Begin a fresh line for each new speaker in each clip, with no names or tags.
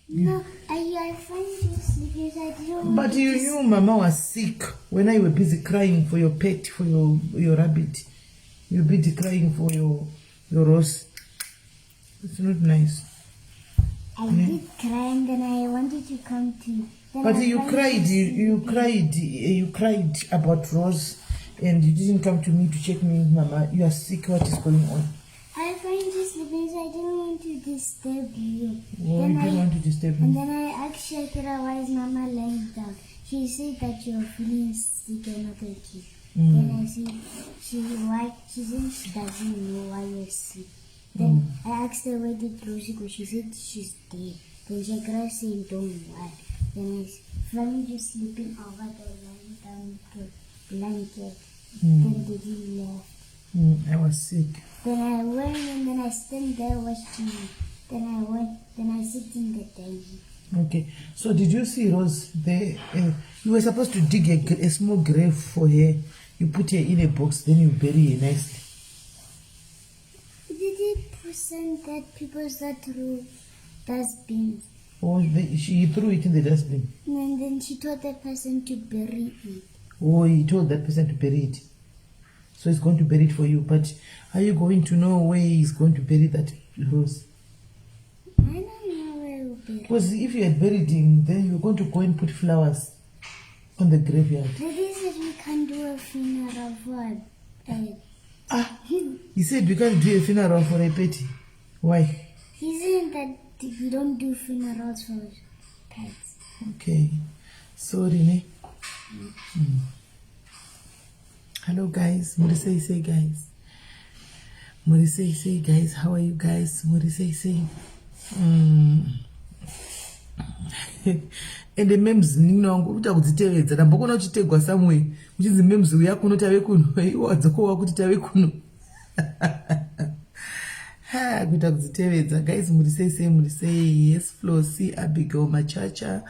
No, I find you sleeping, so I didn't want
But
to
you knew Mama was sick when you were busy crying for your pet, for your rabbit. You were busy crying for your rose. It's not nice.
I did cry and then I wanted to come to you. Then
But
I
you
find
cried, you
sleeping.
cried, you cried about Rose and you didn't come to me to check me, Mama. You are sick, what is going on?
I find you sleeping, so I didn't want to disturb you.
Oh,
Then
you didn't
I,
want to disturb
and
me.
then I asked Shakira, why is Mama lying down? She said that you're feeling sick and not okay. Then I said, she said she doesn't know why you're sick. Then I asked her where did Rosie go? She said she's dead. Then Shakira said, don't worry. Then I found you sleeping over there, lying down with the blanket. Then Daddy left.
I was sick.
Then I went and then I stand there watching you. Then I went, then I sit in the dining.
Okay. So did you see Rose there? You were supposed to dig a small grave for her. You put her in a box, then you bury her nicely.
Did it present that people start through dustbins?
Or she threw it in the dustbin.
And then she told that person to bury it.
Oh, he told that person to bury it. So he's going to bury it for you. But are you going to know where he's going to bury that rose?
I don't know where to bury.
Because if you had buried him, then you're going to go and put flowers on the graveyard.
Daddy said we can't do a funeral for a pet.
Ah, he said we can't do a funeral for a pet. Why?
He said that we don't do funerals for pets.
Okay. Sorry, ne? Hello, guys. Muri sei sei, guys? Muri sei sei, guys? How are you guys? Muri sei sei? Ende memes, munin'ina wangu, uri kuita kudzitevedza. Ndambokona uchitegwa somewhere uchinzi memes uya kuno, tave kuno. Iwe wadzokowa kuti tave kuno. Ha, kuita kudzitevedza. Guys, muri sei sei? Muri sei? Yes, Flosi, Abigail Machacha,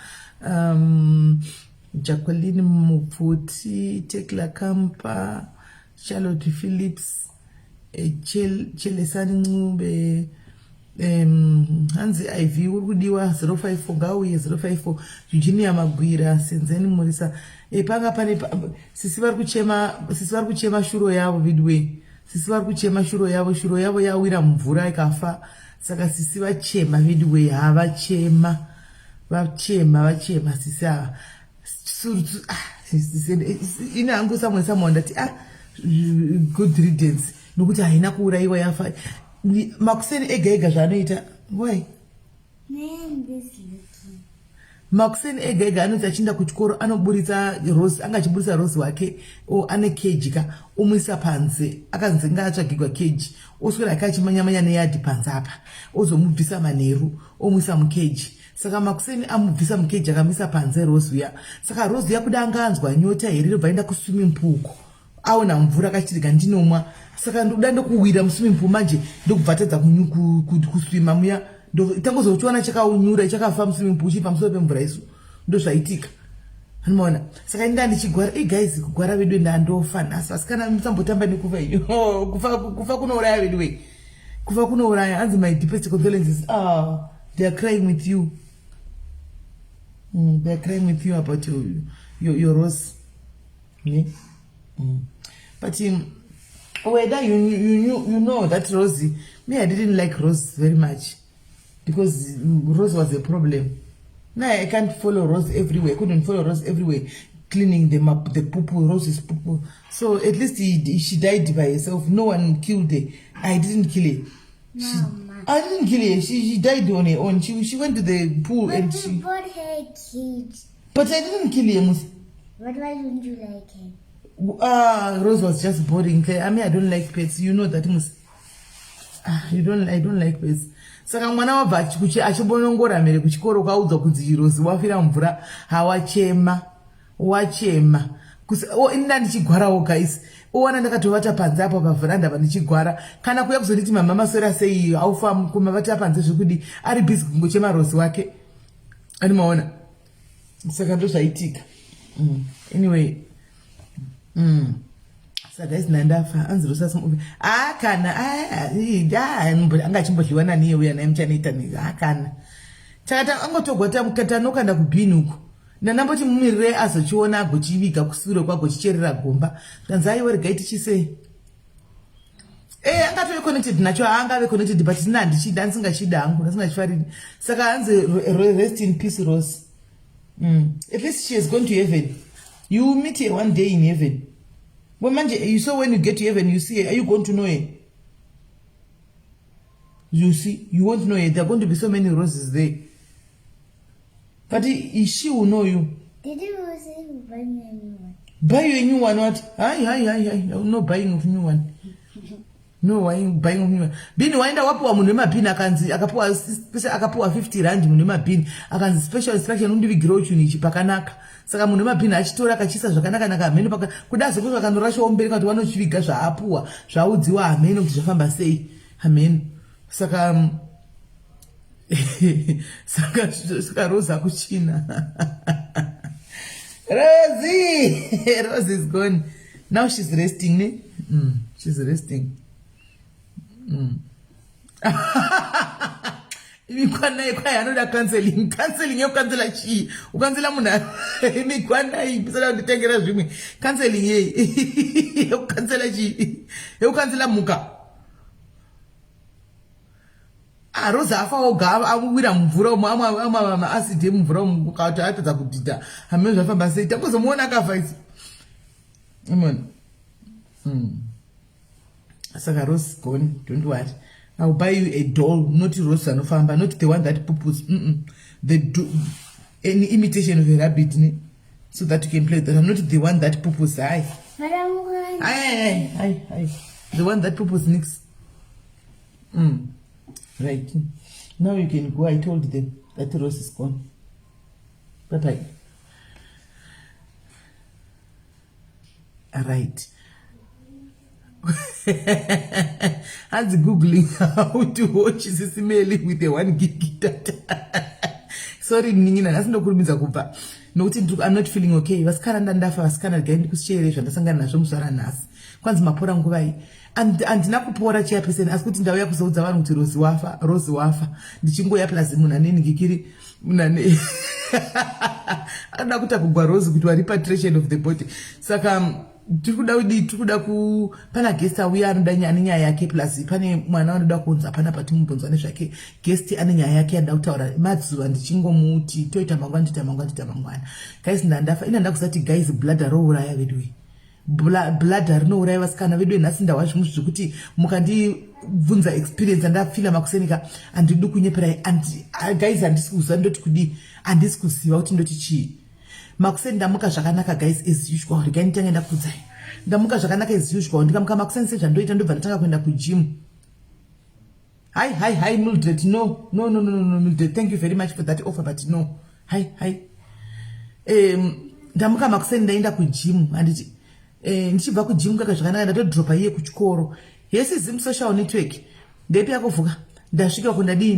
Jacqueline Mupfuti, Tekla Kampa, Charlotte Phillips, Chelesani Ncube, hanzi iv uri kudiwa 054, ngauye 054. Eugenia Magwira, Senzeni Murisa. Panga pane sisi vari kuchema, sisi vari kuchema shuro yavo. Vidway, sisi vari kuchema shuro yavo. Shuro yavo yawira mumvura ikafa, saka sisi vachema. Vidway, havachema, vachema, vachema sisi ava. Ah, ine hangu samwe samwe ndati, ah, good riddance, nokuti haina kuurayiwa, yafa. Makuseni ega ega zvaanoita, why?
Man, this looking.
Makuseni ega ega anoti achienda kuchikoro anoburitsa Rose, anga achiburitsa Rose wake. O ane keji ka, omuisa panze. Akanzi ngaatsvagirwa keji, oswera ake achimanyamanya neyadhi panze apa, ozomubvisa manheru, omuisa mukeji. Saka makuseni amubvisa mukeji, akamisa panze Rose uya. Saka Rose uya kuda anga anzwa nyota here, robva aenda kuswimming pool uko, aona mvura, akachirega ndinomwa. Saka ndoda ndokuwira muswimming pool manje, ndokubva atadza kuswima muya. Tangozochiona chakaunyura, chakafa muswimming pool, chiri pamusoro pemvura. Isu ndozvaitika, anomaona. Saka inda ndichigwara. I guys, kugwara vedu, ndandofa nhasi. Vasikana, musambotamba nekufa iyo. Kufa, kufa kunouraya vedu wei, kufa kunouraya. Hanzi, "My deepest condolences." Ah, they are crying with you. They are crying with you about your rose, yeah? But whether you know that Rosie, me, I didn't like Rose very much because Rose was a problem. Now I can't follow Rose everywhere. I couldn't follow Rose everywhere, cleaning them up, the poo poo, Rose's poo poo. So at least she died by herself. No one killed her. I didn't kill her. She,
Mama.
I didn't kill her. She died on her own. She went to the pool
But
and
we
she.
bought her a cage.
But I didn't kill her. Mus.
But why don't you like her?
Ah, Rose was just boring. I mean, I don't like pets. You know that, Mus. Ah, you don't. I don't like pets. Saka mwana wabva achibonongora mhere kuchikoro, kaudzwa kunzi Rose wafira mvura, hawachema, wachema. Inda ndichigwarawo, guys. Owana ndakatovata panze apo pavheranda pandichigwara, kana kuya kuzonditi, "Mama, maswera sei?" Aufa kumavata panze zvekudi, ari busy kungochema Rose wake, animaona. Saka ndozvaitika. Anyway, Saka isina ndafa, anzi rosasi a kana anga achimbodyiwa naniye uya naye muchanoita ha, kana Takati angotogwa tanokanda kubhini uko. Ndandamboti mumirire azochiona agochiviga kusure kwagochicherera gomba. Ndanzi aiwa regai tichisei. Eh, angatove connected nacho haangave connected but ini handichida ndisingachida hangu ndisingachifariri saka hanzi rest in peace Rose. At least she has gone to heaven. You will meet her one day in heaven. Well, manje, you saw when you get to heaven, you see her. Are you going to know her? You see, you won't know her. There are going to be so many roses there. But she will know you.
Did you say you buy me a new one?
Buy you a new one, what? Hi, hi, hi, hi. No buying of new one. No buying, buying of new one. Bini waenda wapiwa munhu wemabhini akanzi akapiwa akapiwa 50 rand munhu wemabhini akanzi special instruction undivigirewo chinhu ichi pakanaka. Saka munhu wemabhini achitora akachiisa zvakanaka naka hameno paka kuda zekuti vakanorashawo mberi kana kuti vanochiviga zvaapuwa zvaudziwa hameno kuti zvafamba sei hameno. Saka saka saka Rose akuchina. Rosie, Rose is gone. Now she's resting, ne? She's resting. Imikwanai kwai anoda counseling. Counseling yokukansela chii? Ukansela munhu imikwanai pisada kunditengera zvimwe. Counseling yei? Yokukansela chii? Yokukansela mhuka. Ah, Rose afa oga awira mumvura umu amwe maacid emumvura umu ukati atadza kudhidha hameno zvafamba sei tangozomuona akafa isi imona. Saka Rose gone, don't worry. I will buy you a doll, not Rose anofamba, not the one that pupus. The do, an imitation of a rabbit, ne? So that you can play with that. I'm not the one that pupus. Aye. Aye, aye, aye, aye. The one that pupus nicks. Right. Now you can go. I told them that Rose is gone. Bye bye. Right. Hanzi googling how to watch Sisimeli with a 1 gig data. Sorry ninina nhasi ndokurumidza kubva nokuti I'm not feeling okay. Vasikana ndandafa vasikana regai ndikusiyere zvandasangana nazvo muzuva ranhasi. Kwanzi mapora nguvai? Handina kupora chairperson asi kuti ndauya kuzoudza vanhu kuti Rose wafa, Rose wafa. Ndichingoya plus munhu ane ngikiri munhu ane anoda kuita kugwa Rose kuti repatriation of the body. Saka tiri kuda kudii? Tiri kuda ku pana guest auya anoda ane nyaya yake plus pane mwana anoda kunzi hapana patimubvunzwa nezvake. Guest ane nyaya yake anoda kutaura mazuva ndichingomuti toita mangwana toita mangwana toita mangwana. Guys ndandafa ina ndakusati guys bladder rouraya veduwe. Bladder rinouraya vasikana vedu nhasi ndahwa zvimwe zvekuti mukandibvunza experience andafila makusenika handidi kunyeperai. Guys handisi kuziva ndoti kudii, handisi kuziva kuti ndoti chii. Makuseni ndamuka zvakanaka guys as usual. Regai nditange ndakuudzai. Ndamuka zvakanaka as usual. Ndikamuka makuseni sezvandoita ndobva ndatanga kuenda kugym. Hi, hi, hi, Mildred. No, no, no, no, no, no, Mildred. Thank you very much for that offer, but no. Hi, hi. Ndamuka makuseni ndaenda kugym handiti ndichibva kugym kaka zvakanaka ndatodropa iye kuchikoro. Yesi Zim social network. Ndepi yakuvuka. Ndasvika uko ndadii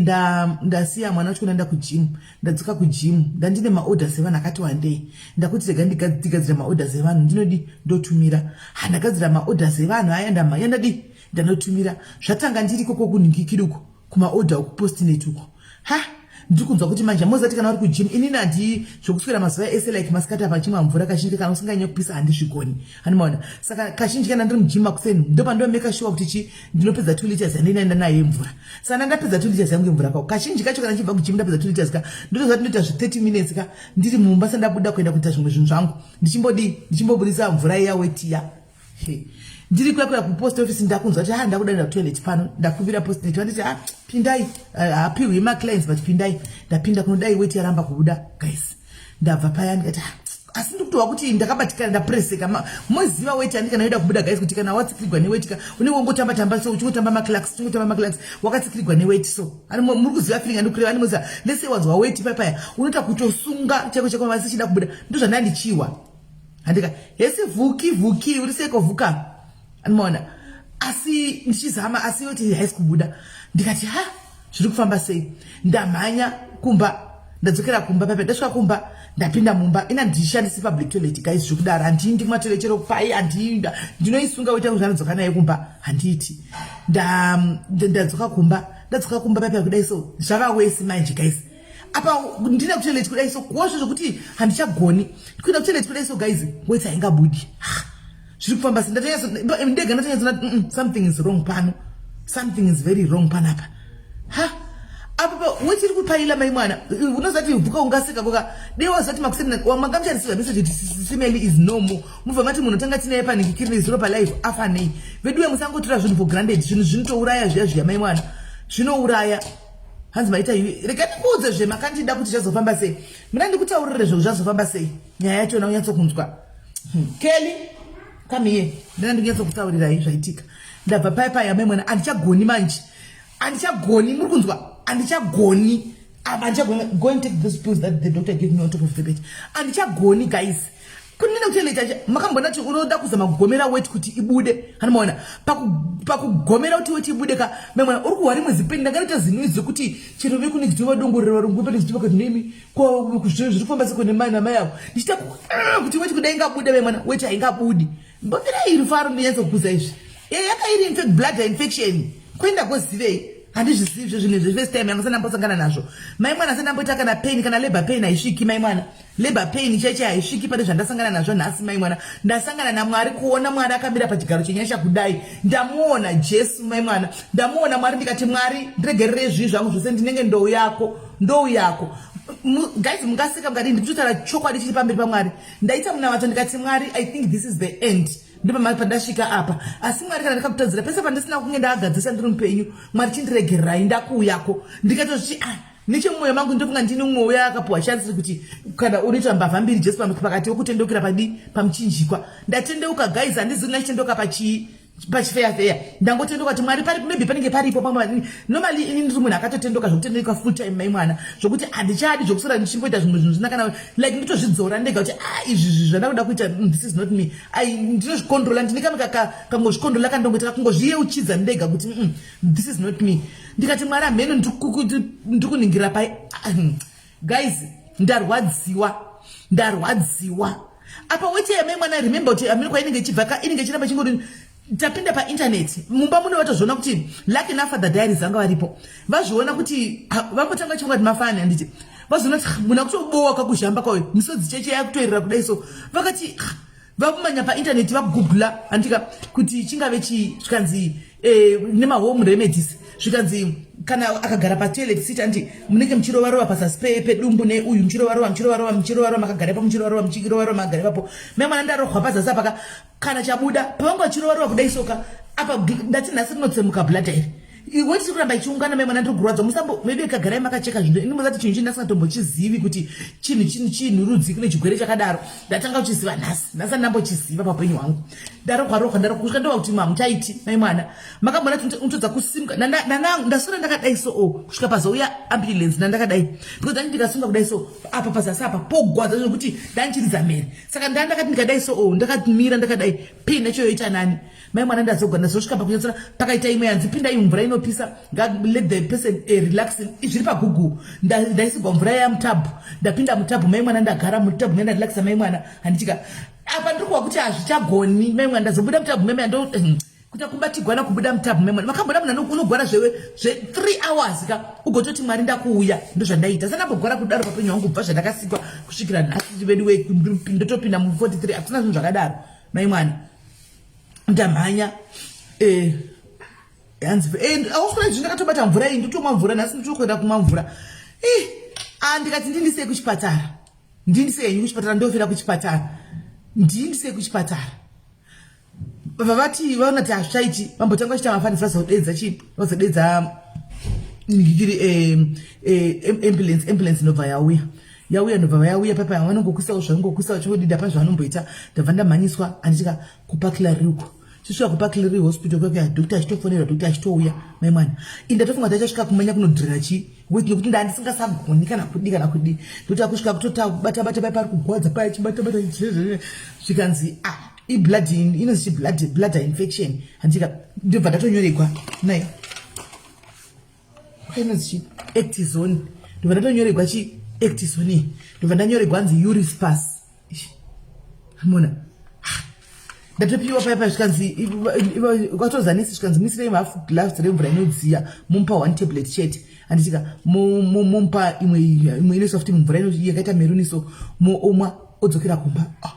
ndasiya mwana wacho ndaenda kugym. Ndadzoka kugym. Ndandine maorders evanhu akati wandei. Ndakuti rega ndigadzire maorders evanhu ndinodi ndotumira. Ha ndagadzira maorders evanhu aya ndamhanya ndadii ndanotumira. Zvatanga ndiri ikoko kunhingikiri uko kumaorder uko postnet uko. Ha ndiri kunzwa kuti manje mozati kana uri kugym inini handi zvokuswera mazuva ese like masikati apa chimwa mvura kazhinji kana usinganyanye kupisa handizvigoni handimaona. Saka kazhinji kana ndiri mugym makuseni ndopandomeka sure kuti chi ndinopedza 2 liters yandinoenda nayo yemvura. Saka ndapedza 2 liters yangu yemvura kako kazhinji kacho kana ndichibva kugym ndapedza 2 liters ka ndotoziva kuti ndoita zve 30 minutes ka ndiri mumba sandabuda kuenda kuita zvimwe zvinhu zvangu ndichimbodii ndichimbobudisa mvura iya wetiya. Ndiri kuya kuya kupost office ndakunzwa kuti ndakuda kuenda kutoilet pano ndakumbira postnet vanditi pindai hapiwi maclients but pindai. Ndapinda kunodai weti yaramba kubuda guys. Ndabva paya ndikati asi ndikutova kuti ndakabatikana ndapreseka. Moziva weti andi kana yoda kubuda guys kuti kana watsikirigwa neweti ka unenge wongotamba tamba so uchingotamba maclarks uchingotamba maclarks wakatsikirigwa neweti so. Ani muri kuziva feeling andikureva ani moziva lese wanzwa weti paya unoita kutosunga chako chako masi chida kubuda ndozvandandichiwa. Handika hesi vhuki vhuki uri seko vhuka andimaona asi ndichizama asi yoti haisi kubuda ndikati ha zviri kufamba sei. Ndamhanya kumba ndadzokera kumba pepe ndasvika kumba ndapinda mumba ina ndishandisi public toilet guys zvekudaro handiendi kumatoilet chero pai handiinda ndinoisunga weta kuti andodzoka naye kumba handiiti. Ndadzoka kumba ndadzoka kumba pepe kudai so zvava wesi manje guys. Apa ndine kutoilet kudai so kuwazvo zvekuti handichagoni kuenda kutoilet kudai so guys, weti haingabudi. Zviri kufamba sei? Ndega ndatonyatsoona something is wrong pano, something is very wrong panapa. Ha, apa weti iri kupaila, mai mwana. Unozati bvuka ungaseka koka dei wazati makuseni manga muchareceiva message kuti Simeli is no more, mubva mati munhu tanga tinaye panikikiri zero palife afa nei? Veduwe, musangotora zvinhu for granted. Zvinhu zvinotouraya zviya zviya, mai mwana, zvinouraya. Hanzi maita iwe, rega ndikuudze zvemakandida kuti zvazofamba sei. Mina ndikutaurire zvo zvazofamba sei nyaya yachona unyatsokunzwa. Kelly, come here. Ndina ndikunyatsokusaurirai zvaitika. Ndabva paya paya, mai mwana, handichagoni manje, handichagoni. Muri kunzwa? Handichagoni apa, handichagoni. Go and take those pills that the doctor gave me on top of the bed. Handichagoni, guys. Kunine kutoilet, makambona kuti unoda kuzama kugomera weti kuti ibude, hanimaona? Pakugomera kuti weti ibude ka, memwana, uri kuhwa rimwe zipain. Ndanganoita zinoizi zekuti chero vekunext vadongorera varungu vepanext vakati nemi zviri kufamba seko nemai namai avo. Ndichita kuti weti kudai ingabude, memwana, weti haingabudi. Mbomirai rufaro ndinyatsokuza izvi. Yaka iri bladder infection. Kuenda kozivei? Handizvizivi zvezvinhu izvi, first time yanga sandambosangana nazvo, mai mwana. Sandamboita kana pain, kana labor pain haisviki, mai mwana. Labor pain chaicho haisviki pane zvandasangana nazvo nhasi, mai mwana. Ndasangana naMwari, kuona Mwari akamira pachigaro chenyasha kudai. Ndamuona Jesu, mai mwana, ndamuona Mwari. Ndikati, "Mwari, ndiregererei zvivi zvangu zvose, ndinenge ndou yako, ndou yako." Guys, mungaseka mukadii, ndikutotaura chokwadi chiri pamberi paMwari. Ndaita munamato, ndikati, "Mwari, I think this is the end, ndopamari pandasvika apa. Asi Mwari, kana ndikakutadzira pese pandisina kunge ndaagadzisa ndiri mupenyu, Mwari chindiregererai, ndakuuyako." Ndikatozviti, ah, nechemumwoyo mangu ndofunga ndini mumwe uya akapuwa chance kuti kana unoita mbavha mbiri, Jesu pakati wokutendekera padi pamuchinjikwa. Ndatendeuka, guys. Handizivi ndachitendeuka pachii, pachifeyafeya. Ndangotendoka kuti Mwari pari, maybe panenge paripo pamwe. Normally ini ndiri munhu akatotendoka zvokutendeuka full time, mai mwana, zvokuti handichadi zvokusora ndichimboita zvimwe zvinhu zvisina kana like. Nditozvidzora ndega kuti a ah, izvi zvandakuda kuita, this is not me. Ndinozvicontrola, ndine kamwe kangozvicontrola kandongoita kungozviyeuchidza ndega kuti this is not me." Ndikati, "Mwari, hameno ndikuningira pai." Guys, ndarwadziwa, ndarwadziwa. Apa weti yamai mwana, remember kuti amene kwainenge ichibva ka, inenge ichiramba chingori. Tapinda painternet mumba muno, vatozviona kuti lucky enough the diaries vanga varipo. Vazviona kuti vambotanga vachifunga kuti mafani, handiti? Vazoona kuti munhu akutobowa kakuzhamba kwayo, misodzi cheche yakutoerera kudai so. Vakati vakumanya painternet, vagoogla, handika, kuti chingave chii. Zvikanzi nemahome remedies. Zvikanzi kana akagara patoilet seat, andi munenge muchirovarova pazasi pedumbu neuyu, muchirovarova, muchirovarova, muchirovarova, makagara ipapo, muchirovarova, muchirovarova, makagara ipapo. Mai mwana, ndarohwa pazasi apaka, kana chabuda pavanga vachirovarova kudai soka apa. Ndati nhasi rinotsemuka bladder iri, weti kuramba ichiungana. Mai mwana, ndiri kurwadza. Musambo maybe kagarai makacheka zvinhu. Ini muzati chinhu chindasingatombochizivi kuti chinhu chinhu chinhu rudzi kune chigwere chakadaro. Ndatanga kuchiziva nhasi, nhasi andambochiziva paupenyu hwangu. Ndarohwa rohwa, ndarohwa kusvika ndova kuti mamuchaiti. Mai mwana, makambona unotodza kusimuka? Ndaswera ndakadai so o kusvika pazouya ambulance. Ndandakadai because ndani ndikasunga kudai so apa pazasi apa pogwadza zvekuti ndandichiridza mhere. Saka ndandakati ndikadai so o ndakatimira ndakadai, pain yacho yoita nani, mai mwana. Ndazogwa, ndazosvika pakunyatsora pakaita imwe yanzi pindai mvura inopisa, let the person relax. Zviri paGoogle. Ndaisigwa mvura yamutub, ndapinda mutub, mai mwana, ndagara mutub, ndarelaxa, mai mwana. Handichika apa ndiri kuwa kuti hazvichagoni, mai mwana. Ndazobuda mutub mai mwana, ndo kuita kubatigwana kubuda mutub, mai mwana. Makambona munhu unogwara zvewe zve3 hours ka, ugototi, "Mwari, ndakuuya"? Ndozvandaita. Sandambogwara kudaro papenyu hwangu kubva zvandakasikwa kusvikira nhasi. Veduwe, ndotopinda mu43, hakusina zvinhu zvakadaro, mai mwana. Ndamhanya, hanzi auswera izvi, ndakatobata mvura iyi, ndotomwa mvura nhasi, ndotokuenda kumwa mvura. Ndikati, "Ndindisei kuchipatara, ndindisei henyu kuchipatara, ndofira kuchipatara, ndindisei kuchipatara." Vavati vaona kuti hazvichaiti, vambotanga vachiita mafanisi, vazodedza chii, vazodedza ngikiri ambulance. Ambulance inobva yauya, yauya, ndobva yauya papa. Vanongokuisawo zvavangokuisa, vachingodida pa zvavanomboita. Ndabva ndamhanyiswa, handitika, kuParkley uko. Chisvika kuParkley Hospital kwekuya, doctor achitofonera, doctor achitouya, mai mwana. Indatofunga kuti achasvika kumanya kunodhirira chii weti, nekuti ndandisingasagoni kana kudi kana kudi. Ndokuti akusvika kutota bata bata pai pari kugwadza paya, chibata bata, zvikanzi, "Ah, iblood inonzi chi bladder infection," handika. Ndobva ndatonyoregwa nai kwainonzi chi Actizone. Ndobva ndatonyoregwa chi Actizone, ndobva ndanyoregwa nzi Urispas. Mona. Ndatopiwa paya paya, zvikanzi kwatozanisi, zvikanzi muisirei half glass remvura inodziya, mumupa one tablet chete, handitika? Mumupa imwe imwe inoiswa futi mumvura yakaita maroon, so moomwa, odzokera kumba. Ah.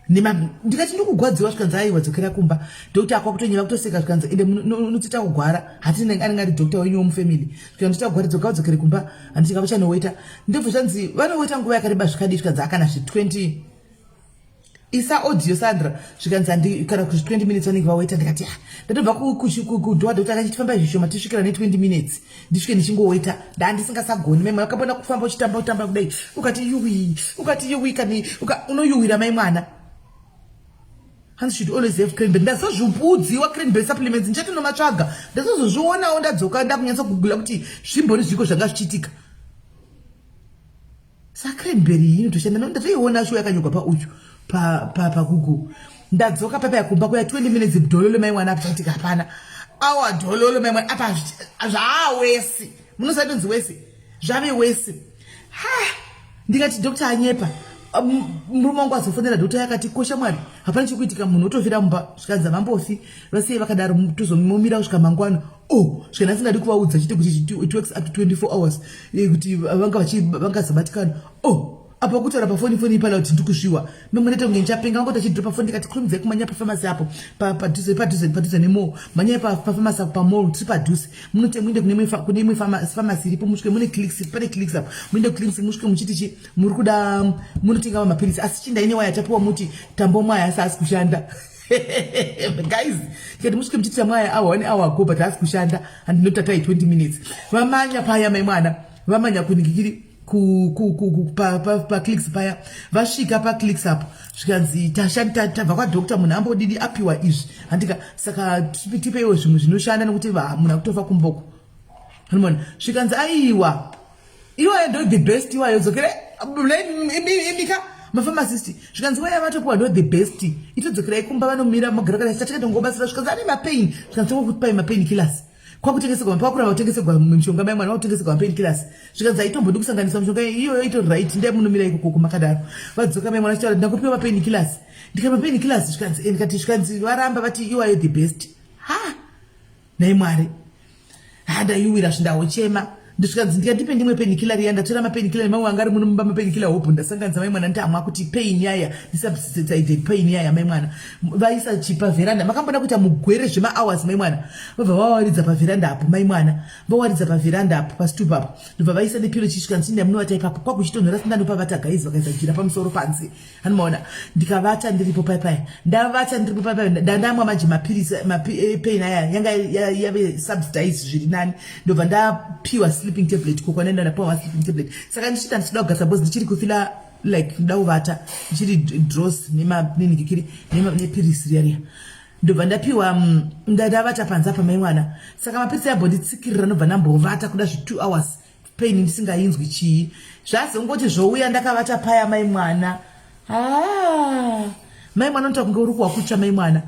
Ndikati ndikugwadziwa, zvikanzi aiwa, dzokera kumba. Doctor akwa kutonyeva kutoseka, zvikanzi ende unotoita kugwara, hati anenge ari doctor wenyu womufamily. Zvikanzi ndoita kugwara, dzoka udzokere kumba, handitika? Vachanoweta. Ndobva zvanzi vanoweta nguva yakareba zvikadii? Zvikanzi akana zvi20, isa audio Sandra. Zvikanzi handi kana kuzvi 20 minutes vanenge vaweta. Ndikati ah, ndatobva kudhowa doctor akachiti fambai zvishoma tisvikira ne20 minutes, ndisvike ndichingoweta. Ndandisingasagoni, mai mwana. Ukambona kufamba uchitamba utamba kudai, ukati yuwi, ukati yuwi kani, unoyuwira, mai mwana. Hanzi should always have cranberry. Ndazozviudziwa cranberry supplements, ndichatinomatsvaga. Ndazozozvionawo ndadzoka, ndakunyatsa kugula kuti zvimbori zviko zvanga zvichiitika. Sacranberry iyi inotoshanda, ndatoiona sho yakanyorwa pauchu paGoogle. Ndadzoka papa yakumba kuya, 20 minutes, dhololo, mai mwana, apa hapana awa dhololo, mai mwana, apa zvaawesi, munosatonzi wesi, zvave wesi. Ha, ndikati doctor anyepa. Murume wangu azofonera doctor, yakati kosha mwari, hapana chekuitika, munhu otofira mumba. Zvikanzi hamambofi, vasei vakadaro, tozomumira kusvika mangwana. Oh, svika ndasingadi kuvaudza chete kuti it works up to 24 hours, kuti vanga vangazobatikana. Oh, apa kutaura pafoni, foni ipala kuti ndikusviwa memwe nete kunge ndichapenga. Vangoti achidropa foni, ndikati kurumidzai kumanya pafamasi apo, padhuze padhuze padhuze nemall, manyai pafamasi apo, pamall tiri padhuze. Munote muinde kune imwe famasi iripo, musvike mune Clicks, pane Clicks apo, muinde kuClicks, musvike muchiti chi muri kuda, munotenga mapirisi, asi chindaine waya tapiwa, muti tambomwaya asi asi kushanda. Guys, tikati musvike muchiti tamwaya awa one hour ago, but haasi kushanda, handinotatai 20 minutes. Vamanya paya, mai mwana, vamanya kuningikiri paClicks paya. Vasvika paClicks apo, zvikanzi tabva kwadoctor, munhu ambodidi apiwa izvi, handika? Saka tipeiwo zvimwe zvinoshanda nekuti munhu akutofa kumboko, anomona. Zvikanzi aiwa, iwayo ndo the best, iwayo dzokera imika mapharmacist. Zvikanzi waya vatopiwa ndo the best, itodzokerai kumba, vanomira magara kana tatikatongobasira. Zvikanzi ane mapain, zvikanzi tokupai mapain killers. Kwakutengeserwa, pakuramba kutengeserwa mishonga, mai mwana, vakutengeserwa mapain killers. Zvikanzi haitombodi kusanganisa mishonga iyoyo, itori right, ndai munomira ikokoko makadaro. Vadzoka, mai mwana, chitaura, ndakupiwa mapain killers. Ndikati mapain killers? Zvikanzi ndikati, zvikanzi varamba, vati iwayo the best. Ha, nai Mwari, handayuwira, zvindawochema. Ndisvikanzi ndikatipe ndimwe painkiller riya. Ndatora mapainkiller nemamwe anga ari muno mumba, mapainkiller hope ndasanganisa, mai mwana, ndamwa kuti pain yaya ndisubside pain yaya, mai mwana. Vaisa chipavheranda, makambona kuita mugwere zvemahours, mai mwana. Vabva vawaridza pavheranda apo, mai mwana, vawaridza pavheranda apo, pastoop apo, ndobva vaisa nepillow. Chisvika ndichinda munovata ipapo, kwakuchitonhora sindandopavata. Guys, vakaisa jira pamusoro panze, anomaona. Ndikavata ndiripo paipaya, ndavata ndiripo paipaya, ndandamwa manje mapirisi pain aya yanga yave subsidize zviri nani. Ndobva ndapiwa sleeping tablet kokwanenda, ndapiwa sleeping tablet. Saka ndichita ndichida kugasa because ndichiri kufila like ndoda kuvata, ndichiri drowsy nenhikikiri nepirisi riya riya. Ndobva ndapiwa, ndavata panze apa, mai mwana. Saka mapirisi ayambonditsikirira, ndobva ndambovata kuda zvi2 hours, pain ndisingainzwi chii. Zvazongoti zvouya ndakavata paya, mai mwana. Ah, mai mwana, unoita kunge uri kuwakutsva, mai mwana,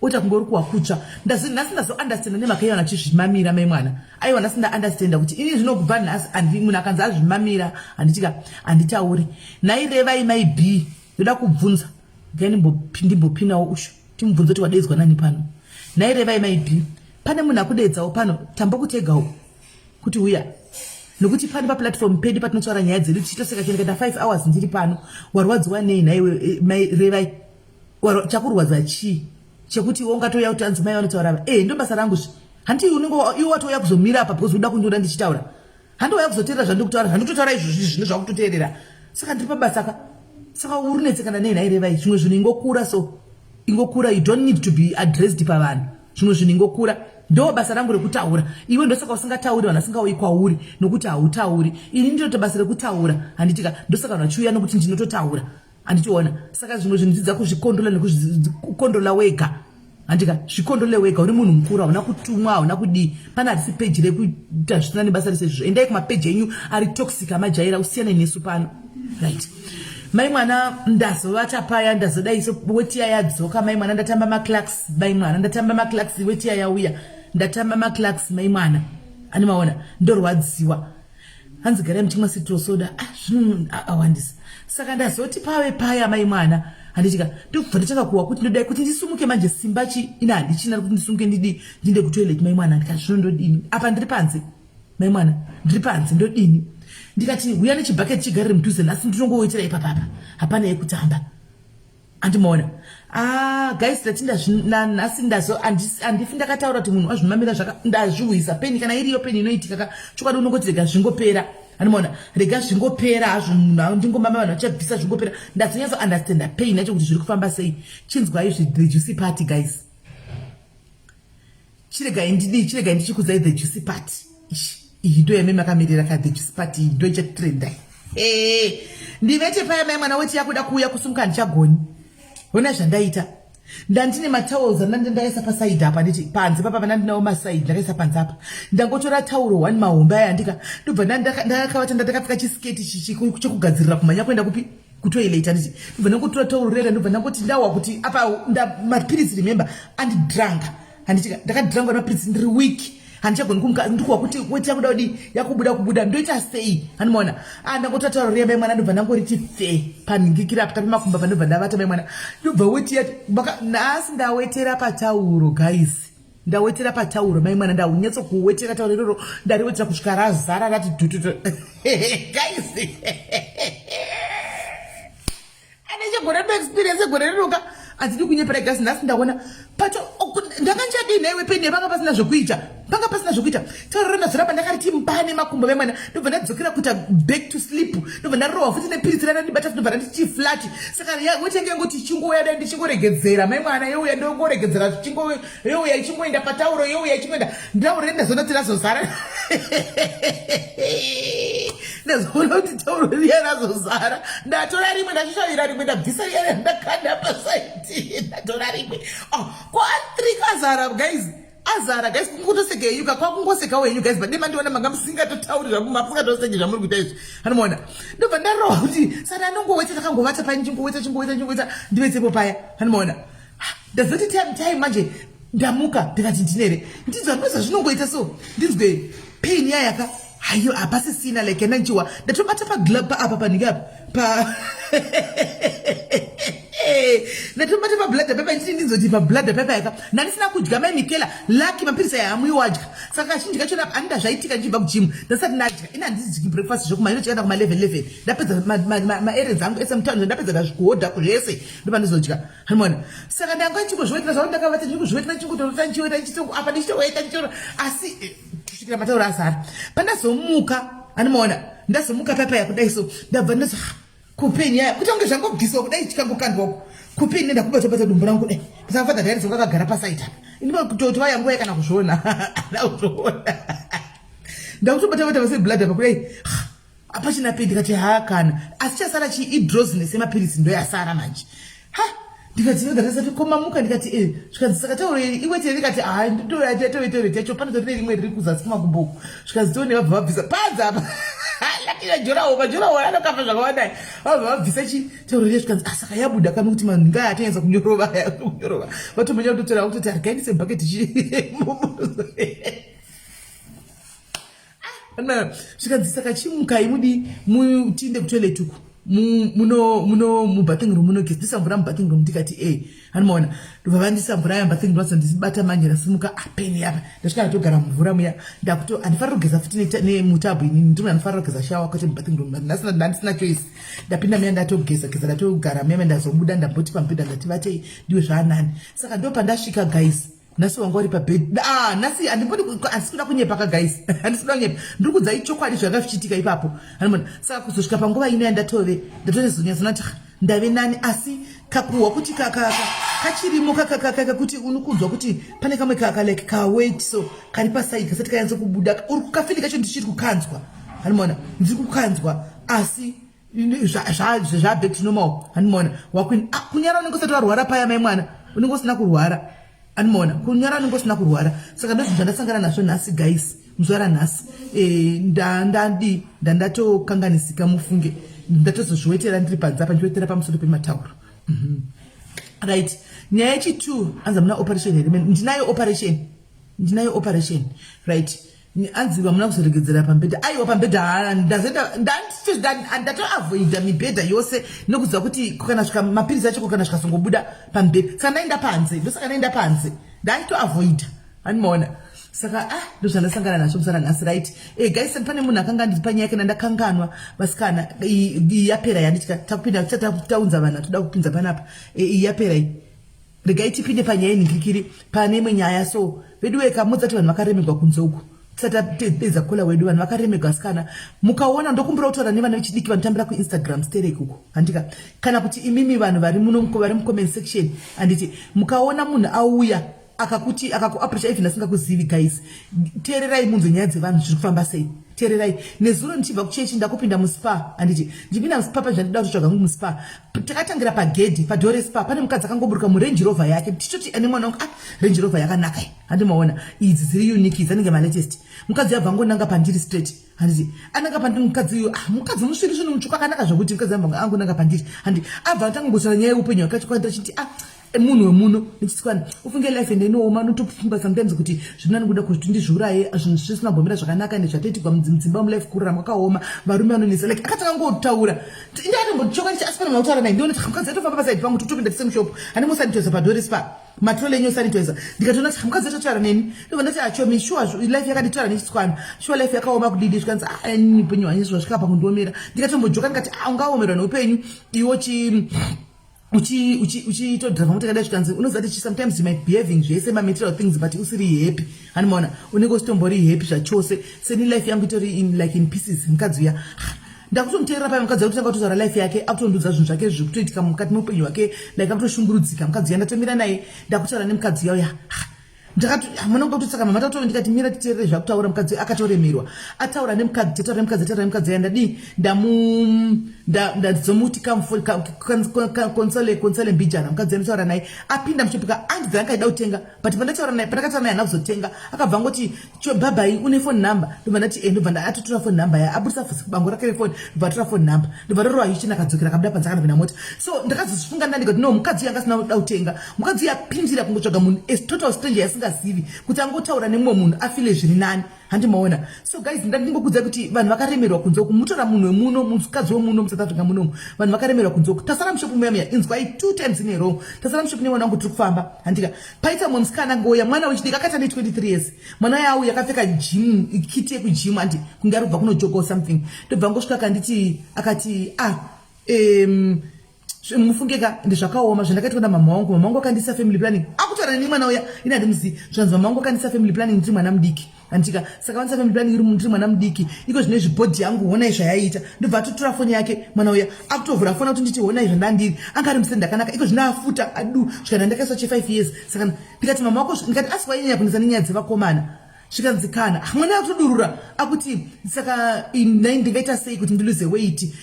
uita kunge uri kuwakutsva. Nhasi ndazoundestanda nemhaka ivo achizvimamira, mai mwana. Aiwa, nhasi ndaundestanda kuti ini zvino kubva nhasi munhu akanzi azvimamira, handitika, handitauri. Nairevai mai B, ndoda kubvunza gai, ndimbopinawo usho, timubvunze kuti wadedzwa nani pano. Nairevai mai B, pane munhu akudedzawo pano, tambokutegawo kuti uya, nokuti pano paplatform pedu patinotaura nyaya dzedu tichitoseka chero kaita 5 hours ndiri pano. Warwadziwa nei nhaiwe, mai Revai? Chakurwadza chii chekuti iwe ungatouya kuti anzi mai vanotaura ava? E, ndo basa rangu zve, hanti unenge iwe watouya kuzomira apa because uda kundiona ndichitaura? Handiwauya kuzoteerera zvandikutaura, zvandikutotaura izvozvi, zvino zvakutoteerera. Saka ndiri pabasa ka, saka uri netsekana nei nhai Revai? Zvimwe zvinhu ingokura, so ingokura, you don't need to be addressed pavanhu. Zvimwe zvinhu ingokura, ndo basa rangu rekutaura. Iwe ndosaka usingatauri, vanhu vasingauyi kwauri nokuti hautauri. Ini ndinoita basa rekutaura, handitika? Ndosaka vanhu vachiuya nokuti ndinototaura, handitiona? Saka zvimwe zvinhu dzidza kuzvikontrola nekukontrola wega, handika? Zvikontrole wega, uri munhu mukuru, hauna kutumwa, hauna kudii. Pana hatisi peji rekuita zvisina nebasa rese izvozvo. Endai kumapeji enyu ari toxic amajaira, usiyane nesu pano, right, mai mwana? Ndazovata paya, ndazodai so, wetiya yadzoka, mai mwana. Ndatamba maclarks, mai mwana, ndatamba maclarks, wetiya yauya, ndatamba maclarks, mai mwana, ani maona. Ndorwadziwa, hanzi garai muchimwa citro soda. Ah, zvinhu awandisa. Saka ndazoti pave paya, mai mwana. Handitika ndobva ndatanga kuwa kuti ndodai kuti ndisumuke manje simba chi ina handichina kuti ndisumuke ndidi ndinde kutoilet mai mwana. Ndikati zvino ndodini apa ndiri panze mai mwana, ndiri panze ndodini? Ndikati huya nechibhaketi chigarire mudhuze, nhasi ndinongowetera ipapapa, hapana yekutamba. Andimaona ah guys, ndati nhasi ndazo handifi ndakataura kuti munhu wazvimamira zvaka ndazviwisa peni kana iriyo peni inoitika ka chokwadi unongoti rega zvingopera. Andimaona rega zvingopera hazvo, munhu ndingomama vanhu vachabvisa zvingopera. Ndazonyatso understanda pain yacho kuti zviri kufamba sei. Chinzwai zvi the juicy party guys, chiregai ndidii, chiregai ndichikudzai the juicy party. Iyi ndo yame makamirira ka, the juicy party iyi ndo ichatrendai. Ndivete paya mai mwana weti yakuda kuuya, kusumuka handichagoni. Hona zvandaita, ndandine matowels andandi ndakaisa pasaidi apa, nditi panze papa pandandinawo masaidi ndakaisa panze apa. Ndangotora tauro one mahombe aya, andika ndobva ndakavata ndakapfeka chisiketi chekugadzirira kumhanya kuenda kupi, kutoilet, anditi ndobva ndangotora tauro rera, ndobva ndangoti ndawa kuti apa mapiritsi, remember andidrang, handitika ndakadrangwa nemapiritsi, ndiri weak, handichagoni kumuka, ndikuwa kuti weti yakuda kudi yakubuda kubuda, ndoita sei? Handimaona ah, ndangotora tauro riya mai mwana, ndobva ndangoriti fe panhingikira apa pemakumba pandobva ndavata mai mwana, ndobva weti yati nhasi ndawetera patauro guys, ndawetera patauro mai mwana, ndaunyatsokuwetera tauro iroro, ndariwetera kusvika razara rati dhututu guys. Ane chegore rino experience gore rinoka, handidi kunyepera guys, nhasi ndaona pato ndanga ndichadii naiwe peni, panga pasina zvekuita, panga pasina zvekuita. Tauro randazoramba ndakariti mbane makumbo vemwana, ndobva ndadzokera kuita back to sleep, ndobva ndarohwa futi nepiritsi randandibata, ndobva ndanditi flat. Saka wetenge ngoti ichingouya dai ndichingoregedzera mai mwana, youya ndongoregedzera, zvichingo youya ichingoenda patauro, youya ichingoenda ndauro rendazoona kuti razozara, ndazoona kuti tauro riya razozara, ndatora rimwe, ndasvishavira rimwe, ndabvisa riya ndakanda pasaiti, ndatora rimwe. Oh, ko three azara guys, azara guys, kungotoseka henyu ka, kwakungosekawo henyu guys, but demandiona manga musingatotauri zvamu masingatoseki zvamuri kuita izvi. Anomaona ndobva ndarohwa kuti saka anongoweta, takangovata paya, ndichingoweta chingoweta chingoweta ndivetsepo paya. Anomaona ndazoti time time manje ndamuka, ndikati ndinere ndinzwa ndinoza zvinongoita so, ndinzwe pain yayaka hayo hapasisina, like yandanchiwa ndatobata paglove apa panhingi apa pa ndatobata pabladder pepa, nditi ndinzoti pabladder pepa yaka ndandisina kudya mai Mikela, lucky mapirisi aya hamuiwadya, saka kazhinji kachona anida zvaitika ndichibva kujimu ndasati ndadya, ina handizidyi breakfast zvekumanya, ndochikaenda kuma 11 11 ndapedza maerrands angu ese mutaundi, ndapedza ndazvikuhodha zvese, ndopandizodya. Hanimona saka ndanga ndichingozviwetera zvavo, ndakavata ndichingozviwetera, ndichingotorota, ndichiweta, ndichitongo apa ndichitoweta, ndichitora asi kusvikira matauro azara. Pandazomuka, handimaona ndazomuka papa yakudai so, ndabva ndazo kupeni yaya kuti kunge zvangobviswa kudai chikangokandwa kupeni, ndakubata bata dumbu rangu kudai. Saka father Darius vakagara pasaidi apa, ini kutoti vaya nguva yakana kuzviona ana kuzviona, ndakutobata bata vase blood apa kudai, hapachina pei. Ndikati ha kana asi chasara chii, idrowsiness yemapirisi ndo yasara manje. Ha, ndikati ndasati komamuka, ndikati e, zvikanzi saka tauro iwetere, ndikati ha nditovetore yacho panotorine rimwe riri kuzasi kumakumbo uku. Zvikanzi tione, vabva vabvisa panze apa lakira jorawo majorawo anokafa zvakawanda, vabva vabvisa chi tauro riya. Zvikanzi ah, saka yabuda kani kuti manhu ngaya atonyatsa kunyorova kunyorova, vatomanya kutotora kutoti arigaindise bhaketi chi. Zvikanzi saka chimukai mudi mutinde kutoilet uku, muno muno mubathing room munogeza, ndisa mvura mubathing room. Ndikati e, anomaona ndobva vandisa mvura ya bathing room, ndisibata manje ndasimuka apeni apa, ndasvika ndatogara mumvura muya, ndakuto handifaniri kugeza futi nemutabu, inini ndiri anofanira kugeza shower kwete mubathing room. Ndandisina choice, ndapinda muya, ndatogeza geza, ndatogara muya, ndazobuda, ndamboti pamubhedha, ndati vatei ndiwe zvaanani. Saka ndo pandasvika guys, nhasi wanga uri pabed. Ah, nhasi handimbodi, handisi kuda kunyepa ka guys, handisi kuda kunyepa, ndiri kudzai chokwadi zvanga zvichiitika ipapo. Hanimona saka kuzosvika panguva ino yandatove ndatozonyatsoona kuti ndave nani, asi kakuhwa kuti kachirimo kakuti unokunzwa kuti pane kamwe kaka like kaweight so kari pasaidi kasati kanyatso kubuda, uri kukafili kacho, ndichiri kukanzwa. Hanimona ndiri kukanzwa, asi zvaback to normal. Hanimona wakwini ah, kunyara unenge usati warwara paya mai mwana, unenge usina kurwara. Hanimona kunyara unenge usina kurwara. Saka ndozvinhu zvandasangana nazvo nhasi guys, muzuva ranhasi ndandi ndandatokanganisika mufunge, ndatozozviwetera ndiri panze apa, ndichiwetera pamusoro pematauro. Right, nyaya yechi2, anzi hamuna operation here? Ndinayo operation, ndinayo operation, right. Anzi vamuna kuzoregedzera pambedha. Aiwa, pambedha ndatoavoida mibhedha yose nekuziva kuti kana svika mapirisi acho, kana zvikazongobuda pamubhedha, saka ndaenda panze. Ndosaka ndaenda panze, ndaitoavoida, handimaona. Saka ah, ndozvandasangana nazvo musana nhasi, right? Guys, pane munhu akanga andipa nyaya kana ndakanganwa, vasikana. Iyi yapera yanditya. Takupinda, taunza vanhu atoda kupinza panapa. Iyi yapera iyi. Regai tipinde panyaya yenhingirikiri. Pane imwe nyaya so vedu wekamudza kuti vanhu vakaremerwa kunze uku. Tisati tapedza kola wedu, vanhu vakaremerwa, asikana. Mukaona, ndokumbira kutaura nevana vechidiki vanotambira kuInstagram sterek uku, handika? Kana kuti imimi vanhu vari muno, vari mucomment section, handiti? Mukaona munhu auya akakuti, akakuapproacha, even asingakuzivi, guys, teererai munzwe nyaya dzevanhu zviri kufamba sei. Teererai. Nezuro ndichibva kuchechi, ndakupinda muSpar, handiti? Ndichipinda muSpar, pazvandida kutotsvaga hangu muSpar, takatangira pagedhi, padoor reSpar, pane mukadzi akangoburuka muRange Rover yake. Tichoti ane mwana wangu, "Ah, Range Rover yakanaka iyi, handimaona idzi dziri unique, idzi anenge malatest." Mukadzi yabva angonanga pandiri straight, handiti? Ananga pandiri mukadzi uyu. Ah, mukadzi musviri svinu, mutsvuku, akanaka zvokuti. Mukadzi abva angonanga pandiri, handi? Abva atanga ngotaura nyaya yeupenyu hwake, achikwandira chiti, "Ah, munhu wemuno nechitswana, ufunge life ende inooma. Unotofunga sometimes kuti zvinani kuda kuti ndizviuraye, zvinhu zvisina kumbomira zvakanaka, ende zvatoitikwa mudzimba mulife, kurarama kwakaoma, varume vanonetsa." Like akatanga ngotaura, ndatombochoka ndichi, asi pane munhu akutaura naye. Ndione mukadzi atofamba paside pangu, totopinda tise mushop, handi musanitizer padoor reSpar, matrole enyu sanitizer. Ndikatoona kuti mukadzi atotaura neni. Ndobva ndati, "Achomi, sure life yakanditaura nechitswana, sure life yakaoma kudidi?" Zvikanzi, "Ah, ini upenyu hwanyu zvasvika pakundiomera." Ndikatombojoka ndikati, "Ah, ungaomerwa neupenyu iwo chi uchitodhiraivha mota kadai?" Zvikanzi, "Unoziva kuti sometimes you might be having zvese mamaterial things, but usiri happy, handimaona? Unenge usitombori happy zvachose. Seni life yangu itori in, like, in pieces." Mukadzi uya ndakutomuteerera paya, mukadzi akutanga kutotaura life yake, akutondudza zvinhu zvake zviri kutoitika mukati meupenyu hwake, like akutoshungurudzika. Mukadzi uya, ndatomira naye, ndakutaura nemukadzi uya uya. Ndakati, kutotsaka mama tatove. Ndikati, "Mira titeerere zvakutaura mukadzi." Akatoremerwa, ataura nemukadzi, tataura nemukadzi, ataura nemukadzi uya. Ndadii? Ndazomuti console mbijana. Mukadzi anotaura naye, apinda mushop, andidza anga aida kutenga, but pandataura naye, pandakataura naye, hana kuzotenga. Akabva ngoti, "Bye bye, une phone number?" Ndobva ndati, "E." Ndobva atotora phone number ya, abudisa bango rake refoni, ndobva atora phone number, ndobva rorova ichina, akadzokera, akabuda panze, akanopinda mota. So ndakazozvifunga ndandikati, no, mukadzi uyu anga asina kuda kutenga. Mukadzi uyu apindira kungotsvaga munhu, a total stranger yasingazivi, kuti angotaura nemumwe munhu, afile zviri nani, handimaona? So guys, ndandingokudzai kuti vanhu vakaremerwa kunze uku. Mutora munhu wemuno, mukadzi wemuno muSouth Africa munomu, vanhu vakaremerwa kunze uku. Tasara mushop muya muya, inzwai, two times in a row tasara mushop nemwana wangu, tiri kufamba, handika? Paita mumwe musikana ngoya, mwana wechidiki, akaita ne23 years. Mwana yauya akapfeka gym kit yekugym, handi? Kunge ari kubva kunojoga or something. Ndobva ngosvika, akanditi, akati, "Ah, mufungeka ndezvakaoma zvandakaitwa namama wangu. Mama wangu akandisa family planning." Akutaura neni mwana uya, ini handimuzivi. Zvanzi, "Mama wangu akandisa family planning ndiri mwana mudiki, andika? Saka vandisa family planning ndiri mwana mudiki. Iko zvino izvi body yangu, honai zvayaita." Ndobva atotora foni yake mwana uya, akutovhura foni, akuti, "Nditi honai zvandandiri, anga ari museni ndakanaka, iko zvino afuta adu zvikana ndakaiswa che5 years." Saka ndikati, "Mama wako," ndikati, "asi wainyanya kunetsa nenyaya dzevakomana?" Zvikanzi, "Kana." Mwana akutodurura, akuti, "Saka nai ndingaita sei kuti ndiluze weight?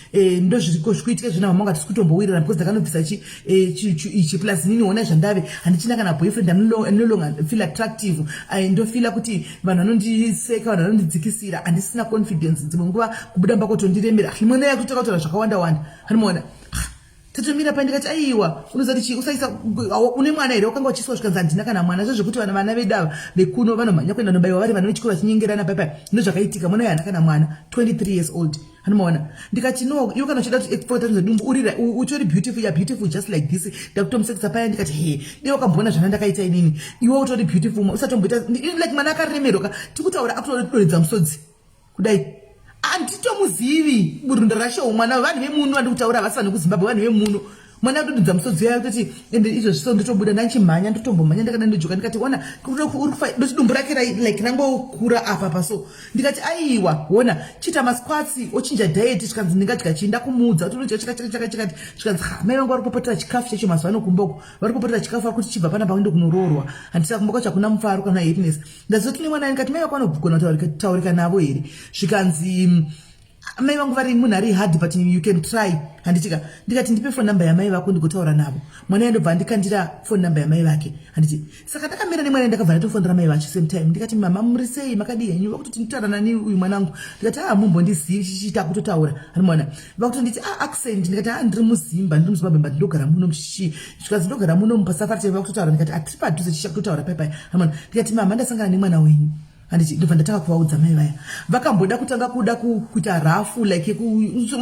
Ndozviriko zvikuitika zvina mama wangu, hatisi kutombowirirana because ndakanobvisa ichi, plus nini ona zvandave, handichina kana boyfriend. I'm no longer feel attractive. Ndofila kuti vanhu vanondiseka, vanhu vanondidzikisira, handisina confidence, dzimwe nguva kubuda mba kotondiremera." Mwana yakutaka kutaura zvakawanda wanda, handimaona? Tatomira pai, ndikati, "Aiwa, unoziva kuti usaisa, une mwana here wakanga uchiswa?" Zvikanzi, "Handina kana mwana." Zvezvekuti vana vedu ava vekuno vanomhanya kuenda nobayiwa vari vana vechikoro vachinyengerana paipai. Ndozvakaitika. Mwana uyo haana kana mwana, 23 years old, handimaona? Ndikati, "No, iwe kana uchida kuti dumbu, utori beautiful, you are beautiful just like this." Ndakutomusekesa paya, ndikati, "He, dei wakamboona zvana ndakaita inini. Iwe utori beautiful, usatomboita like." Mwana akaremerwa ka, tikutaura akutodonhedza musodzi kudai. Handitomuzivi burunda racho mwana. Vanhu vemuno vandi kutaura, havasi vanhu vekuZimbabwe, vanhu vemuno. Mwana atodudza musodzi yayo, kutoti, "Ende izvozvi so ndotobuda ndanchimhanya, ndotombomhanya ndakada." Ndojoka, ndikati, "Ona, uri dumbu rake like rangokura apa paso." Ndikati, "Aiwa, ona, chiita masquats, ochinja diet." Zvikanzi, "Ndingadya chii?" Ndakumuudza kuti unodya chakati chakati chakati. Zvikanzi, "Mai vangu vari kupopotera chikafu chacho mazuva ano kumboko, vari kupopotera chikafu, vari kuti chibva panapa uende kunoroorwa, handisa kumba kwacho hakuna mufaro kana happiness." Ndazoti nemwana, ndikati, "Mai vako vanogona kutaurika navo here?" Zvikanzi, "Mai vangu vari munhu ari hard, but you can try, handitika?" Ndikati, "Ndipe phone number yamai vako ndigotaura navo." Mwana yandobva andikandira phone number yamai vake, handiti? Saka ndakamira nemwana, ndakabva ndatofonera mai vacho same time. Ndikati, "Mama, muri sei? Makadii henyu?" Vakutoti, "Nditaura nani uyu mwanangu?" Ndikati, "A, mumbondizivi chichiita kutotaura, hanimona?" Vakutonditi, "A, accent." Ndikati, "A, ndiri muZimba, ndiri muZimbabwe, but ndogara muno muchichi." Zvikanzi, "Ndogara muno mupasafari." Vakutotaura, ndikati, "Atiri padhuze chicha kutotaura paipai, hanimona?" Ndikati, "Mama, ndasangana nemwana wenyu." Handiti ndobva ndatanga kuvaudza mai vaya. Vakamboda kutanga kuda kuita rafu like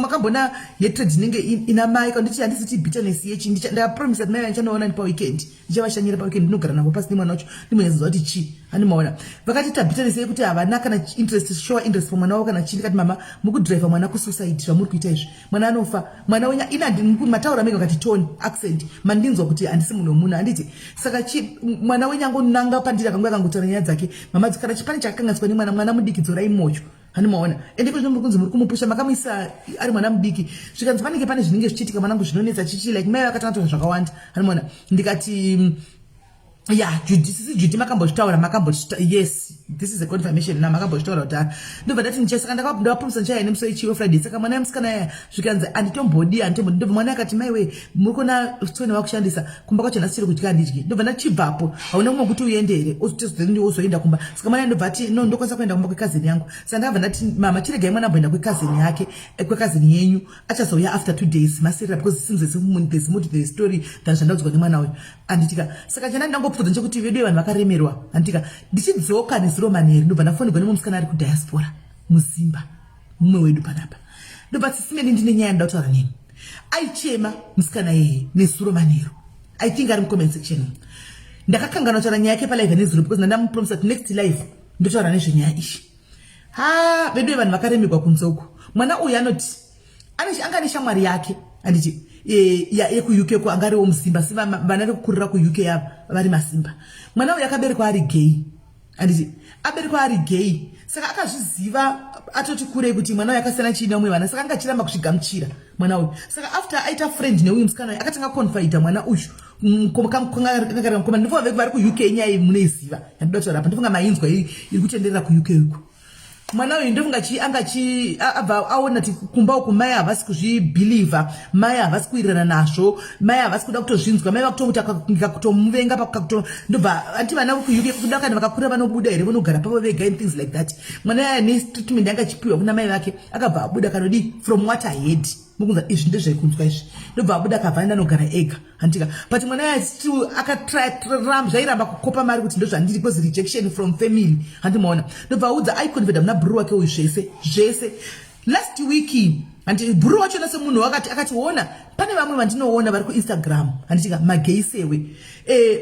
makambona hatred inenge ina mai kanditi handisiti bitterness yechi. Ndapromisa kuti mai vaya ndichanoona ndi paweekend, ndichavashanyira paweekend, ndinogara navo pasi nemwana wacho, ndimbonyatsoziva kuti chii. Handimaona vakatiita bitterness yekuti havana kana interest, show interest pamwana wavo kana chii. Ndikati, "Mama, mukudhiraivha mwana kusuicide. Zvamuri kuita izvi, mwana anofa." Mwana wenya ina mataura mega vakati tone accent mandinzwa kuti handisi munhu wemunhu, handiti? Saka mwana wenyu angonanga pandiri, akanguya akangotaura nyaya dzake. Mama, kana chipane chakakanganiswa nemwana, mwana mudiki, dzorai moyo. Handimaona ende iko zvino muri kunzi muri kumupusha, makamuisa ari mwana mudiki. Zvikanzi panenge pane zvinenge zvichiitika, mwanangu, zvinonetsa chichi. Like mai vakatanga taura zvakawanda. Handimaona ndikati, ya Judy, sisi Judy, makambozvitaura, makambozvita. Yes, this is a confirmation na makambozvitaura kuti ndobva ndati ndicha saka ndavapromisa ndichaya nemusi wechiwo Friday. Saka mwana wemusikana yaya, zvikanzi handitombodi, handitombodi. Ndobva mwana akati, "Maiwe, muri kuona tsoni vakushandisa kumba kwacho, nhasi chiri kudya handidyi." Ndobva ndachibvapo, hauna kumwe kuti uende here, wozoenda kumba. Saka mwana ndobva ati, "No, ndokwanisa kuenda kumba kwekazini yangu." Saka ndakabva ndati, "Mama, chiregai mwana amboenda kwekazini yake, kwekazini yenyu. Achazouya after 2 days masirira, because it seems as if there's more to the story than zvandaudzwa nemwana uyu." Handitika saka chana ndangopfudza nechekuti vedu vanhu vakaremerwa. Handitika ndichidzoka nezuro manheru, ndobva ndafonegwa nemumwe musikana ari kudiaspora muZimba, mumwe wedu panapa. Ndobva, "Sisimeni, ndine nyaya ndoda kutaura nemi." Aichema musikana yeye nezuro manheru. I think ari mucomment section. Ndakakanganwa kutaura nyaya yake palive nezuro because ndandamupromisa kuti next live ndotaura nezvenyaya iyi. Ha, vedu vanhu vakaremerwa kunze uku. Mwana uyu anoti anga neshamwari yake, handiti, yekuUK ko anga ariwo muZimba, si vana vekukurira kuUK ava vari maZimba. Mwana uyu akaberekwa ari gay, handiti? Aberekwa ari gay, saka akazviziva atoti kurei kuti mwana uyu akasiyana chii neumwe vana. Saka anga achiramba kuzvigamuchira mwana uyu. Saka after aita friend neuyu musikana uyu, akatanga confida mwana uyu. Ndifunga vari kuUK nyaya iyi munoiziva yandoda kutaura apa. Ndifunga mainzwa iri kutenderera kuUK uku. Mwana uyu ndofunga chi anga chi abva aona kuti kumba uku mai havasi kuzvibhilivha, mai havasi kuwirirana nazvo, mai havasi kuda kutozvinzwa, mai vakutomuta kutomuvenga. Ndobva anti vana kuUK kuda kana vakakurira vanobuda here, vonogara pavo vega and things like that. Mwana yaya netreatment yanga achipiwa kuna mai vake, akabva abuda kanodi. From what I heard, mukunza izvi ndezvaikunzwa izvi. Ndobva abuda, akabva aenda anogara ega, handitika? But mwana yaya still akatramba, zvairamba kukopa mari kuti ndozvandiri because rejection from family, handimaona? Ndobva audza, aiconfida muna bhuru wake uyu zvese zvese. Last week, handi, bhuru wachona semunhu wakati akati, "Ona, pane vamwe vandinoona vari kuInstagram, handitika, magay sewe,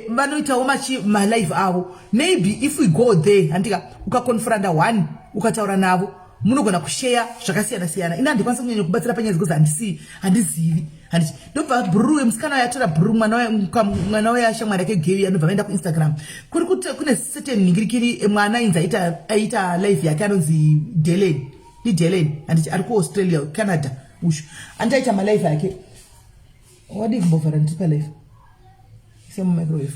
vanoitawo malive avo. Maybe if we go there, handika, ukaconfronta one, ukataura navo, munogona kusheya zvakasiyana siyana. Ini handikwanisi kunyanya kubatsira panyaya dzekuzi handisi, handizivi, handiti?" Ndobva bhururu wemusikana wayo atora bhururu, mwana weyashamwari yake gay, anobva vaenda kuInstagram. Kuri kune certain nhingirikiri mwana ainzi aita live yake, anonzi Delen, ndiDelen, handiti? Ari kuAustralia, Canada ushu, andiaita malive ake. Wadii kumbovhara? Ndiri palive semumicrowave,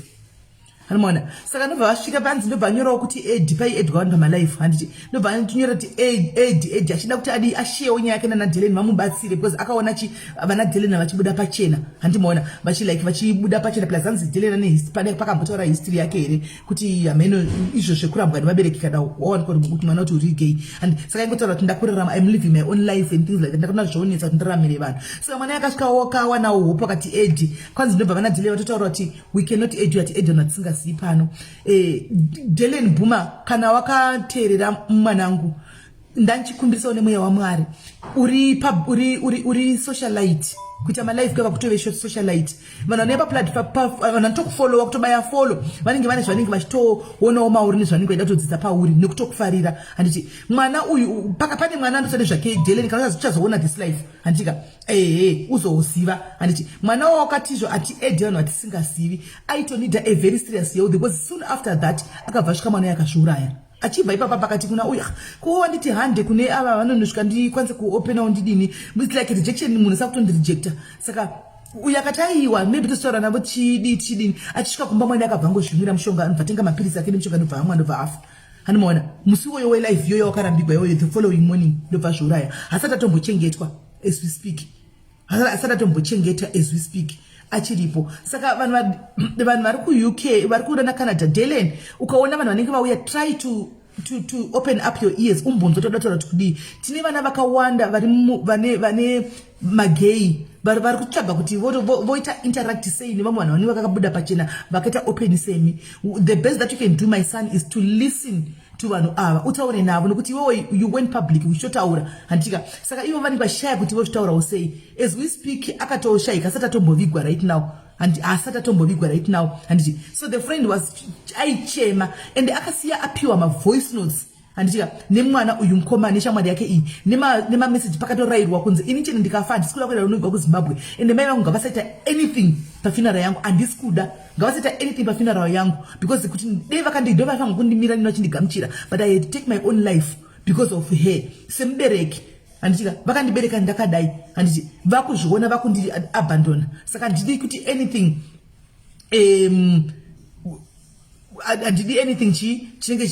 anomaona. Saka ndobva vasvika panzi, ndobva anyorawo kuti add, pai add vanhu pamalive, handiti? Ndobva anyora kuti add, add, achida kuti adi ashiyewo nyaya yake nanaDelen vamubatsire, because akaona chi vana Delen vachibuda pachena, handimaona, vachilike vachibuda pachena. Plus hanzi Delen ane pane pakambotaura history yake here kuti hameno izvo zvekurambwa nevabereki kana wawanikwa kuti mwana kuti uri gay. And saka ingotaura kuti ndakurarama, I'm living my own life and things like that, ndakaona zvoonetsa kuti ndiraramire vanhu. Saka mwana akasvika akawanawo hope, akati add. Kwanzi ndobva vana Delen vatotaura kuti we cannot add you, ati add vanhu vatisingazii pano. Delen Buma, kana wakateerera mwanangu, ndanchikumbirisawo nemweya waMwari. Uri socialite, kuita malive kweva kutove socialite. Vanhu vanouya paplatform, vanhu vanotokufollowa, kutobaya follow, vanenge vane zvanenge vachitoonawo mauri nezvanenge vaida kutodzidza pauri nekutokufarira, handiti? Mwana uyu paka pane mwana andotoda zvake Delen, kana uchazoona this life, handitika? Ehe, uzoziva, handiti? Mwana wawakatizvo ati add vanhu vatisingazivi, aitonida a very serious health, because soon after that akabva asvika mwana yakazviuraya. Achibva ipapa pakati kuna uyu, ko wanditi hande kune ava vanonosvika ndikwanise kuopenawo ndidini? It's like rejection, munhu sakutondirejecta. Saka uyu akati, "Aiwa, maybe tozotaura navo, chidi chidini." Achisvika kumba, mwana akabva angozvimwira mushonga, anobva tenga mapirisi ake nemushonga, ndobva amwa, ndobva afa. Handimaona musi iwoyo welive iyoyo wakarambigwa iwoyo, the following morning ndobva zviuraya. Hasati atombochengetwa as we speak, asati atombochengeta as we speak, achiripo. Saka vanhu vari kuUK, vari kuda naCanada, Delen, ukaona vanhu vanenge vauya, try to open up your ears, umbonzwa toda taura kuti kudii. Tine vana vakawanda vane magay vari kutsvaga kuti voita interact sei nevamwe vanhu vanenge vakabuda pachena, vakaita open semi. The best that you can do, my son, is to listen. to vanhu ava utaure navo nokuti iwewe you went public uchitotaura handitika saka ivo vanenge vachishaya kuti vozvitaurawo sei as we speak akatoshaika asati atombovigwa right now and asati atombovigwa right now handiti so the friend was aichema and akasiya apiwa mavoice notes handitika nemwana uyu mukoma neshamwari yake iyi nemameseji pakatorairwa kunzi ini chene ndikafa handisi kuda kuenda kunovigwa kuzimbabwe ende mai vangu ngavasaita anything pafuneral yangu handisi kuda ngavasaita anything pafuneral yangu because kuti dei vakandi ndo vaifanira kundimira nini vachindigamuchira but i had to take my own life because of her semubereki handitika vakandibereka ndakadai handiti vakuzviona vakundi abandona saka handidi kuti anything um, handidi anything chi chinenge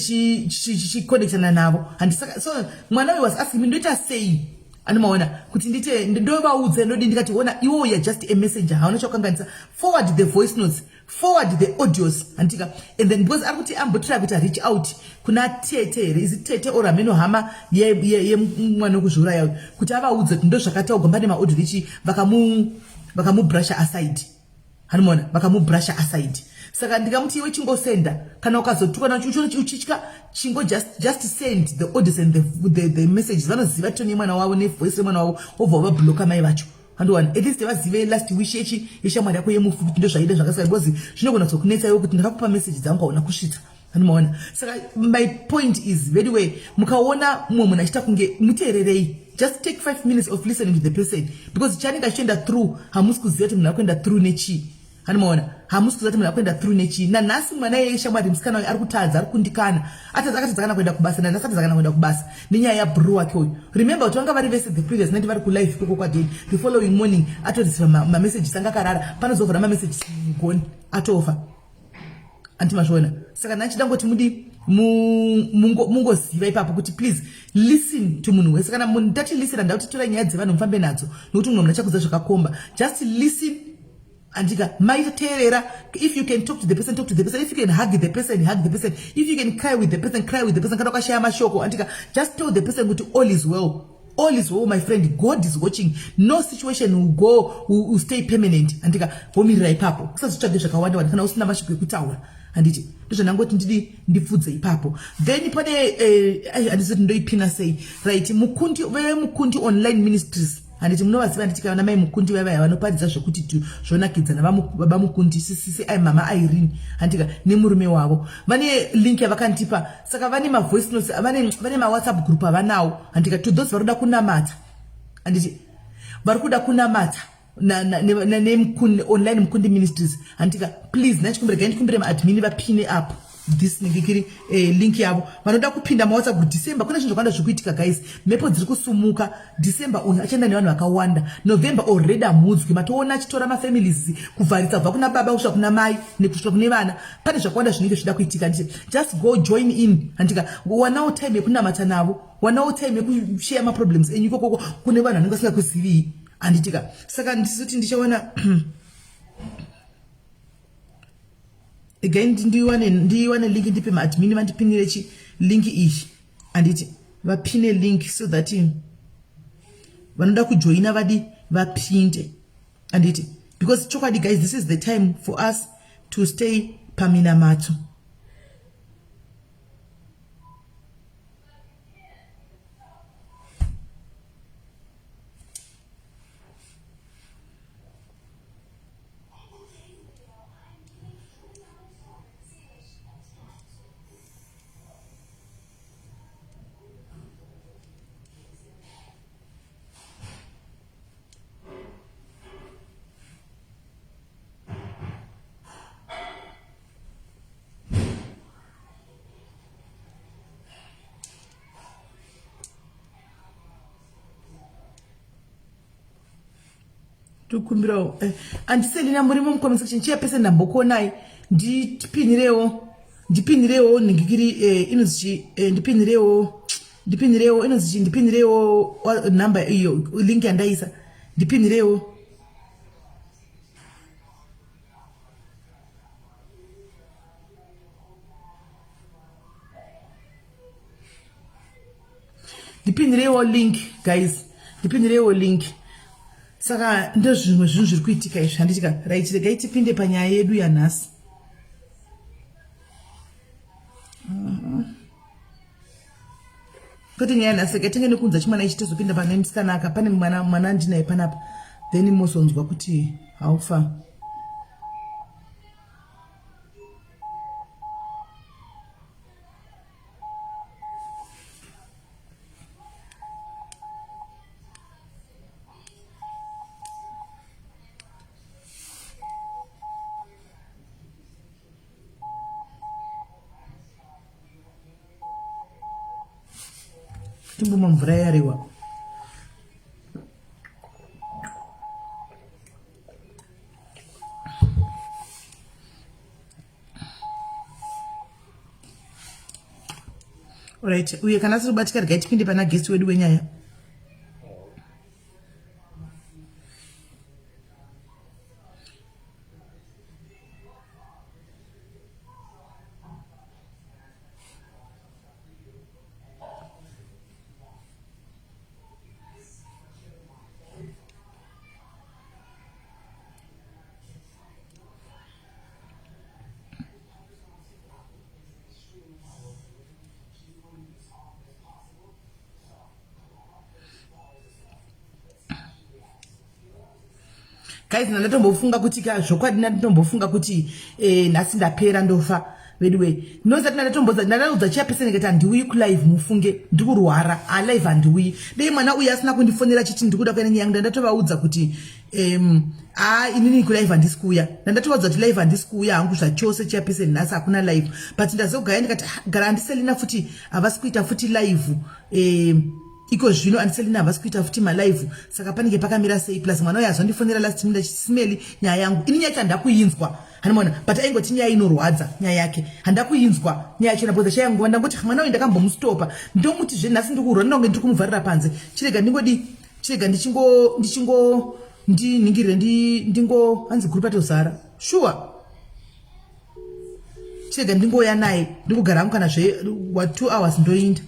chichiconnectana navo handisaka so mwana uyu was asking me ndoita sei anomaona kuti ndite ndovaudza ndodi ndikati ona iwo uya just a messenger hauna chakukanganisa forward the voice notes forward the audios handika and then because ari kuti ambotry kuita reach out kuna tete here is tete or hameno hama yemwana wekuzviuraya uyu kuti avaudze kuti ndozvakataugwa pane maaudio richi vakamubrusha aside Hanimona vakamubrusha aside. Saka ndikamuti iwe chingosenda kana ukazotukana uchitya chingo just, just send the orders and the, the, the messages vanoziva tone yemwana wavo nevoice yemwana wavo wobva wavabloka mai vacho handiwana at least vazive last wish yechi yeshamwari yako yemufi kuti ndozvaida zvakasaka because zvinogona kuzokunetsa iwe kuti ndakakupa message dzangu hauna kusvitsa Anomaona. Saka my point is very way mukaona mumwe munhu achiita kunge muteererei just take 5 minutes of listening to the person because chanenge achienda through hamusi kuziva kuti munhu akuenda through nechii anomaona hamusi kuziva kuti munhu akuenda through nechii nanhasi mwana yeye shamwari musikana uyu ari kutadza ari kundikana atadza akatadza kana kuenda kubasa nanhasi atadza kana kuenda kubasa nenyaya yabru wake uyu remember kuti vanga vari vese the previous night vari kulife ikoko kwadeni the following morning atoreceiva mamessages anga akarara panozovhura mamessages mugoni atofa anti mazviona saka ndachida ngoti mudi mungoziva ipapo kuti please listen to munhu wese kana munhu tati listen handida kuti torai nyaya dzevanhu mufambe nadzo nokuti mumwe munhu achakudza zvakakomba just listen andika maiteerera if you can talk to the person talk to the person if you can hug the person hug the person if you can cry with the person cry with the person kana ukashaya mashoko andika just tell the person kuti all is well all is well my friend god is watching no situation will go will, will stay permanent andika vomirira ipapo usazotsvage zvakawanda wanda kana usina mashoko ekutaura handiti ndozvandangoti ndidi ndipfudze ipapo then pane eh, handisi kuti ndoipina sei right mukundi vemukundi online ministries handiti munovaziva handiti kana mai mukundi vaya vaya vanoparidza zvekuti tu zvonakidza nababa mukundi sisisi ai mama Irene handika nemurume wavo vane link yavakandipa saka vane mavoice notes vane, vane mawhatsapp group avanawo handika to those vari kuda kunamata handiti vari kuda kunamata online mukundi ministries handika please nachikumbira gai ndikumbire maadmini vapine up this ningikiri eh, link yavo vanoda kupinda mawhatsapp group december kune zvinhu zvakawanda zviri kuitika guys mhepo dziri kusumuka December uyu achaenda nevanhu vakawanda. November already hamuudzwi matoona achitora mafamilies kuvharisa kubva kuna baba kusvika kuna mai nekusvika kune vana. Pane zvakawanda zvinenge zvichida kuitika nditi just go join in handika wanawo time yekunamata navo wanawo time yekushare maproblems enyu ikokoko kune vanhu vanenge vasingakuzivii handitika saka ndisoti ndichawana again ndiwane ndiwane link ndipe maadmin vandipinire chi link iyi handiti vapine link so that vanoda kujoina vadi vapinde handiti because chokwadi guys this is the time for us to stay paminamato tokumbirawo eh, andiselina murimo mucomment section chiya pese ndambokuonai ndipinirewo ndipinirewo nhingikiri eh, inonzi chi eh, ndipinirewo ndipinirewo inonzi chi ndipinirewo number iyo link yandaisa ndipinirewo ndipindireiwo link guys ndipindireiwo link saka ndozvimwe zvinhu zviri kuitika izvi handitika right regai tipinde panyaya yedu yanhasi uh -huh. Kwete nyaya nhasi rega tenge nekunza chimwana ichi tozopinda pane musikana aka pane mwana mwana andinaye panapa then mozonzwa kuti how far. Timbomwa mvura yarewa. Alright, uye kana asiri kubatika regai tipinde pana guest wedu wenyaya. Guys, ndandatombofunga kuti ka zvokwadi ndandatombofunga kuti eh, nhasi ndapera ndofa veduwe ndinozati ndandatombodza ndandaudzwa chiapese ndikati handiuyi kulive mufunge ndikurwara alive handiuyi dei mwana uyu asina kundifonera chiti ndikuda kuenda nyaya yangu ndandatovaudza kuti um haa inini kulive handisi kuuya ndandatovaudza kuti live handisi kuuya hangu zvachose chiapese nhasi hakuna live but ndazogaya ndikati ah, gara handiselina futi havasi kuita futi live um iko zvino andiselina havasi kuita futi malive saka panenge pakamira sei plus mwana uyo azondifonera last minute achisimeli nyaya yangu ini nyaya yacho handakuinzwa hanimona but aingoti nyaya inorwadza nyaya yake handakuinzwa nyaya yacho because chaya nguva ndangoti mwana uyu ndakambomustopa ndomuti zve nhasi ndikurwa ndinonge ndiri kumuvharira panze chirega ndingodi chirega ndichingo ndichingo ndinhingirire ndingo hanzi group atozara sure chirega ndingouya naye ndikugara hangu kana zve wa 2 hours ndoinda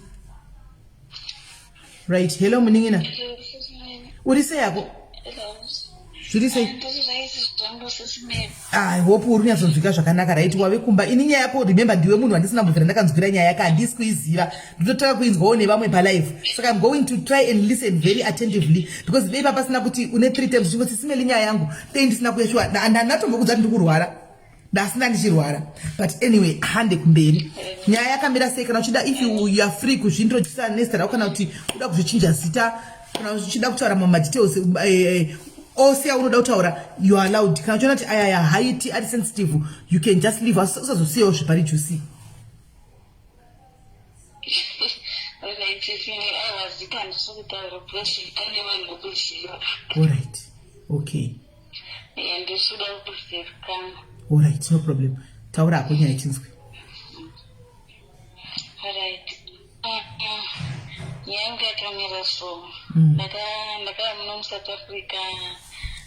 right hello munin'ina uri sei yako zviri sei i hope uri kunyatsonzwika zvakanaka right wave kumba ini nyaya yako remember ndiwe munhu wandisina mbobvira ndakanzwira nyaya yake handisi kuiziva ndototanga kuinzwawo nevamwe palife saka im going to try and listen very attentively because dei papasina kuti une three times uchingoti simeli nyaya yangu dei ndisina kuya shuwa ndatombokudza kuti ndikurwara ndasina ndichirwara but anyway hande kumberi nyaya yakamira sei kana uchida if you are free kuzviintrodusa nezita rako kana kuti uda kuzvichinja zita kana uchida kutaura mamadetails eh, eh, ose aunoda kutaura you are allowed kana uchiona kuti ayaya haiti ari sensitive you can just leave us usazosiyawo zvipari juicy Alright. Okay.
Ndisida kuzivikanwa.
Alright, no problem. Taura hako nyaya chinzwe.
Alright. Nyaya yangu yakamira so. Ndakauya muno muSouth Africa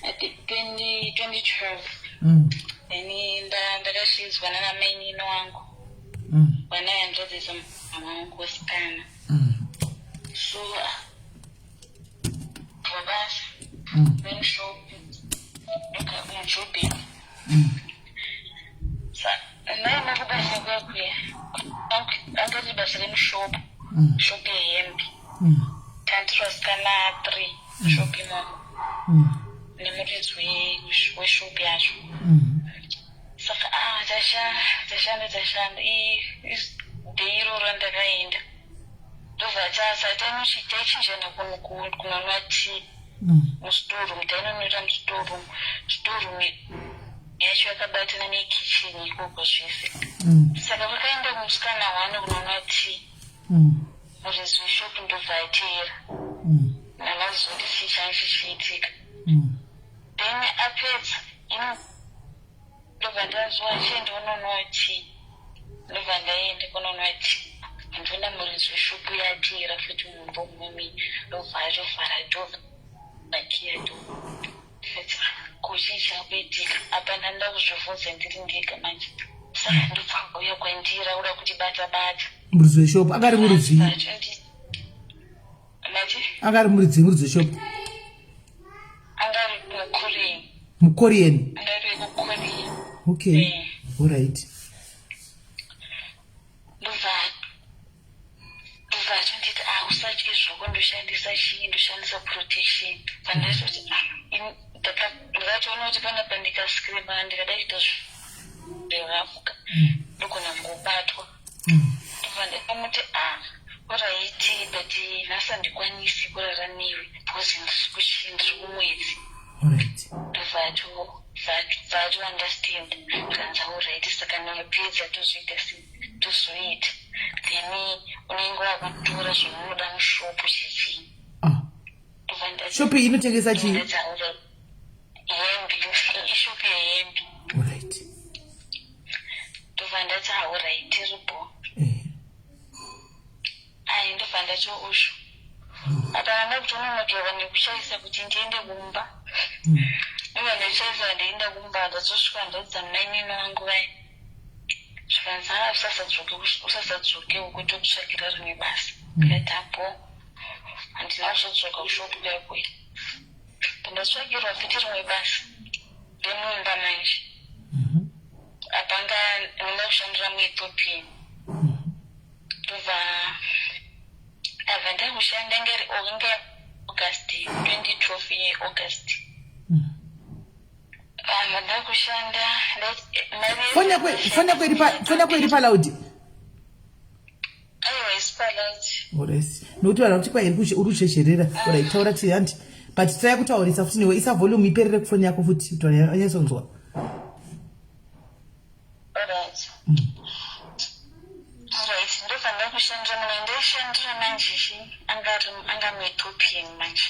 at 2012. Then ndakashinzwa nana mainini wangu. Vana hanzvadzi dzamama wangu wesikana. So pabasa nemushop mujobheni naina kubasa kwakuya angati basa remushop shop yehembe tanti vasikana three shop imomo nemuridzi weshop yacho saka ah tashanda tashanda day iroro randakaenda ndobva taichinjana kunonwa tea mustoreroom tainonwira mustoreroom storeroom yacho yakabatana nekitchen ikoko zvese saka vakaenda musikana one kunonwa tea muridzi weshop ndobva ateera ndakazoti chii change chichiitika then apedza ini ndobva ndazwa achienda unonwa tea ndobva ndaenda kunonwa tea andiona muridzi weshopu yateera futi mumba umomi ndobva atovhara door vakiya door ndikati ko chii chakuitika apa ndanda kuzvibvunza ndiri ndega manje saka ndobva auya kwandiri akuda kutibata bata
muridzi weshopu akari muridzi akari muridzi muridzi weshopu
angari mukorean
mukorean
angari mukorean
okay eh. All right
ndobva ndobva achonditi ah Pandati kuti ah, ndakatoona kuti panapa ndikascreama, ndikada kuita zvevafuka, ndogona kungobatwa. Ndobva ndamuti, "Ah, alright, but nhasi handikwanisi kurara newe because ndiri kumwedzi." Ndobva ato understand, zvanzi, "Alright, saka ndapedza tozoita sei?" Tozoita, then unenge wakutora zvaunoda mushopu chichii.
Shopu iyi inotengesa chii?
Hembe, ishopu yehembe. Ndobva ndati, "Alright, ribo." Ai, ndobva ndati ushu apa ndanga kutononokerwa nekuchaisa kuti ndiende kumba. Ndobva ndachaisa, ndaenda kumba, ndatosvika ndaudza mainini wangu vai, zvikanzi, "A, usasadzoke uko, tokutsvagira rimwe basa." Ndikati, "Apo handina kuzodzoka kushopu kuya." Pandatsvagirwa futi rimwe basa remumba manje. Apanga ndinoda kushandira muEthiopian. Ndobva ndabva ndakushanda, ngeri inge August 2012, ye August. Abva ndakushanda.
Foni yako iri paloud?
Aiwa, isi paloud.
Alright, nokuti vanhu vakuti kwai uri kuchezherera. Alright, taura ti handi, but try kutaurisa futi newe, isa volume iperere kufoni yako futi kuti vanhu vanyatsonzwa.
Alright, ndobva ndakushandira munhu ndaishandira manje chi anga muEthiopian manje.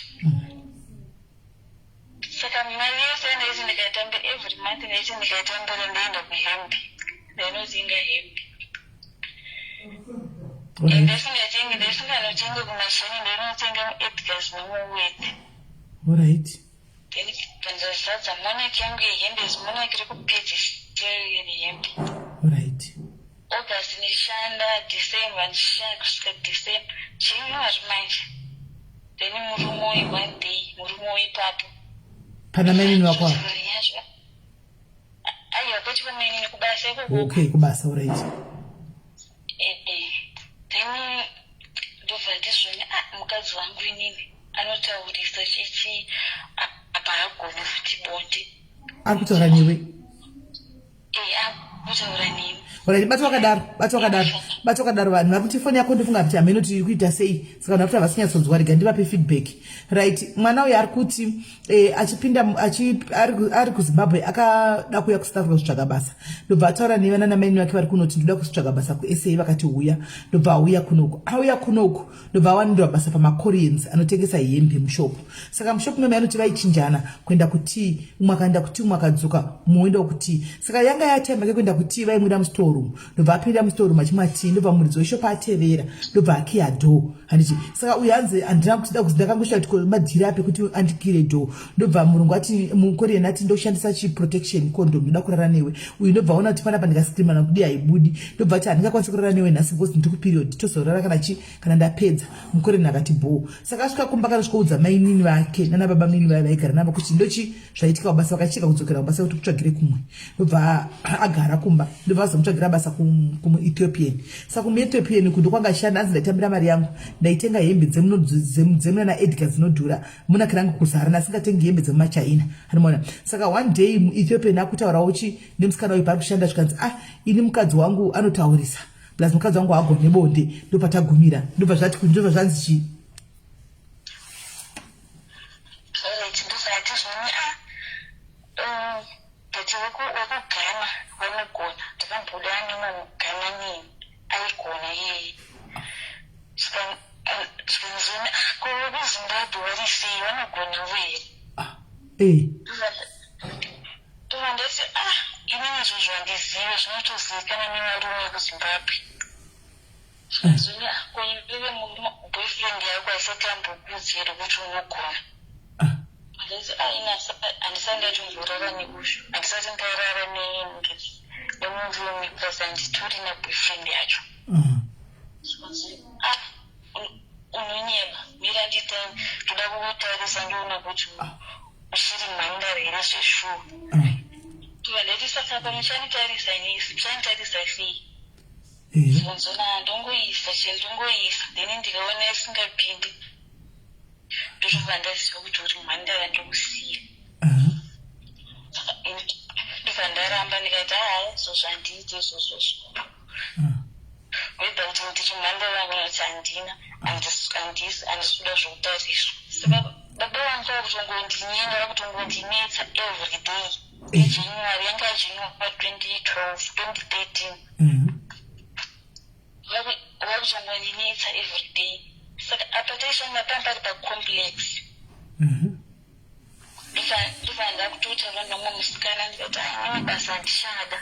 Saka mari yese yandaiti ndikaitambira every month, ndaiti ndikaitambira ndoenda kuhembe, ndainotenga hembe. Ndaisingatengi, ndaisinganotenga kumasheni, ndainotenga muEdgars nemuWoolworths. Then ndazadza monarch yangu yehembe, zimonarch rekupedzisira rehembe. August ndichishanda, December ndichishanda kusvika December, January manje. Then murume uyu, one day murume uyu ipapo
Pana mainini wako apa?
Aiwa, kwete kwamainini, kubasa ikoko.
Okay, kubasa, alright.
Then ndobva ndizvoni, ah, mukadzi wangu inini anotaurisa chichi, apa haagoni futi bonde.
Ari kutaura newe?
Akutaura neni.
Alright, bati wakadaro, bati wakadaro, bati wakadaro. Vanhu vari kuti foni yako, ndofunga kuti hameno kuti iri kuita sei, saka vanhu vari kuti havasi rega ndivape feedback. Right, mwana uyu ari kuti achipinda ari kuZimbabwe, akada kuuya kuSouth Africa kutsvaga basa. Ndobva ataura nevana namaini vake vari kunoti, "Ndoda kutsvaga basa kuSA." Vakati, "Uya." Ndobva auya kunoku. Auya kunoku, ndobva awanirwa basa pamaKoreans anotengesa hembe mushopu. Saka mushopu meme anoti vaichinjana kuenda kutea, umwe akaenda kutea, umwe akadzoka, mumwe oendawo kutea. Saka yanga yatime yake kuenda kutea, vaimwira mustoreroom. Ndobva apinda mustoreroom achimwa tea, ndobva muridzi weshopu atevera, ndobva akiya door, handiti? Saka uyu hanzi, "Handina kuda kuti ndakangosvika kuti madhiri api kuti andikire door." Ndobva murungu ati, muKorean ati, "Ndoshandisa chiprotection condom, ndoda kurara newe." Uyu ndobva aona kuti panapa ndikascreamana kudi haibudi. Ndobva ati, "Handingakwanisi kurara newe nhasi because ndiri kuperiod, tozorara kana chi kana ndapedza." MuKorean akati, "Bho." Saka asvika kumba, kanosvikoudza mainini vake nana baba munini vaya vaigara navo kuti ndochi zvaitika kubasa. Vakacheka kudzokera kubasa kuti kutsvagire kumwe. Ndobva agara kumba, ndobva vazomutsvagira basa kumuEthiopian. Saka kumuEthiopian uku ndokwanga achishanda. Anzi, "Ndaitambira mari yangu, ndaitenga hembe dzemuna Edgar dzinodhura, monarch rangu kuzara, ndasingatengi hembe dzemumachina." Anomaona, saka one day muEthiopian akutaurawo chi nemusikana uyu paari kushanda, zvikanzi, "Ah, ini mukadzi wangu anotaurisa, plus mukadzi wangu haagone bonde." Ndopatagumira, ndobva zvati, ndobva zvanzi chii?
Alright, ndobva ati zvoni, "Ah, but wekuGhana vanogona, ndakamboda nemwe muGhana nini aigona iyeye." Zvikanzoni, "Ah, ko vekuZimbabwe vari sei, vanogonawo here?" Ndobva ndati, "Ah, inini izvozvo handizive, zvinotozivikanwa nevarume vekuZimbabwe." Zvikanzoni, "Ah, ko iwewe boyfriend yako haisati ambokuudzi here kuti unogona?" Ndati, "Ah, ini handisati ndatomborara neushu, handisati ndarara nemurume, plus handitorina boyfriend yacho." Zvikanzi, "Ah, unonyeba, mira ndita, ndoda kukutarisa ndoona kuti uchiri mhandara here zveshuwa." Ndobva ndati, "Saka pamuchanitarisa inisi, muchanitarisa sei?" Zvikanzona, "Ndongoisa che, ndongoisa, then ndikaona isingapindi." Ndotobva ndaziva kuti uri mhandara, ndokusiya. Ndobva ndaramba, ndikati, "Haa, izvozvo handiiti izvozvozvo." Whether kuti ndiri mhandara kana kuti handina, handisi kuda zvokutariswa. Saka baba vangu vakutongondinyenga, vakutongondinetsa every day. Ijanuary, yanga yaJanuary 2012, 2013. Vakutongondinetsa every day. Saka apa taishanda panga pari pacomplex. Ndobva ndakutotaura nomumwe musikana, ndikati, "Ai, basa handichada,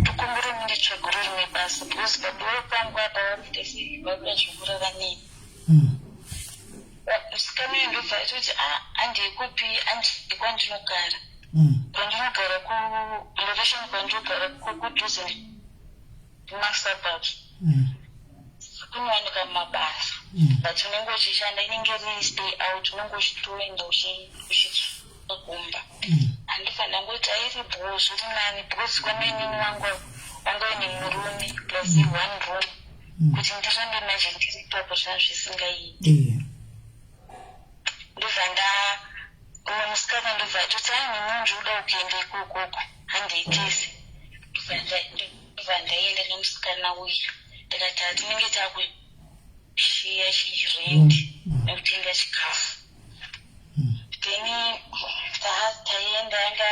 tokumbira munditsvagiro rimwe basa, because baba pangu apa vakuita sei, vakuda zvokurara neni." Musikana uyu ndobva atoti, "A, handikupi, handii kwandinogara." Kwandinogara kulocation, kwandinogara kudhuze nemasuburbs, kunowanika mabasa, but unenge uchishanda, inenge iri stay out, unenge uchitoenda uchitsvaka kumba. Handibva ndangoti airi bho, zviri nani, because kwamainini wangu wanga uine murume plus one room, kuti ndirambe manje ndiri ipapo zvina zvisingaiti. Ndobva nda umwe musikana ndobva atoti, "Ai, nini ndinoda kuenda ikokoko, handiitese." Ndobva ndaenda nemusikana uyu, ndikati, "Hatinenge takushiya chirendi nekutenga chikafu." Then taenda, yanga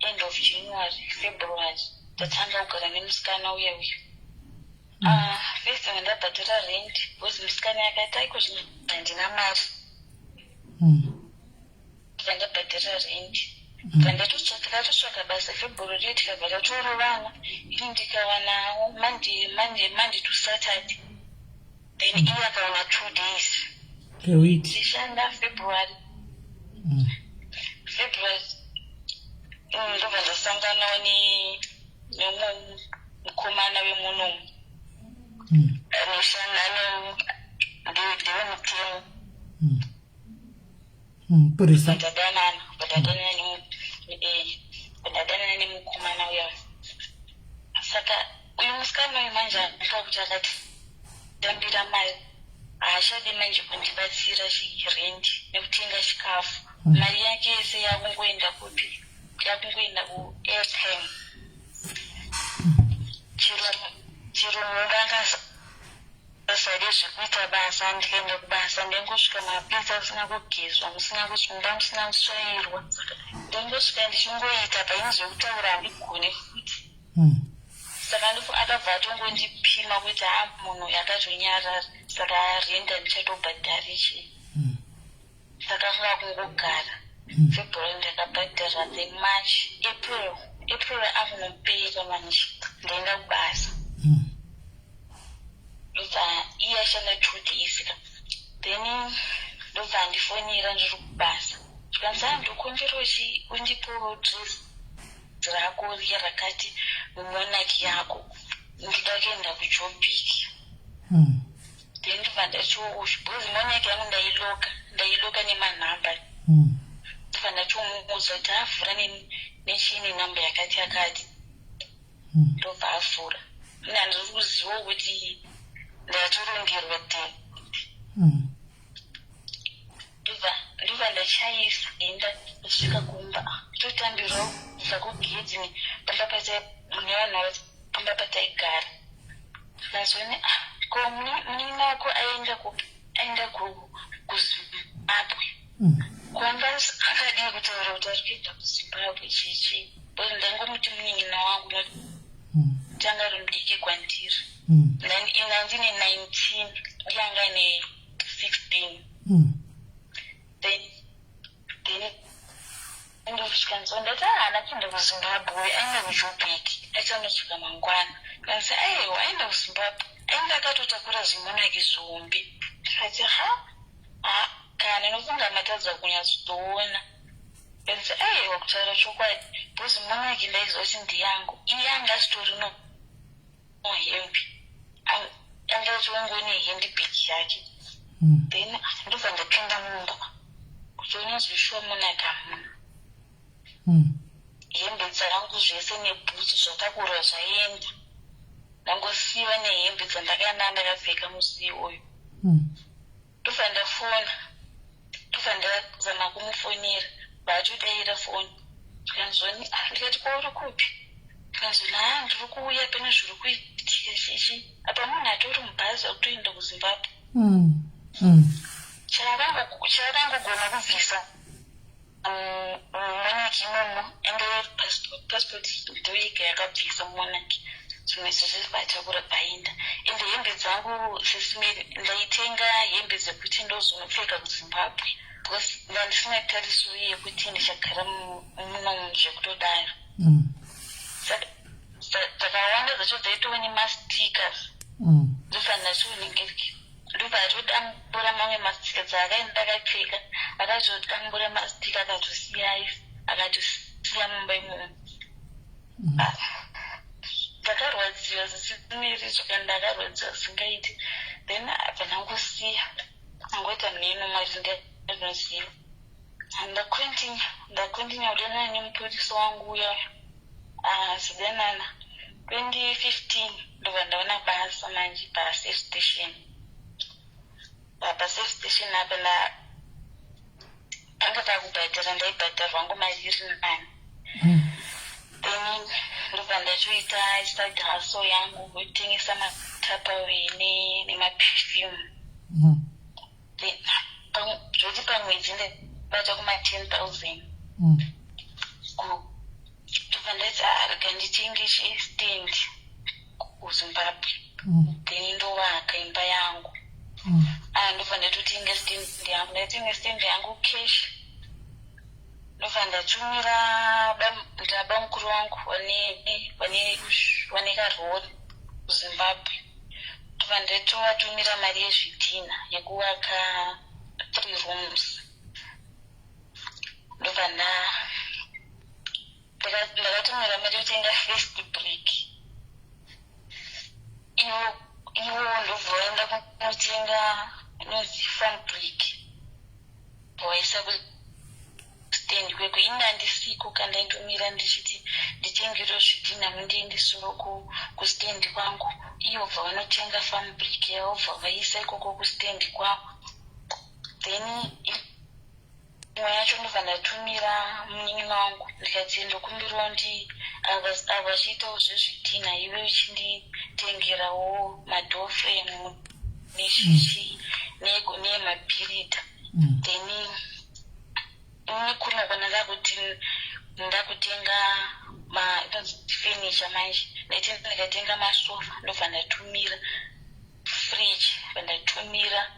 end of January, February, tatanga kugara nemusikana uya uyu. First ndabhadhara rent, because musikana yakati, "Aiko zvino handina mari." Ndobva ndabhadhara rent, tikatotsvaka basa February, tikabva tatorovana, ini ndikawanawo Monday to Saturday, then iye akawana 2 days.
Peweek.
Tichishanda February. February, ndobva ndasanganawo nemumwe mukomana wemunomu anoshanda, ndewemutemo.
Purisa.
Ndadanana, ndadanana nemukomana uya. Saka uyu musikana uyu manje anofa kuti akatambira mari, haachadi manje kundibatsira chirendi nekutenga chikafu. Mari yake yese yakungoenda kupi? Yakungoenda kuairtime. Chero munhu angasade zvekuita basa, ndikaenda kubasa ndingosvika mapizza asina kugezwa, musina mumba musina kutsvairwa. Ndingosvika ndichingoita paini, zvekutaura handigone futi. Saka akabva atongondipima kuti, "Ha, munhu akatonyarara, saka renda ndichatobhadhari chii?" Saka anga kungogara. February ndakabhadhara, then March, April, April akunopera manje, ndaenda kubasa. Ndobva iye ashanda 2 days ka, then ndobva andifonera ndiri kubasa, zvikanzi, "A, ndokumbira undipewo dress rako riya rakati muMonarch yako, ndoda kuenda kuJoburg." Then ndobva ndatiwo, because Monarch yangu ndailoka nemanhamba. Ndobva ndatomuudza kuti avhura nechini, namba yakati yakati. Ndobva avhura. Ine handiri kuzivawo kuti ndatorongerwa te. Ndobva ndachaisa, enda, ndasvika kumba, totambirwa kubva kugedhi pamba nevanhu pamba pataigara. Nazoni, "Ko munin'ina wako aenda kupi?" "Aenda kuZimbabwe." Kwanga akadii kutaura kuti ari kuenda kuZimbabwe chichi? Because ndangomuti munin'ina wangu, nokuti anga ari mudiki kwandiri. Ina ndine 19, iye anga ine 16. Then ndosvika ndati, "Haana kuenda kuZimbabwe, aenda kuJoburg, achanosvika mangwana." Kanzi, "Aiwa, aenda kuZimbabwe, aenda akatotakura ziMonarch zihombe." Ndikati, "Ha ha, kana inofunga matadza kunyatsoona." Kanzi, "Aiwa, kutaura chokwadi, because Monarch ndaiziva kuti ndiyangu, iye anga asitori nohembe, anga achingone handbag yake." Then ndobva ndapinda mumba kuti unyazoshuwa Monarch hamuna. Hembe dzangu zvese nebhutsu zvatakurwa zvaenda, ndangosiyiwa nehembe dzandakanga ndakapfeka musi iwoyo. Ndobva ndafona. Ndobva ndazama kumufonera, vaatodaira foni. Zvikanzoni, ah, ndikati kwauri kupi? Zvikanzoni, haa ndiri kuuya pane zviri kuitika chichi. Apa munhu atori mubhazi akutoenda kuZimbabwe. Chaakangogona kubvisa mumonaki imomo anga iri passport, passport ndoyega yakabvisa mumonaki. Zvimwe zvese vatakura painda. Ende hembe dzangu sesimeri ndaitenga hembe dzekuti ndozonopfeka kuZimbabwe because ndandisina tarisiro yekuti ndichagara munomu zvekutodaro. Saka dzakawanda dzacho dzaitova nemastickers. Ndofanira chiuningirike. Ndobva atodambura mamwe mastika dzaakaenda akapfeka akatodambura mastika akatosiya akatosiya mumba imomo. Ndakarwadziwa zvisineri zvoka ndakarwadziwa zvisingaiti then abva ndangosiya angoita mheno Mwari ndiye anoziva. Ndakontinya ndakontinya kudanana nemupurisa wangu uya asidanana 2015 ndobva ndaona basa manje pasafe station. Pasafe station apa panga pakubhadhara ndaibhadharwa hangu mari iri nani. Then ndobva ndatoita side hustle yangu yekutengesa matupperware nemaperfume. Then zvoti pamwedzi ndaibata kuma 10,000. Ndobva ndati ah, rega nditenge chistand kuZimbabwe. Then ndovaka imba yangu. Ah, ndobva ndatotenga stand yangu, ndatenga stand yangu cash. Ndobva ndatumira bamukuru vangu vane karori kuZimbabwe. Ndobva ndatovatumira mari yezvidhina yekuvaka 3 rooms. Ndobva ndakatumira mari yekutenga first brick. Ivo ndobva vaenda kunotenga inonzi farm brick. Vaisa kustand kwekwe. Ini handisiko kandaindomira ndichiti nditengerewo zvidhina mundiendesewo kustand kwangu. Ivo bva vanotenga farm brick yavo bva vaisa ikoko kustand kwavo. Then imwe yacho ndobva ndatumira munin'ina wangu ndikati ndokumbirawo ndi ava vachiitawo zvezvidhina iwe uchinditengerawo madoor frame nechichi nemabhiridha. Then ini kuno kwana ndakuti ndakutenga inonzi furniture manje. Ndaiti ndikatenga masofa ndobva ndatumira fridge, bva ndatumira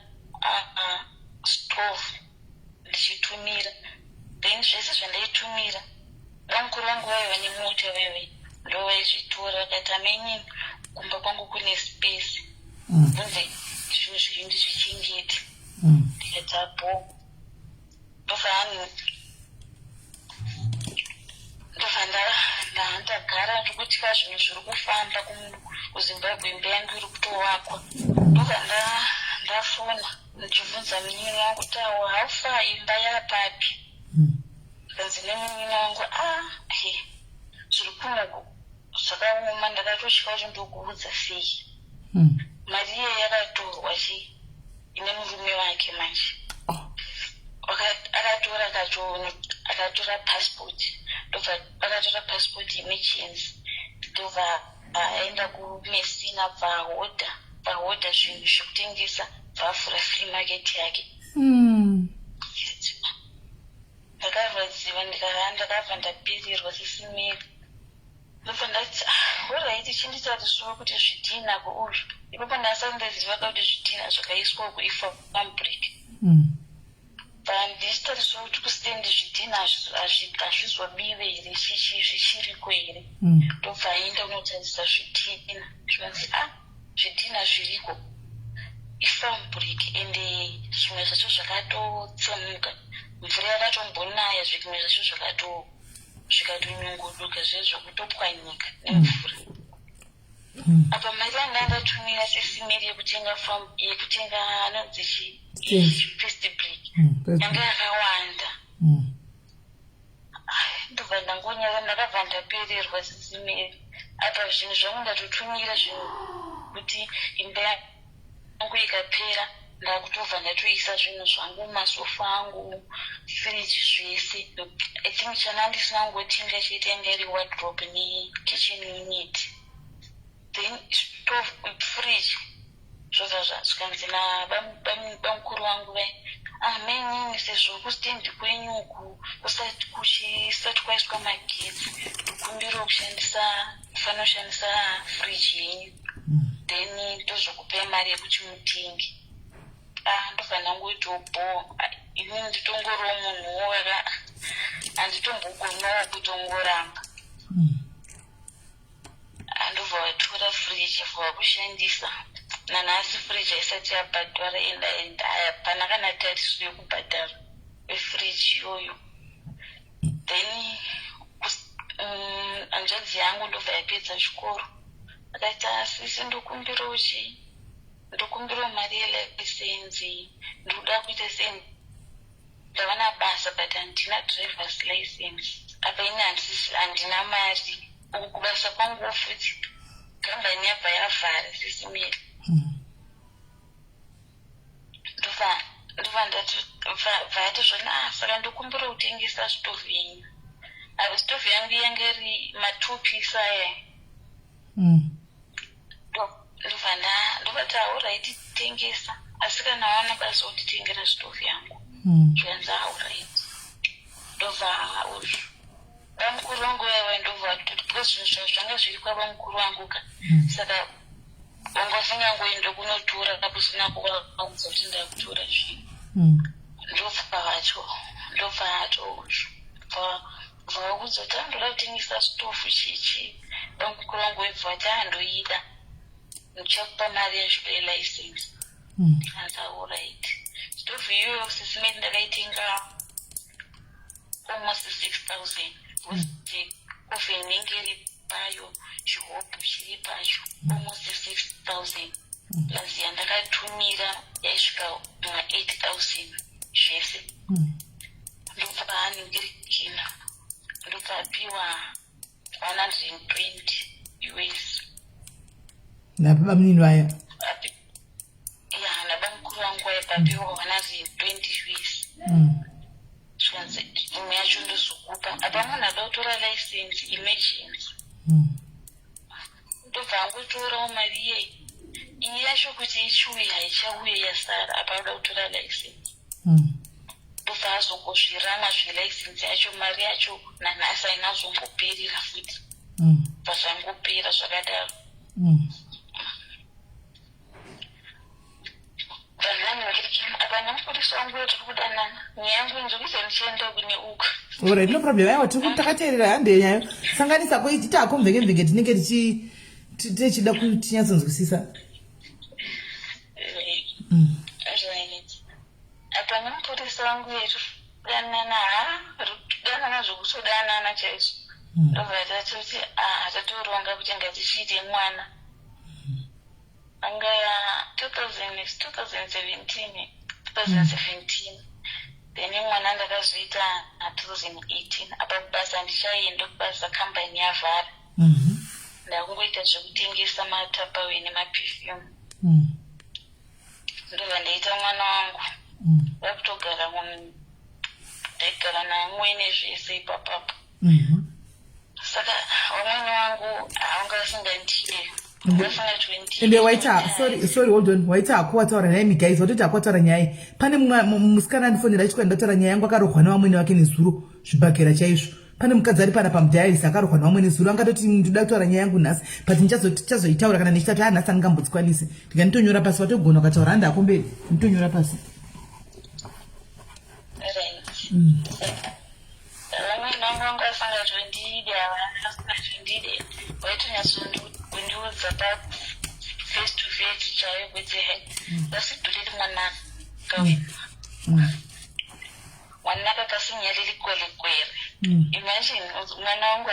stove ndichitumira. Then zvese zvandaitumira bamukuru vangu vaiva nemota vaive ndo vaizvitora vakati amainini kumba kwangu kune space bvunze zvinhu zvenyu ndizvichengete. Ndikati abo ndobva ndagara ndikutya zvinhu zviri kufamba kuZimbabwe imba yangu iri kutovakwa. Ndobva ndafona ndichibvunza munin'ina wangu kuti awo how far imba yapapi. Zvikanzi nemunin'ina wangu ah he zviri kunoku zvakaoma ndakatotya kuti ndokuudza sei. Mari iye yakatorwa chi ine murume wake manje. Akatora akatora passport ndobva akatora passport emergency ndobva aenda kuMessina bva ahodha zvinhu zvekutengesa bva avhura free market yake. Ndakarwadziwa ndakabva ndapirirwa sesimiri. Ndobva ndati ah alright chinditariswawo kuti zvidhina uyu. Ipapo ndasati ndaziva kuti zvidhina zvakaiswa uku ifarm brick. Pandichitariswa kuti kustand zvidhina hazvizobiwe here chichi zvichiriko here. Ndobva aenda kunotarisa zvidhina zvikanzi ah zvidhina zviriko ifarm brick ende zvimwe zvacho zvakatotsemuka mvura yakatombonaya zvimwe zvacho zvikatonyunguduka zviye zvekutopwanyika nemvura. Apa mari yanga ndatumira sesimiri yekutenga farm yekutenga anonzi chi first brick yanga yakawanda. Ndobva ndangonyara ndakabva ndapererwa sesimiri. Apa zvinhu zvangu ndatotumira zvinhu kuti imba yangu ikapera Ndakutobva ndatoisa zvinhu zvangu, masofa angu, firiji, zvese. I think chana ndisina kungotenga chete yanga iri wardrobe nekitchen unit, then stove, fridge. Zvobva zvikanzi nabamukuru vangu vai, "Amenini, sezvo kustendi kwenyu uku kusati kuchisati kwaiswa magetsi, ndokumbirawo kushandisa, kufanira kushandisa fridge yenyu, then tozokupai mari yekuti mutenge." Ah, ndobva ndangoitawo bho. Inini nditongoriwo munhuwo waka handitombogonawo kutongoramba. Andobva vatora fridge, bva kushandisa. Nanhasi fridge haisati yabhadhara, enda enda hapana kana tariso yekubhadhara kwefridge iyoyo. Then hanzvadzi yangu ndobva yapedza chikoro, akati, "Asisi, ndokumbirawo chii, ndokumbirawo mari yelicense, ndikuda kuita sei, ndavana basa but handina drivers license. Apa ini handina mari. Uku kubasa kwanguwo futi kambani yabva yavhara, Sisi Mary." Ndobva ndati, bva yati zvoni, "Ah, saka ndokumbira kutengesa stove yenyu." Apa stove yangu yanga iri ma2 piece aya. Ndobva ndobati, "Alright, tengesa, asi kana waona basa wonditengera stove yangu." Zvanzi, "Alright." Ndobva bamukuru vangu vaiva, ndobva, because zvinhu zvanga zviri kwabamukuru vangu ka, saka wanga usingangoende kunotora kusina kuvaudza kuti ndakutora zvinhu. Ndobva vacho, ndobva ato bva vaudza kuti andoda kutengesa stofu chichi. Bamukuru vangu vaibva vati, "Andoida, ndichakupa mari yacho yelicense." Anzi, "Alright." Stofu iyoyo, Sisi Mary, ndakaitenga almost 6000, kuti oven inenge iri payo, chihob chiri pacho, almost 6000, plus yandakatumira yaisvika ma8000 zvese. Ndobva aningirikina, ndobva apiwa 120 US.
Nabamunini vaya?
Ya, nabamukuru vangu vaya, papiwa 120 US. Zvikanzi, "Imwe yacho ndozokupa." Apa munhu ada kutora license emergency. Ndobva angotorawo mari iyei, iyi yacho kuti ichiuya haichauye, yasara. Apa anoda kutora license. Ndobva azongozviramwa zvelicense yacho, mari yacho nanhasi haina zomboperera futi. Bva zvangopera zvakadaro. Apa nemupurisa wangu tiri kudanana, nyaya yangu ndikuze ndichienda kune uku.
Alright, no problem. Aiwa, tiri takateerera, hande nyayo, sanganisa ko itako mvenge mvenge, tinenge tichida kuti tinyatsonzwisisa.
Right, apa nemupurisa wangu yetu kudanana, ha, kudanana zvokutodanana chaizvo. Ndobva tatoti, ah, tatoronga kuti ngatichiite mwana. Anga 2000, 2017, 2017. Then mwana ndakazoita 2018. Apa kubasa ndichaenda kubasa, kambani yavhara. Ndakungoita zvekutengesa maTupperware nemaperfume. Ndobva ndaita mwana wangu. Vakutogara, ndaigara naamwene zvese ipapapo. Saka vamwene wangu haanga vasingandide.
Ende waita, sorry, sorry, hold on. Waita hako wataura naye, guys, watoti hako wataura nyaya. Pane musikana andifonera achikuti, "Ndataura nyaya yangu, akarohwa nevamwene vake nezuro, zvibhakera chaizvo." Pane mukadzi ari pana pamudialysis, akarohwa nevamwene zuro, angatoti, "Ndoda kutaura nyaya yangu nhasi, but ndichazoitaura kana nechitatu." Aa, nhasi andingambodzikwanisi, ndikanditonyora pasi. Watogona ukataura, handi hako mberi, nditonyora pasi.
Vamwene vangu vanga vasingatondide, vasingatondide, vaitonyatsondiudza pa face to face chaiyo kuti, "He, vasidhuriri mwanaka wena, mwanaka kasinyaleli kwelekwere." Imagine, mwana wangu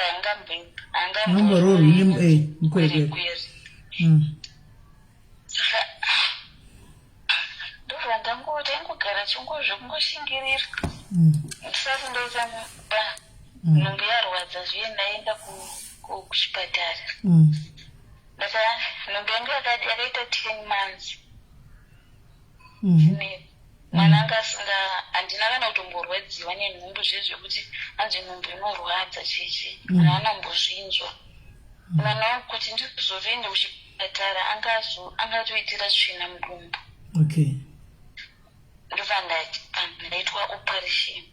haangamboroorwi mukwerekwere.
Saka ndobva ndaingogara chingozvekungoshingirira ndisati ndaita ba. Nhumbu yarwadza zviye, ndaenda kuchipatara. Ndaka nhumbu yangu yakaita 10 months. Female. Mwana anga asinga, handina kana kutomborwadziwa nenhumbu zviye zvekuti hanzi nhumbu inorwadza chichi. Mwana haana kumbozvinzwa. Mwana wangu kuti ndizotoende kuchipatara anga angatoitira tsvina mudumbu.
Okay.
Ndobva ndaitwa operation.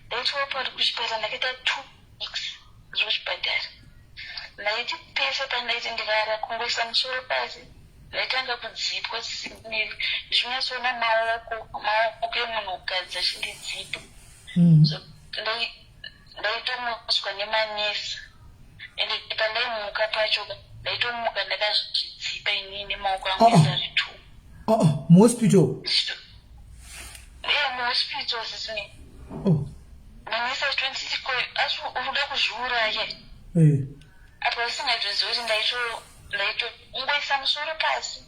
Ndaitwa operation kuchipatara, ndakaita 2 weeks ndiri kuchipatara. Ndaiti pese pandaiti ndirara kungoisa musoro pasi ndaitanga kudzipwa sisimiri, ndichinyatsoona maoko emunhukadzi achindidzipa. So ndaitomutswa nemanesi, ende pandaimuka pacho ndaitomuka ndakazvidzipa inini nemaoko angu ese ari 2.
Oh, muhospital?
Eh, muhospital, sisimi. Manesi achitonditi, ko asi uri kuda kuzviuraya? Apo asingatozivi kuti ndaito kungoisa musoro pasi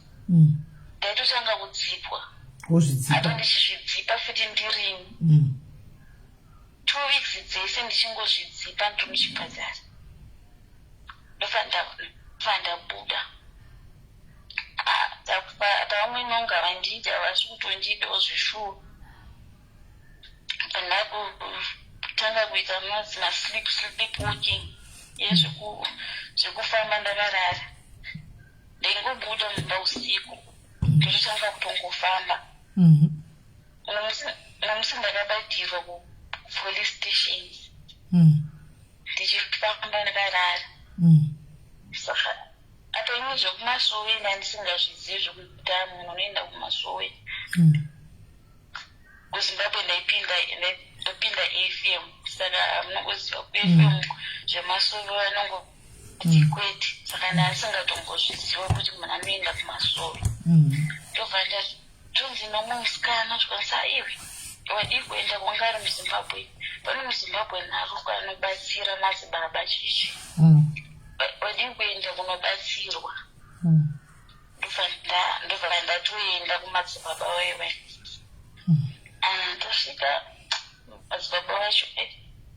ndaitotanga kudzipwa.
Wozvidzipa.
Apo ndichizvidzipa futi ndirini. 2 weeks dzese ndichingozvidzipa ndiri muchipatara. Ndobva ndabuda. Pamwe nonga vandida, havasi kutondidawo zvishuwa. Ndakutanga kuita manzi masleep sleep walking zvekufamba ndakarara. Ndaingobuda mumba usiku ndototanga kutongofamba. Nomusi ndakabatirwa kupolice station ndichifamba ndakarara. Saka apa ini zvekumasowe ndandisingazvizivi zvekuti munhu unoenda kumasowe. KuZimbabwe ndaipinda, ndopinda AFM, saka munongoziva kuAFM zvemasowe vanongoti kwete. Saka ndasingatombozviziva kuti munhu anoenda kumasowe. Ndobva ndatonzi nomwe musikana, zvikanzi, iwe wadii kuenda kwanga ari muZimbabwe, pane muZimbabwe naruko anobatsira madzibaba chichi, wadii kuenda kunobatsirwa? Ndobva ndatoenda kumadzibaba wewe. Ndosvika, madzibaba vacho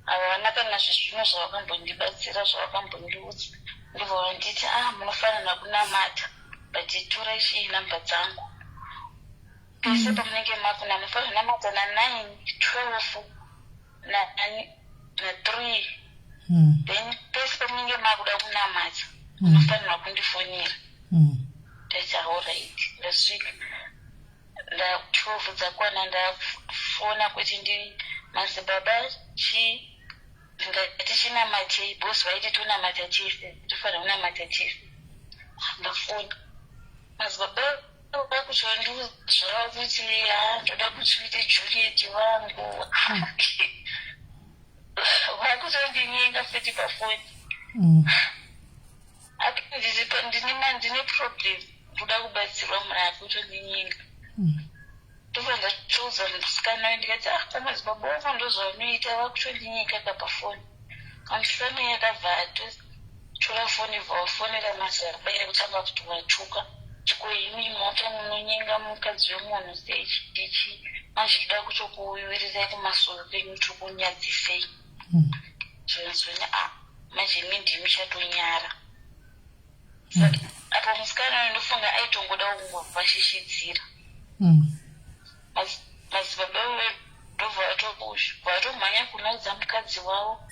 havana kana zvezvino zvavakambondibatsira, zvavakambondiudza. Ndobva vanditi, ah, munofanira kunamata, but torai chii namba dzangu, pese pamunenge makuna munofanira kunamata na9, 12 na3, then pese pamunenge makuda kunamata munofanirwa kundifonera. Ndati alright. Ndasvika nda 12 dzakwana, ndafona kuti ndi madzibaba chi ndingati chinamatei, boss vaiti tonamata tese, tofanira kunamata tese. Ndafona, madzibaba vakutondiudza kuti, ha, ndoda kuti uite Juliet wangu. Vakutondinyenga futi pafoni. Apo ndine problem, ndoda kubatsirwa, munhu akutondinyenga. Ndobva ndatoudza musikana uyu, ndikati, ah, pamadzibaba vako ndozvavanoita, vakutondinyenga ka pafoni. Kamusikana uyu akabva atotora foni, bva wafonera madzibaba ekutanga kuti watuka chiko, imi mota munonyenga mukadzi wemunhu sei, chichi manje toda kutokuwirirai kumasoro kwenyu, tokunyadzisei. Zvinonzweni, ah, manje imi ndimi chatonyara. Apo musikana uyu ndofunga aitongoda kungovashishidzira. Madzibaba ndobva vatomhanya kunoudza mukadzi wavo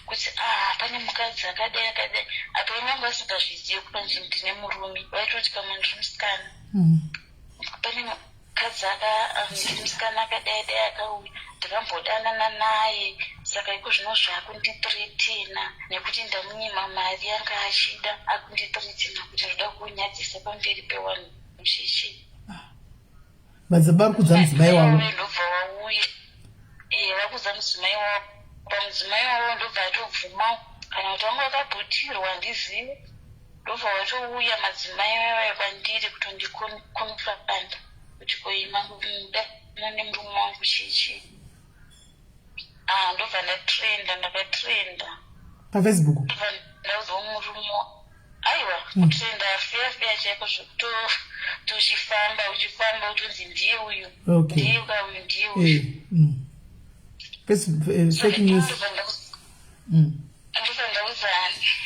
kuti, ah, pane mukadzi akadai akadai. Apo inyange vasingazvizivi kuti ndine murume, vaitoti pamwe ndiri musikana. Pane mukadzi musikana akadai dai akauya, ndakambodanana naye, saka iko zvino zvakundithreatena nekuti ndamunyima mari yanga achida, akundithreatena kuti ndoda kunyadzisa pamberi pevanhu chichi.
Madzibaba vari kudza mudzimai wavo?
Ndobva wauya, vakudza mudzimai wavo. Pamudzimai wavo ndobva atobvuma, kana kuti vanga vakabhutirwa, handizivi. Ndobva watouya madzimai vaiva kwandiri kutondiconfronta kuti koima dana nemurume wangu chichi. Ah, ndobva ndatrenda, ndakatrenda
paFacebook.
Ndobva ndaudzwa murume, aiwa, kutrenda feya feya chaiko, zvekuti uchifamba uchifamba utonzi ndiye uyu, ndiye ka uyu, ndiye uyu.
Fake news.
Ndobva ndaudza,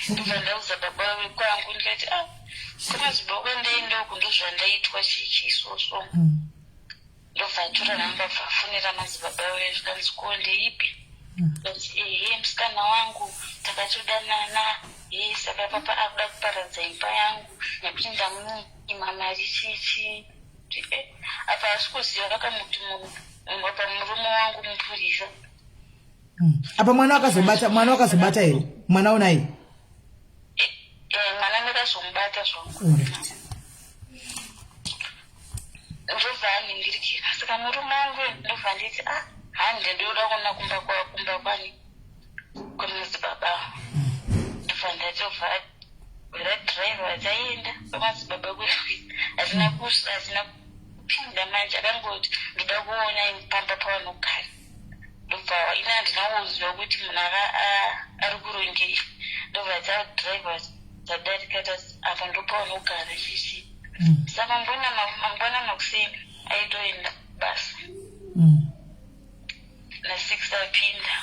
ndobva ndaudza baba vekwangu, ndikati, ah, kwamadzibaba kwandaenda uku ndozvandaitwa chichi isoso. Ndobva atora namba, bva afonera madzibaba uya, zvikanzi, "Ko ndeipi?" Kanzi, "Ehe, musikana wangu takatodanana, he, saka papa akuda kuparadza imba yangu nekuti ndamunyima mari chichi." Apa asi kuziva kamuti munhu apa murume wangu mupurisa.
Apa mwana wakazobata, mwana wakazobata here mwana unai?
Mwana ndakazomubata zvangu. Ndobva aningirikira, saka murume wangu ndobva nditi, "Ah, hande, ndoda kuona kumba kumba kwani kwemadzibaba." Ndobva ndatobva radhiraivha, taenda kwamadzibaba kwedu. Hatina kupinda manje, akangoti, "Ndoda kuona pamba pavanogara." Ndobva ine handina kuziva kuti munhu ari kurongei. Ndobva tadhiraivha, tadarika, tati, "Apa ndopavanogara," chichi. Saka mangwana makuseni aitoenda basa na6 apinda,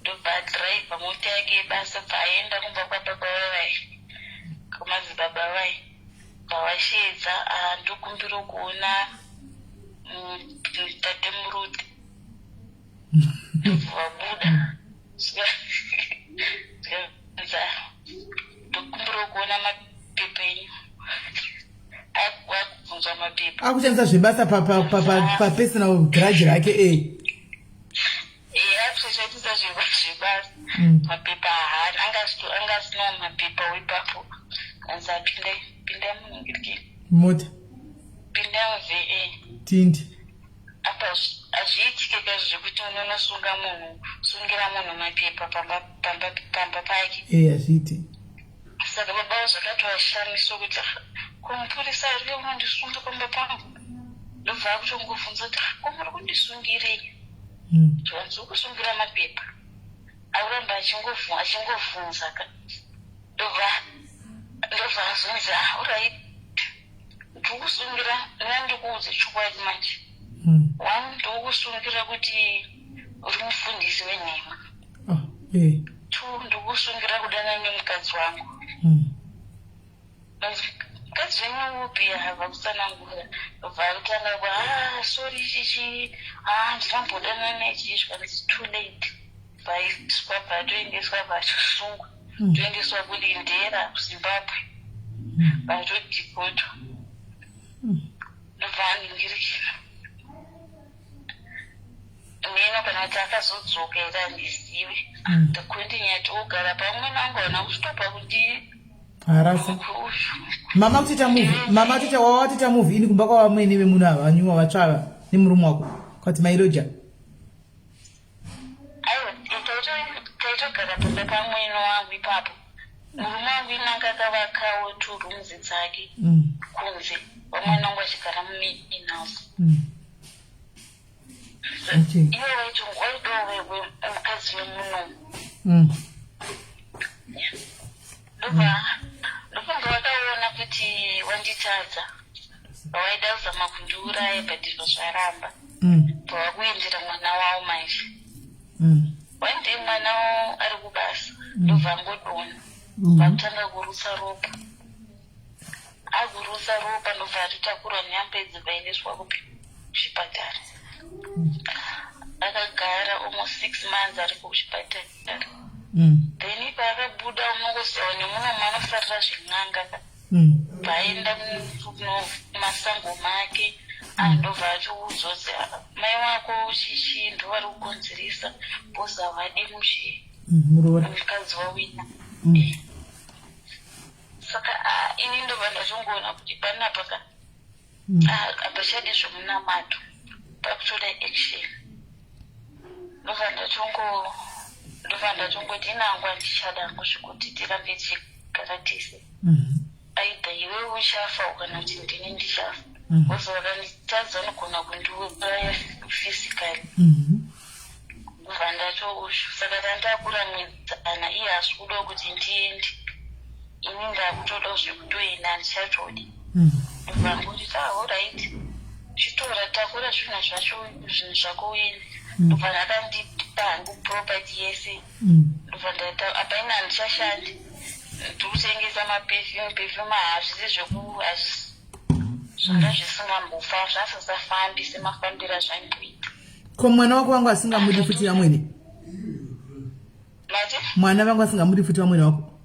ndobva adhiraivha mota yake yebasa, bva aenda kumba kwababa vavai, kwamadzibaba vai. Bva vasheedza, "Ndokumbira kuona tate Muruti." Ndobva vabuda, zvikanzi, "Ndokumbira kuona mapepa enyu." Akubvunzwa mapepa.
Akushandisa zvebasa papersonal grudge rake e.
Akushandisa zvebasa. Mapepa haana, anga asinawo mapepa ipapo. Anzi, "Apindai, pindai muningirikeni."
Mota.
"Pindai muVA."
Tindi.
Apa hazviitike kaizvo zvekuti unonosunga munhu, sungira munhu mapepa pamba pake.
E, hazviiti.
Saka baba zvakatovashamisa kuti, "Ah, ko mupurisa ari unondisunga pamba pangu?" Ndobva akutongobvunza kuti, "Ah, ko muri kundisungirei?" Zvanzi, "Ukusungira mapepa." Akuramba achingovhunza ka, ndobva azonzi, "Ah, alright, ndikusungira mina, ndikuudze chokwadi manje. One, ndikukusungira kuti uri mufundisi wenhema.
Oh, eh.
Two, ndikusungira kudana nemukadzi wangu." "Mukadzi wenyu upi?" Abva kutsanangura, bva kutanga ku, "Ah, sorry, chichi, ah, ndinambodana nechi." Zvikanzi, "Too late." Bvaiswa, bvatoendeswa, bvatosungwa. Toendeswa kuLindera kuZimbabwe. Vatodhipotwa. Ndobva aningirikira meno kana kuti akazodzoka here, handizivi. Ndakondinyati ogara pamwe nangu, haana kusitopa kuti.
Harasa mama kutoita move, mama toita wawatoita move ini kumba kwavamwene vemunhu ava vanyuwa vatsvava nemurume wako kwati mairoja.
Aiwa, taitogara pamba pamwene wangu ipapo. Murume wangu inanga akavakawo two rooms dzake kunze, vamwene wangu achigara mumain house. Ivo vaidowo mukadzi wemunomu. Ndobva ndofunga vakaona kuti wanditadza, vaida kuzama kundiuraya, but izvo zvaramba. Bva mwana wavo manje. One day mwana wavo ari kubasa, ndobva angodonha. Vakutanga kurutsa ropa, akurutsa ropa, ndobva atotakurwa neambulance, vaendeswa kupi? Kuchipatara. Akagara almost 6 months ari kuchipatara. Then paakabuda, unongosiyawo nemunomu anofarira zven'anga ka. Bvaenda kumasango make, andobva achiudzwa kuti, "Ah, mai wako chichi ndo vari kukonzeresa because havadi muchi
Muroora.
mukadzi wawina." Saka ah, ini ndobva ndachongoona kuti panapa ka, ah, hapachadi zvemunamato, pakutoda action. Ndobva ndatongoti inangu handichada hangu zvekuti tirambe tichigara tese. Aidha iwe uchafa kana kuti ndini ndichafa. Because vakanditadza, unogona kundiuraya physically. Ndobva ndatoushu, saka tandakuramwidzana, iye hasi kuda kuti ndiende, ini ndakutoda zvekutoenda, handichatodi. Ndobva ngoti, "Ah, alright, chitora, takura zvinhu zvacho, zvinhu zvako uende." Ndobva ndakandipa hangu property yese. Ndobva ndaita apa ini handichashandi, ndiri kutengesa maperfume. Perfume hazvisi zveku hazvisi Zvanga zvisingambofa, zvasisafambi semafambiro azvaimboita.
Ko mwana wako vangu asingamudi futi vamwene?
Mati?
Mwana vangu asingamudi futi vamwene wako?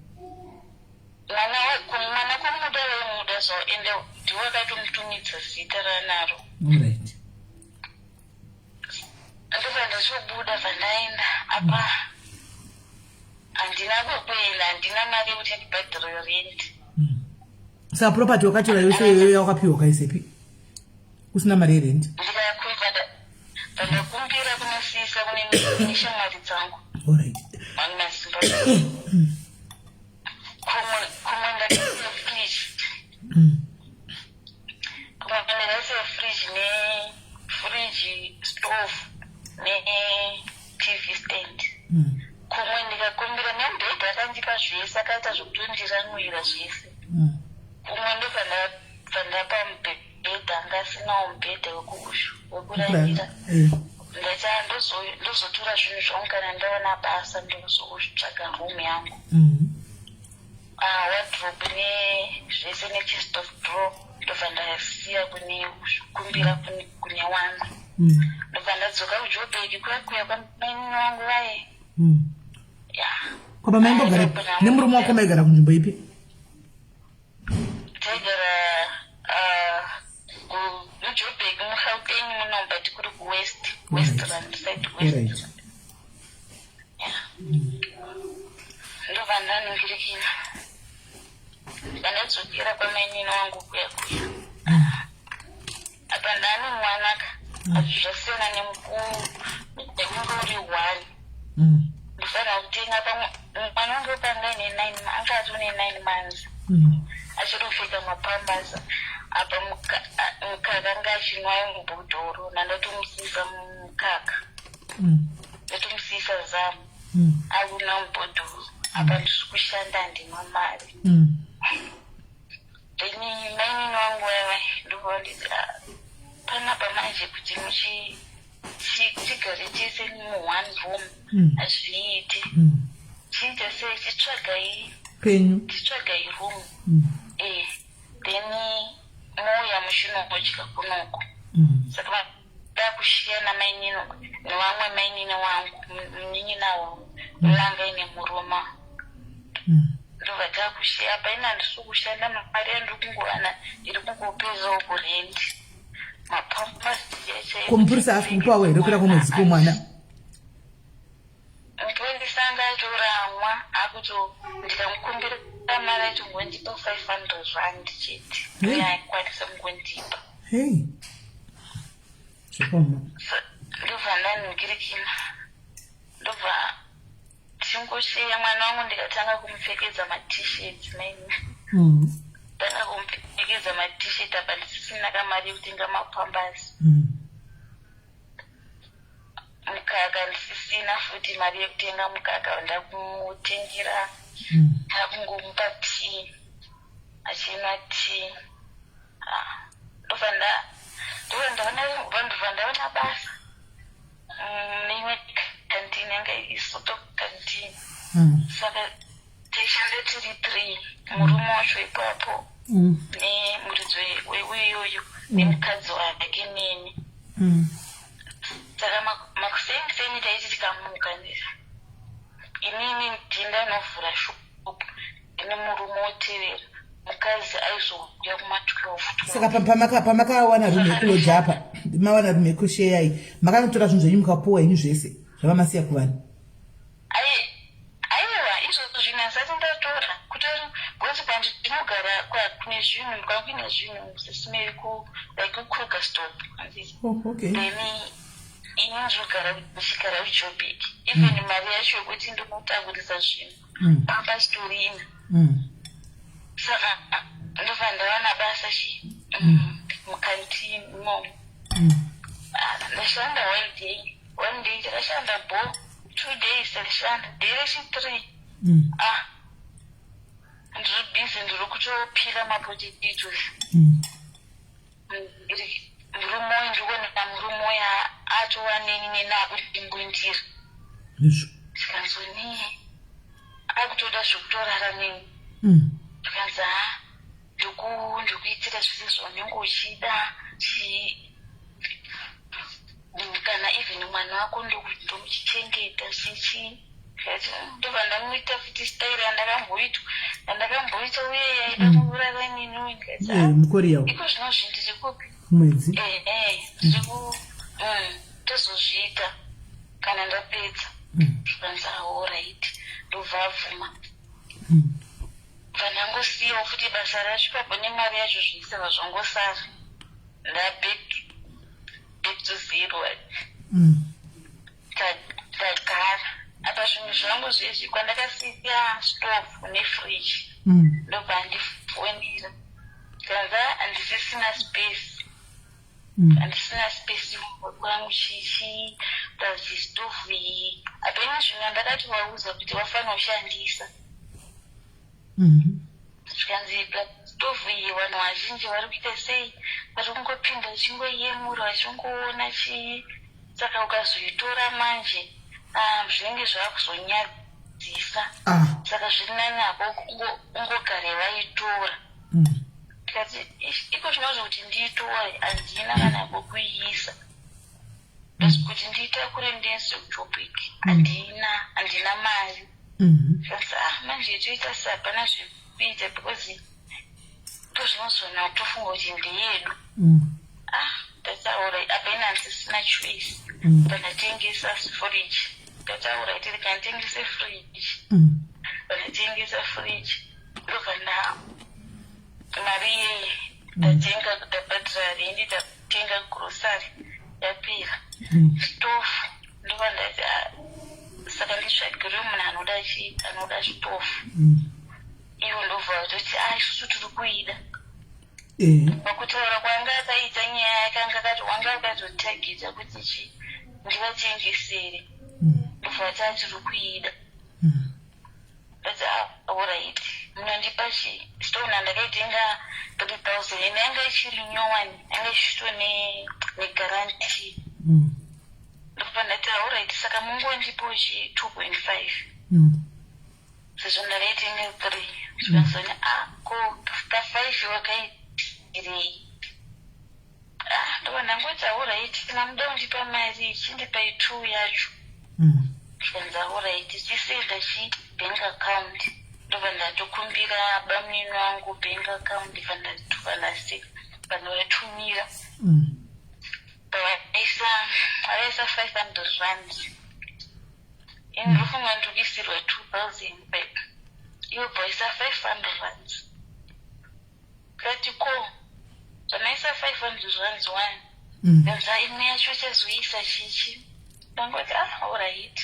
Mwana mwana kumuda waimuda zvavo ende ndiwo akatomutumidza zita raanaro.
Alright.
Ndobva ndachobuda bvandaenda apa handina kwekuenda, handina mari yekuti ndibhadhare rent.
Saka property wakatora yose iyoyo yawakapiwa ukaisepi usina mari yerent?
Ndikakumbira, ndakumbira kuna sisa kune neshamwari dzangu.
Alright.
Mamwe maZimbabwe. Kumwe kumwe ndakaisa fridge. Kumwe ndakaisa fridge ne fridge, stove ne TV stand. Kumwe ndikakumbira nemubhedha akandipa zvese, akaita zvekutondiranwira zvese. Kumwe ndobva ndapa mubhedha, anga asinawo mubhedha wekurarira. Ndati ndozotora zvinhu zvangu kana ndawana basa, ndozotsvaga room yangu. Wardrobe nezvese nechest of drawer ndobva ndasiya kune kumbira kune wamwe. Ndobva ndadzoka kuJoburg kuya kuya kwamainini wangu vaye. Ya.
Kwaba maimbogara nemurume wako, maigara kunzvimbo ipi?
Taigara muJoburg, muGauteng muno, but kuri kuwest, West Rand side, west. Ndobva ndaningirikira, ndandadzokera kwamainini wangu kuya kuya. Apa ndane mwanaka, zvasiyana nekunge uri one. Ndifanira kutenga pamwe mwana wangu panga ine 9, anga ati une 9 months, achiri kupfeka mapampers. Apa mukaka anga achinwa mubhodhoro, nandatomusisa mukaka, ndotomusisa zamu, akuna mubhodhoro. Apa ndiri kushanda, handina mari. Then mainini wangu vaiva ndobva nditi, "Ah, panapa manje kuti tigare tese muone room hazviiti. Chiita sei? Chitsvagai
penyu."
Chitsvagai room, then mouya muchinodya kunoko." Saka dakushiya namainini nevamwe mainini wangu, munin'ina wanga ine murume. Ndobva takushiya. Apa ina handisi kushanda, mari yandiri kungowana iri kungopezawo kurendi, mapampers.
Ko mupurisa asi kupawo here kuda kwemwedzi kwomwana?
Mupurisa anga atoramwa, akuto ndikamukumbira mari aitongondipa R500 chete. Yaikwanisa kungondipa.
Hei, zvakaoma.
Ndobva ndanhingirikina, ndobva tichingoshiya mwana wangu. Ndikatanga kumupfekedza maT-shirts maini. Tanga kumupfekedza maT-shirt, apa ndisisina kamari yekutenga mapampers. Mukaka ndisisina futi mari yekutenga mukaka, ndakumutengera. Ndakungomupa tea, achinwa tea. Ah, ndobva ndaona basa neimwe canteen, yanga isoto canteen. Saka taishanda tiri three, murume wacho ipapo nemuridzi weiyoyo nemukadzi wake neni. Saka makuseni seni taiti tikamuka, inini ndindanovhura shop ine murume wotevera, mukadzi aizouya kuma12.
Saka pamakawana room yekuloja apa, mawana room yekusheyai, makanotora zvinhu zvenyu mukapuwa henyu zvese zvavamasiya kuvanhu?
Aiwa, izvozvo zvinhu handisati ndatora kutori because kwandinogara kune zvinhu, kwakuine zvinhu sesimeri ku like kuKrugersdorp.
Oh, okay.
Then ini ndinogara ndichigara kuJoburg. Even mari yacho yekuti ndinotakurisa zvinhu papasitorina. Saka ndobva ndawana basa chi mucanteen imomo. Ah, ndashanda one day, one day ndakashanda bo, 2 days ndashanda, day rechi3, ah, ndiri busy, ndiri kutopila mapotatoes. Murume uyu, ndiri kuona murume uyu atova neni neni akudimbundira.
Izvo.
Tikanzonii, akutoda zvekutorara neni. Tikanzi, ha. Ndokuitira zvese zvaunenge uchida chii, kana even mwana wako ndomuchichengeta chichii. Ndobva ndamuita futi style yandakamboitwa, yandakamboita uye yaida kuurara inini uyu. Ndikati, "Ah,
Mukoriya.
Iko zvinozvi ndiri kupi?"
Mwedzi.
Ehe, ndiri ku tozozviita kana ndapedza. Zvikanzi, "Alright." Ndobva abvuma. Bva ndangosiyawo futi basa racho ipapo nemari yacho, zvese zvangosara, ndaback back to zero. Ndagara apa, zvinhu zvangu zvezvi, kwandakasiya stove nefridge. Ndobva andifonera, kanza handisisina space. Handisina space kwangu, chichi plus stove iyi. Apena zvinhu andakati waudza kuti wafanira kushandisa. Zvikanzi, plus stove iyi, vanhu vazhinji vari kuita sei, vari kungopinda vachingoyemura, vachingoona chii, saka ukazoitora manje, ah, zvinenge zvakuzonyadzisa.
Ah.
Saka zviri nani apo ungogare waitora. Ndikati, "Iko zvinozvo kuti ndiitore, handina kana kwekuiisa. Basi kuti ndiitakure ndiise kuJoburg, handina mari." Zvanzi, "Ah, manje toita se, hapana zvekuita because tozvinozona kutofunga kuti ndeyedu." Ah, ndataura apa, ina handisisina choice. Pandatengesa fridge, ndataura iti ndikanditengese fridge. Pandatengesa fridge, ndobva nda mari iyeye ndatenga, ndabhadhira rendi, ndatenga grocery, yapera. Stove, ndobva ndati, "Ah, saka nditsvagire munhu anoda chi anoda stove." Ivo ndobva vatoti, "A, isusu tiri kuida." Pakutaura kwanga akaita nyaya, yakanga akati wanga akatotagita kuti chi ndivatengesere. Ndobva vati, "Ah, tiri kuida." Ndati, "Alright, munondipa chi?" Stove ndakaitenga 3000, ende yanga ichiri nyowani, yanga ichito negaranti. Ndobva ndati, "Alright, saka mungondipawo chi 2.5 sezvo ndakaitenga 3." Zvikanzoni, "A, ko ka5 wakaitirei?" Ah, ndobva ndangoti, "Alright, kana muda kundipa mari, chindipai 2 yacho." Zvikanzi, "Alright, chisenda chi bank account." Ndobva ndatokumbira bamunini wangu bank account, bva bva ndavatumira. Pavaisa, vaisa R500. Ini ndofunga ndikuisirwa 2000, but ivo bvaisa R500. Kati, "Ko zvanaisa R500 one?" Kanza, "Imwe yacho chazoisa chichi." Ndangoti, "Ah, alright."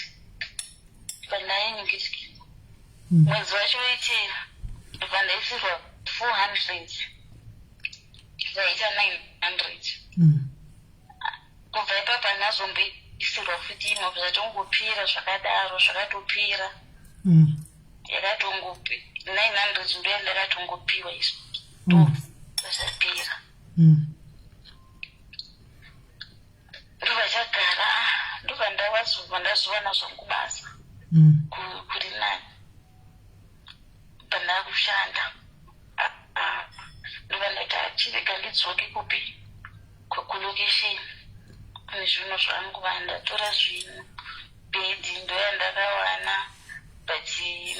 Pandainingiti mwedzi wacho waitera, ndobva ndaisirwa 400, zvaita 900. Kubva ipapo handazomboisirwa futi imwe, zvatongopera zvakadaro, zvakatopera. Yakatongopi 900 ndo yandakatongopiwa izvo. Zvapera. Ndobva chagara, ndobva ndavazobva ndazowana zvangu basa. Kuri nani pandakushanda. Ndobva ndati, achirega ndidzoke kupi, kulocation kune zvinhu zvangu. Vandatora zvinhu, bhedhi ndoyandakawana, but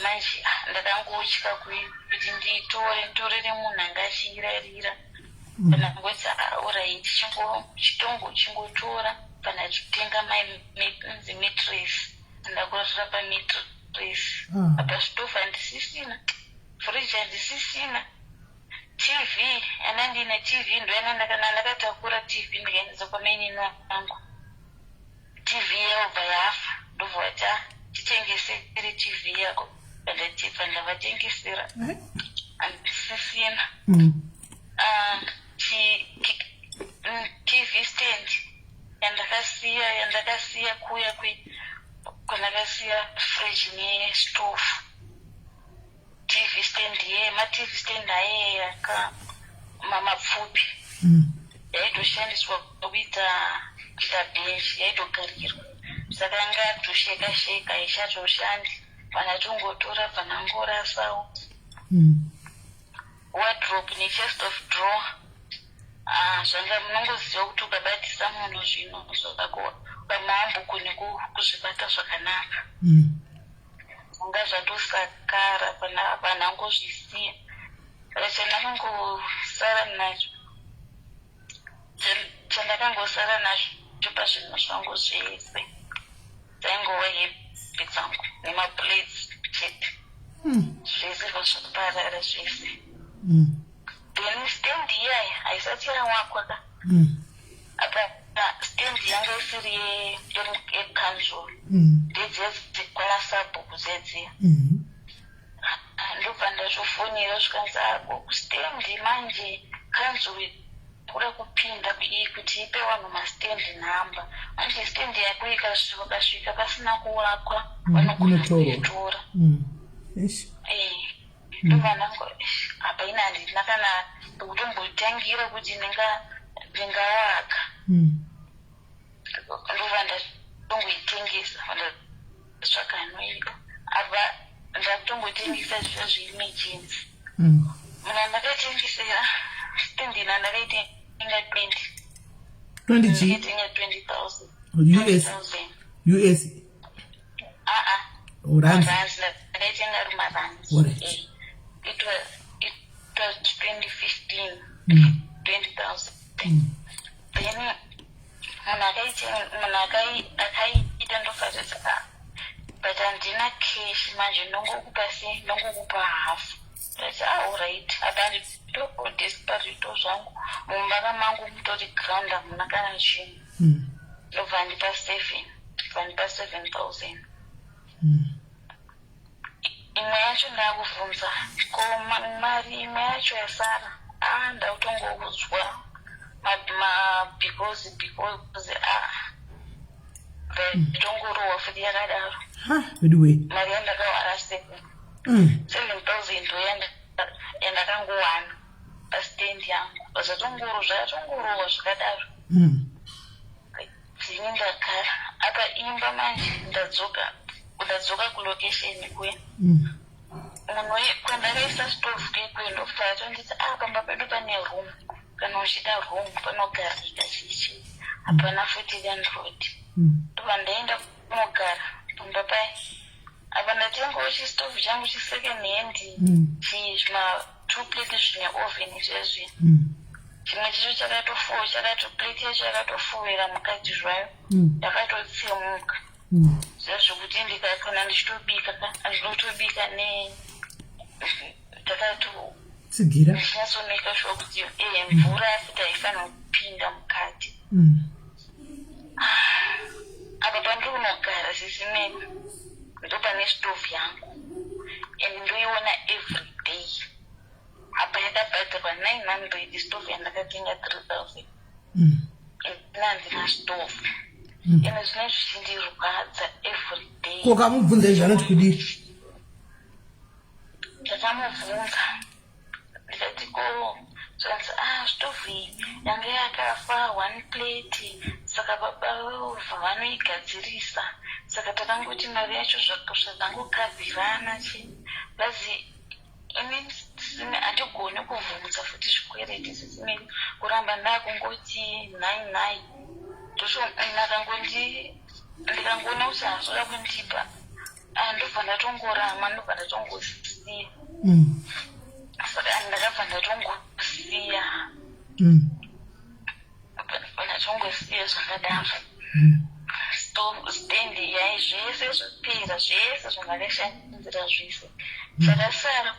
manje, ah, ndakangotya kuti nditore, nditorere munhu anga achirarira. Kana ngoti, "Alright, chitongo chingotora." Pana chitenga inzi mattress, ndakurarira pamattress. Apa stove handisisina, fridge handisisina, TV ana ndine TV ndoyana ndakatakura TV, ndikaendesa kwamainini wangu. TV yaobva yafa. Ndobva vati, "Ah, titengesere TV yako." Pandatipa, ndavatengesera, handisisina. Ah, TV stand yandakasiya kuya kwandakasiya fridge nestove, TV stand ye maTV stand aye yaka mapfupi. Yaitoshandiswa kuita bench, yaitogarirwa, saka yanga yakutosheka sheka, ichatoshandi. Vanatongotora, vanangorasawo. Wardrobe nechest of drawer, ah, zvanga munongoziva kuti ukabatisa munhu zvinhu zvako vamwe hambogoni kuzvibata zvakanaka. Zvanga zvatosakara, vanhu angozvisiya. Saka chandakangosara nacho, chandakangosara nacho pazvinhu zvangu zvese dzaingova hembe dzangu nemaplates chete. Zvese zvazvaparara zvese. Then stand iyaya haisati yawakwa ka. Apa stand yanga isiri yekanzuru, ndedziya dzekwana sabhuku dzedziya. Ndobva ndatofonera, zvikanzi ako kustand manje kanzuru kuda kupinda kuti ipe vanhu mastand number. Manje stand yako vakasvika pasina kuwakwa, vanogona
inotorwa.
Kuitora.
Eish.
Ndobva ndango apa ina handina kana pekutombotangira kuti ndingawaka. Ndobva ndatongoitengesa, ndatsvaka anoida. Apa ndakutongotengesa zviya zveemergency. Munhu andakatengesera stand ina ndakaitenga 20
20 G?
Ndakaitenga 20,000.
US?
20,000.
US?
Aa.
Rands?
Rands, ndakaitenga ari marands. It was 2015. 20,000. Then munhu munhu akaita ndofatidza, ah, but handina cash manje, ndongokupa se ndongokupa hafu. Ndati, ah, alright. Apa nditodesperate zvangu, mumba kamangu mutori ground, hamuna kana chinhu. Ndobva ndipa seven, ndobva ndipa 7000. Imwe yacho ndakubvunza ko mari imwe yacho yasara, a ndakutongoudzwa because ah, nditongorohwa futi yakadaro.
Ha, anyway.
Mari yandakawana seven 7000 ndo yandakangowana pastand yangu, zvatongorohwa zvakadaro. Ndini ndagara apa imba manje, ndadzoka kulocation kuya. Munhu kwandakaisa stove kekuya ndobva atonditi, a pamba pedu pane room, kana uchida room panogarika chichi, hapana futi landlord. Ndobva ndaenda kunogara pamba paya. Apa ndatengawo chistovhu changu chisecond hand, chima two plate zvine oven zvezvi. Chimwe chacho chakatofuwa, chakato plate yacho yakatofuwira mukati zvayo, yakatotsemuka. Zvezvokuti ndikakana ndichitobika ka, ndinotobika ne ndakato
Tsigira.
Ndichinyatsomeka sure kuti mvura futi haifanira kupinda mukati. Apa pandiri kunogara sisimeni ndo pane stove yangu and ndoiona every day. Apa yakabhadharwa 900, stove yandakatenga 3000. Ina handina stove ende zvinenge zvichindirwadza every day.
Ko kamubvunza izvi anoti kudii?
Ndakamubvunza ndikati, ko zvanzi, ah, stove iyi yanga yakafa one plate, saka baba vovha vanoigadzirisa, saka takangoti mari yacho zvangokavhirana chi bazi. Ini handigoni kubvunza futi zvikwereti sisimeni, kuramba ndakungoti nhai nhai. Akangondi ndikangoona kuti hasoda kundipa, ah, ndobva ndatongorama, ndobva ndatongosiya. Saka ndakabva ndatongosiya. Ndatongosiya zvakadaro. Stand yai zvese zvapera, zvese zvandakashandira zvese. Chakasara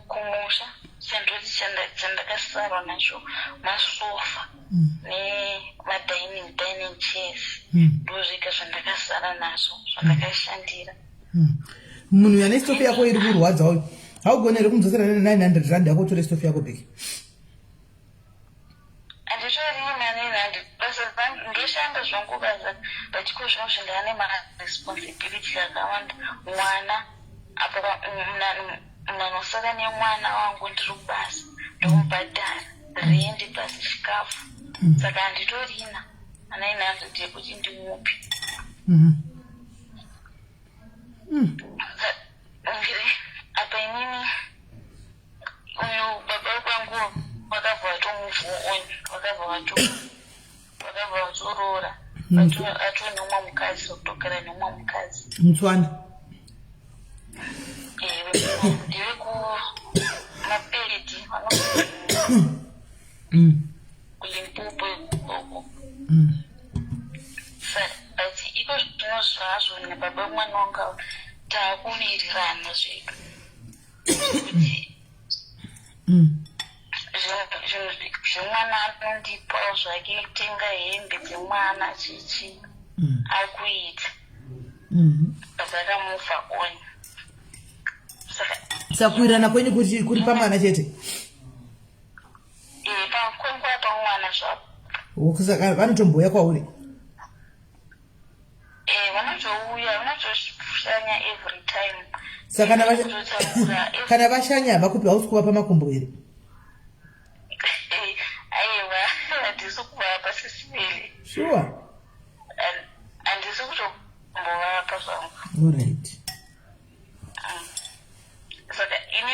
kumusha chandoti chandakasara nacho masofa nemadining dining chairs. Ndo zvega zvandakasara nazvo zvandakashandira.
Munhu ane stofu yako iri kurwadza uyu, haugoni here kumudzosera ne900 rand yako, utore stofu yako back?
Handitorina nehandi basa, ndoshanda zvangu basa, but iko zvino zvindane maresponsibility akawanda. Mwana apa, munhu anosara nemwana wangu, ndiri kubasa, ndomubhadhara rendi plus chikafu, saka handitorina a900 yekuti ndimupe. Apa inini uyu baba Vakabva vatoroora. Atove neumwe mukadzi, vakutogara neumwe mukadzi.
Mutswana.
Ndeve kuMapedi, kuLimpopo ikoko. But iko zvino zvazvo nababa vemwana wangu ava taakuwirirana zvedu kuti zvinhu zvemwana anondipawo zvake, kutenga hembe dzemwana, chichi akuita, but akamove on. Saka
Saka kuwirirana kwenyu kuti kuri pamwana chete?
Pakwenguva pamwana zvapo.
Saka vanotombouya kwauri?
Vanotouya, vanotoshanya every time.
Saka
Kutotaura.
Kana vashanya, havakupi, hausi kuvapa makumbo here?
Aiwa, handisi kuvapa, sisiveli.
Sure?
Handisi kutombovapa zvangu.
Alright.
Saka ini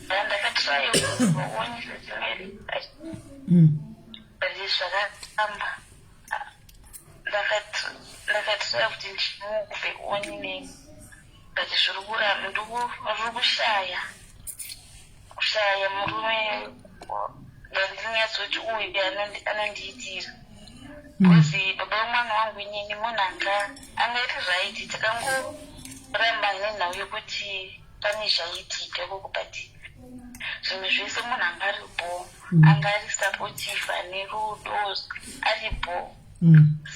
ndakatry kuvaona, sisimeli, but zvakaramba. Ndakatry kuti ndimove on nei, but zviri kuramba. Ndiri kushaya murume ndandinyatsoti uyu anondiitira, because baba vemwana wangu inini munhu anga anga iri right. Takangoramba nenhau yekuti pane zvaiitika ikoko, but zvimwe zvese munhu anga ari bo, anga ari supportive, ane rudo, ari bo.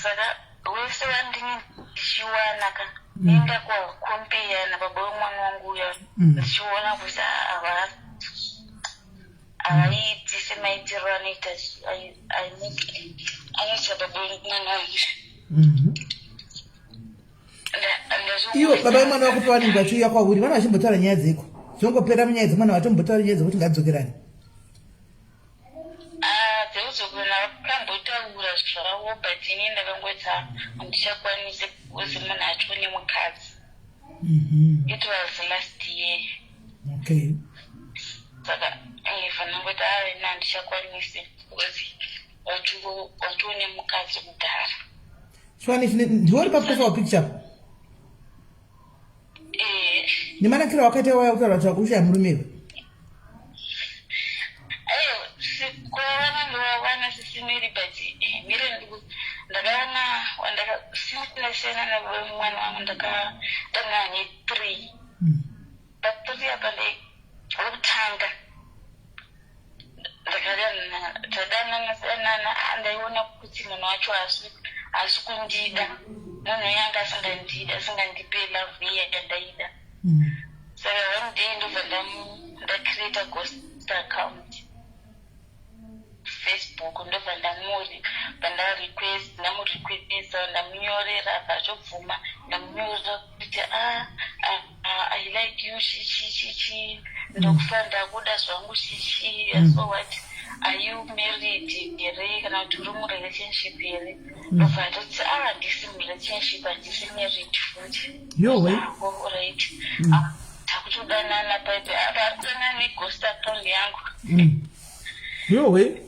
Saka wese wandinge ndichiwana ka, nenda kucompare nababa vemwana wangu uya, ndichiona kuti havaiti semaitiro anoita baba vemwana wangu.
Ivo baba vemwana wako pavanenge vachiuya kwauri, vana vachimbotaura nyaya dzeko, zvongopera munyaya dzemwana, vatombotaura nyaya dzekuti ngadzokerani?
Dzekudzokerana vakambotaura zvavo, but ini ndakangoti handichakwanisi because munhu acho nemukadzi. It was last year. Saka fanangoti ina handichakwanisi because watione mukadzi kudhara.
Chiwani chine ndiwe uri paprofile picture?
Eh.
Nemanakiro wakaita waya kutaura kuti wakushaya murume iwe.
Aiwa, kuvawana ndovawana, sisimiri, but mire, ndakawana ndakasiyana nemwana wangu, ndakadanana nethree. Pathree apa wekutanga ndakadanana, tadanana danana, ndaiona kuti munhu wacho haasi kundida. Munhu uyo anga asingandidi, asingandipe love iya yandaida. Saka one day ndobva ndacreata ghost account Facebook, ndobva ndamuri bva ndarequest, ndamurequesta, ndamunyorera, abva achobvuma. Ndamunyorera kuti I like you, chichi chichi, ndokufa ndakuda zvangu, chichi. So what, are you married here kana kuti uri murelationship here? Ndobva atoti, "Ah, handisi murelationship, handisi married futi."
Yowe.
Ako right, takutodanana paipe apa ari kudanana neghost account yangu.
Yowe.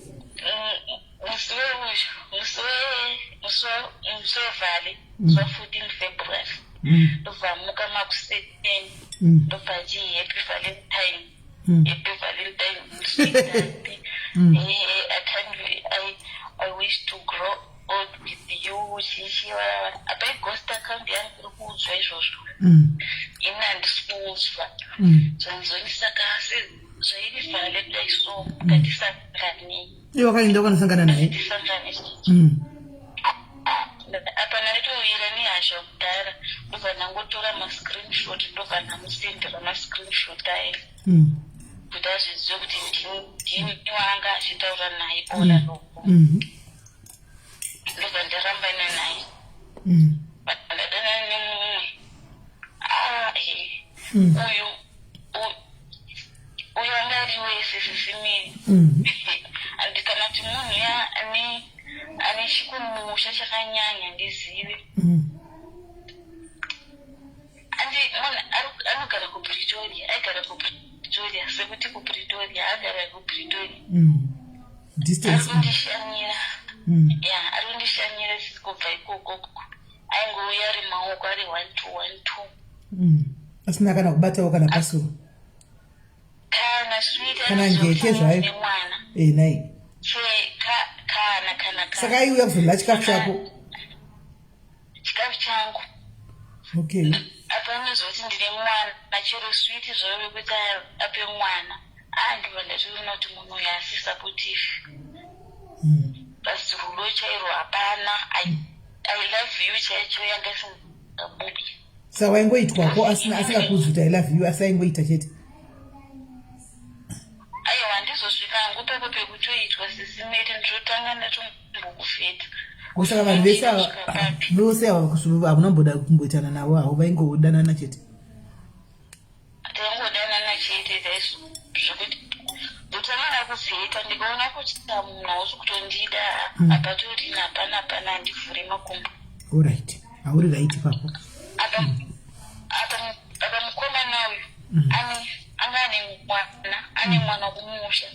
Musi weuyu musi wevhale, musi wa14 February, ndobva muka makuseni, ndobva achi, "Happy Valentine, happy Valentine, sweetheart. I can't, I wish to grow old with you," chichi varavara. Apa ighost account yangu iri kuudzwa izvozvo, ini handisi kuudzwa. Zvanzoni saka zvairi vhale kudai, so ngatisanganei.
Iwe wakaenda ukanosangana naye?
Tisangane. Apa ndaitowira nehasha kudhara, ndobva ndangotora mascreenshot, ndobva ndamusendera mascreenshot aya kuti azvizive kuti ndini waanga achitaura naye all along. Ndobva ndarambana naye, ndadanana nemumwe. Uyu uyu anga ari wese, sisimiri. Kana kuti munhu ya ane chikumusha chakanyanya, ndizive. Andi munhu anogara kuPretoria, aigara kuPretoria, sekuti kuPretoria, agara kuPretoria.
Distance.
Kundishanyira. Ya, ari kundishanyira kubva ikoko. Aingouya ari maoko ari 1 2 1 2.
Asina kana kubatawo kana pasuro.
Kana sweet.
Kana ngeke zvayo.
Nemwana.
E nai.
Che kana kana kana.
Saka aiuya kuzodya chikafu chako?
Chikafu changu.
Okay.
Apa anozoti ndine mwana, chero sweet zvayo rekuti ape mwana. Ah, ndibva ndatoona kuti munhu uyu asi supportive. Basi rudo chairo hapana. I love you chaicho yanga isingabudi.
Saka waingoitwako asina asingakudzi kuti "I love you", asi aingoita chete?
Aiwa, handizosvika hangu pako pekutoitwa, sisimeti. Ndinotanga ndatombokuvheta.
Saka vanhu vese ava, vose ava, hamuna kumboda kumboitana navo havo, vaingodanana chete?
Taingodanana chete. Zvekuti ndotanga ndakuvheta, ndikaona kuti munhu hausi kutondida, hapatorina, hapana, hapana, handivhuri makumbo.
Alright, hauri right ipapo.
Apa mukomana uyu ane anga ane mwana, ane mwana kumusha.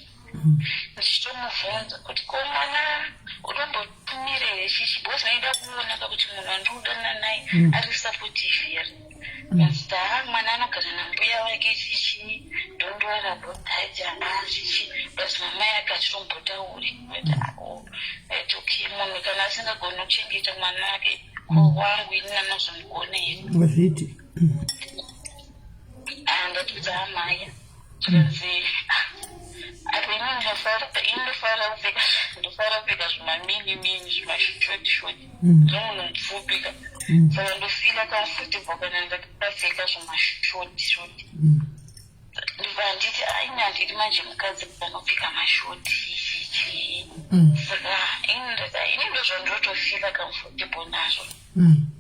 Ndichitomubvunza kuti, "Ko mwana unombotumira here chichi?" Because ndaida kuonaka kuti munhu andikudanana naye ari supportive here. Ha, mwana anogara nambuya wake chichi. Don't worry about that, hana chichi, but mama yake achitombotauri. Okay, munhu kana asingagoni kuchengeta mwana wake, ko wangu ini nanozomugona here?
Zviiti.
Ndatudza amai, zvikanzi apa ini ndinofarira kupfeka, ndofarira kupfeka zvimamini mini, zvimashort short. Zvemunhu mupfupi ka, saka ndofeela comfortable kana ndakapfeka zvimashort short. Ndibva handiti, aini handidi manje mukadzi anopfeka mashort chichii. Saka ini ndati, ini ndozvandinotofeela comfortable nazvo.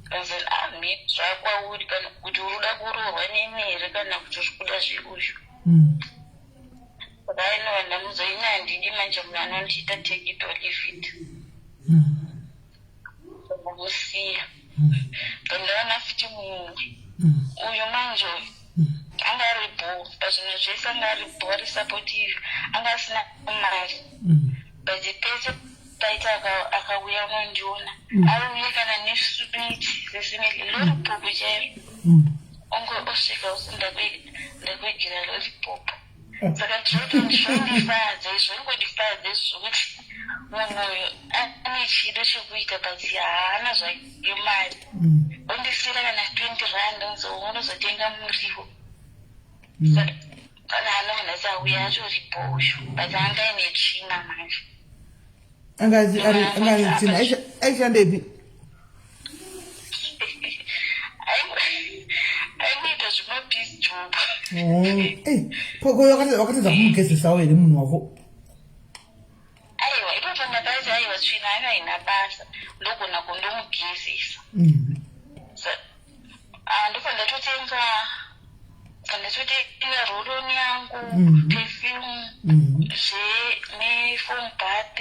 Kanzi, "Ami zvakwauri, kana kuti uri kuda kuroorwa neni here, kana kuti uri kuda zveuyu?" Saka ainova ndamuudza, ini handidi manje munhu anondiita take it or leave it. Ndamusiya. Ndandaona futi mumwe uyu manje, uyu anga ari bho pazvinhu zvese, anga ari bho, ari supportive, anga asina mari, but pese paita akauya unondiona auye kana nesweet sesimili, lollipop chairo. Onge osvika usi, "Ndakuigira lollipop." Saka zvondifadza, zvongondifadza zvokuti munhu uyu ane chido chekuita, but haana zvake mari. Ondisiyira kana 20 rand, onzi, "Unozotenga muriwo." Saka kana anoona auya atoripo uyu, but anga aine tsvina manje.
Anga ane tsvina? Aishandepi?
Aingoita zvimapiece job.
Poko wakatadza kumugezesawo here munhu wako?
Aiwa, ipapo ndakati, aiwa, tsvina anga haina basa, ndogona kundomugezesa. Ndobva ndatotenga roll-on yangu, perfume, zve nefoam bath,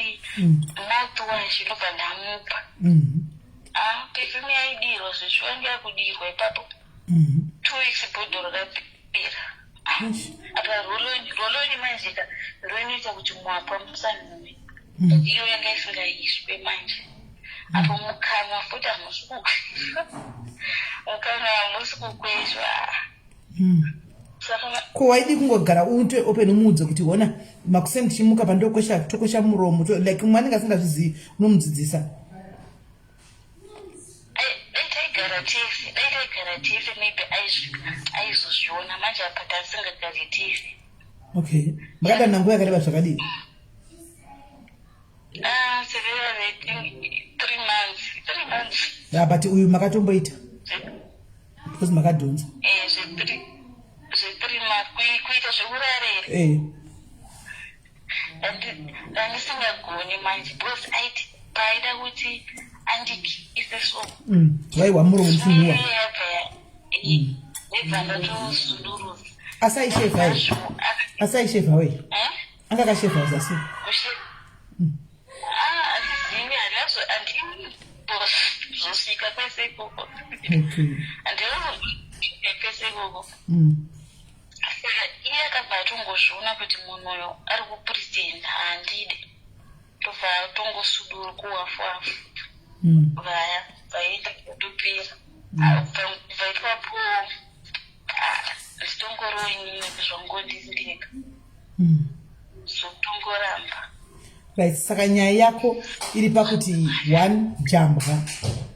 mouthwash, ndobva ndamupa. Ah, perfume yaidirwa zvechiwange yakudirwa ipapo. 2 weeks bhodhoro rapera. Apa roll-on manje ka ndoinoita kuti mwapwa musanhuwe, iyo yanga isingaiswe manje. Apo mukanwa futi hamusi, mukanwa hamusi kukweshwa. Saka
Ko waidi kungogara ute open, umuudze kuti, "Hona, makuseni ndichimuka pandokwesha, tokwesha muromo," like mumwe anenge asingazvizivi, unomudzidzisa.
Dai taigara tese, dai taigara tese, maybe aizozviona. Manje apa tasingagari tese.
Okay, makadana nguva yakareba zvakadii?
Ah, seven, 3 months, 3 months.
Ah, but uyu makatomboita because makadhonza.
Eh, zve 3 months kuita zvekurara here?
Eh.
Ndandisingagoni manje, because aiti paaida kuti andikise so,
Waiwa muromo muchinhuwa.
Nebva ndatosudurudza.
Asi aishevha here? Asi aishevha wei? Anga akashevha zasi?
Handizivi, handinazo, handizosvika kwese ikoko. Handinozosvika kwese ikoko. Saka iye akabva atongozviona kuti munhu uyu ari kupretenda, handide. Tobva tongosuduru kuwafu wafu. Vaya vaita kutopera. Kubva ipapo nditongoriwo inini zvangu ndiri ndega. Zvokutongoramba.
Right, saka nyaya yako iri pakuti one jambwa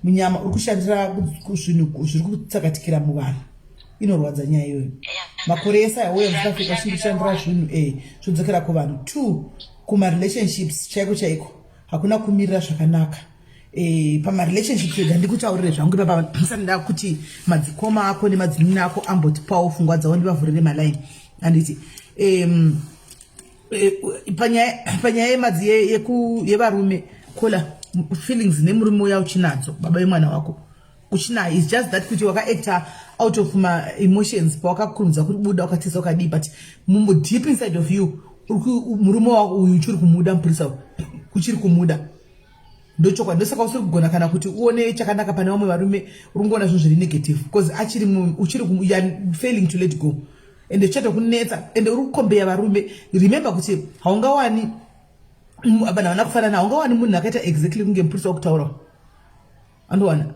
munyama uri kushandira zvinhu zviri kutsakatikira muvanhu. Inorwadza nyaya iyoyo. Makore ese aya wouya muSouth Africa uchiri kushandira zvinhu zvodzokera kuvanhu. Two, kumarelationships chaiko chaiko hakuna kumirira zvakanaka. Pamarelationships ega ndikutaurire zvangu ipapa ndisati ndakuti madzikoma ako nemadzinini ako ambotipawo pfungwa dzavo ndivavhurire malaini. Handiti panyaya yemadzi yevarume kola feelings nemurume uya uchinadzo, baba vemwana wako uchinayo. Is just that kuti wakaacta out of ma emotions pawakakurumidza kubuda ukatiza ukadii, but deep inside of you murume wako uyu uchiri kumuda, mupurisa uyu uchiri kumuda, ndochokwadi. Ndosaka usiri kugona kana kuti uone chakanaka pane vamwe varume, uri kungoona zvinhu zviri negative because achiri uchiri you are failing to let go ende zvichatokunetsa ende uri kukombeya varume. Remember kuti haungawani vanhu havana kufanana. Haungawani munhu akaita exactly kunge mupurisa wokutaura, andowana.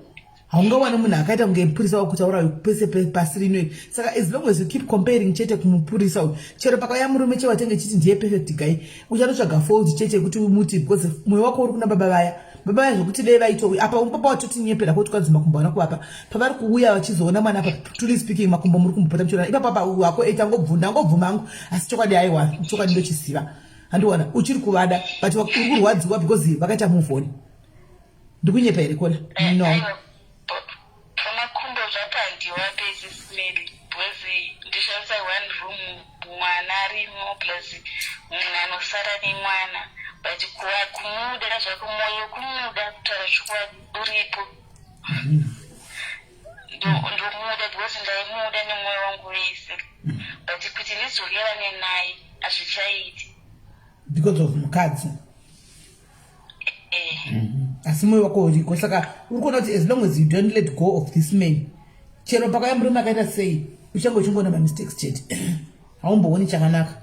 Haungawani munhu akaita kunge mupurisa wokutaura pese pasi rino. Saka as long as you keep comparing chete kumupurisa uyu, chero pakauya murume chewatenge chiti ndiye perfect guy, uchatotsvaga fault chete yekuti umuti, because mwoyo wako uri kuna baba vaya, baba vaya, zvokuti dei vaito apa baba watotinyepera kuti kwanzi makumbo haana kuvapa pavari kuuya vachizoona mwana apa. Truly speaking, makumbo muri kumbopota muchiona ipapo apa wako tangobvunda ngobvuma hangu, asi chokwadi haiwa, chokwadi ndochiziva. Handiwana uchiri kuvada, but uri kurwadziwa because vakaita move on. Ndikunyepa here, Kola? No.
Pamakumbo zvapo handiwape Sis Melly, because ndishandisa one room, mwana arimo, plus munhu anosara nemwana, but kumuda zvako, mwoyo kumuda, kutaura chokwadi, uripo. Ndomuda because ndaimuda nemwoyo wangu wese, but kuti ndidzokerane naye hazvichaiti.
Because of mukadzi. Asi mwoyo wako uriko. Saka uri kuona kuti as long as you don't let go of this man, chero pakauya murume akaita sei, uchange uchingoona mamistakes chete, haumbooni chakanaka.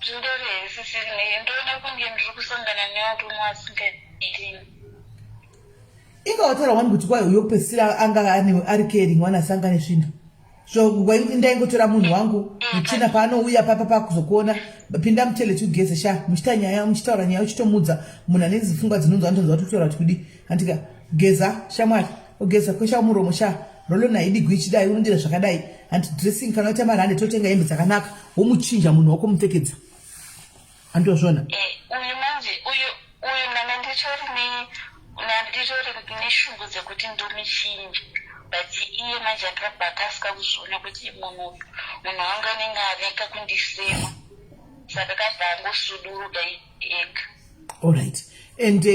Zvindori Sis Melly, ndoona kunge ndiri kusangana nevarume asingaitini.
Inga wataura wani kuti kwai uyo kupedzisira anga ari caring wani, asi anga nesvina. So ndaingotora munhu wangu mutsvina paanouya papa pakuzokuona, pinda mutoilet ugeze sha, muchita nyaya, muchitaura nyaya, uchitomudza munhu ane pfungwa dzinonzwa, anotonzwa kuti kutaura kuti kudi andika geza shamwari, ogeza kwesha muromo sha, roll-on haidigwi ichidai, unondira zvakadai handi, dressing kana uita mari hande totenga hembe dzakanaka, womuchinja munhu wako, mupfekedza, handozvona.
Uyu manje uyu ndanga nditori neshungu dzekuti ndomuchinja, but iye manje akabva akasika kuzviona kuti munhu uyu, munhu wangu anenge areka kundisema, saka akabva angosuduruka ega.
Alright, and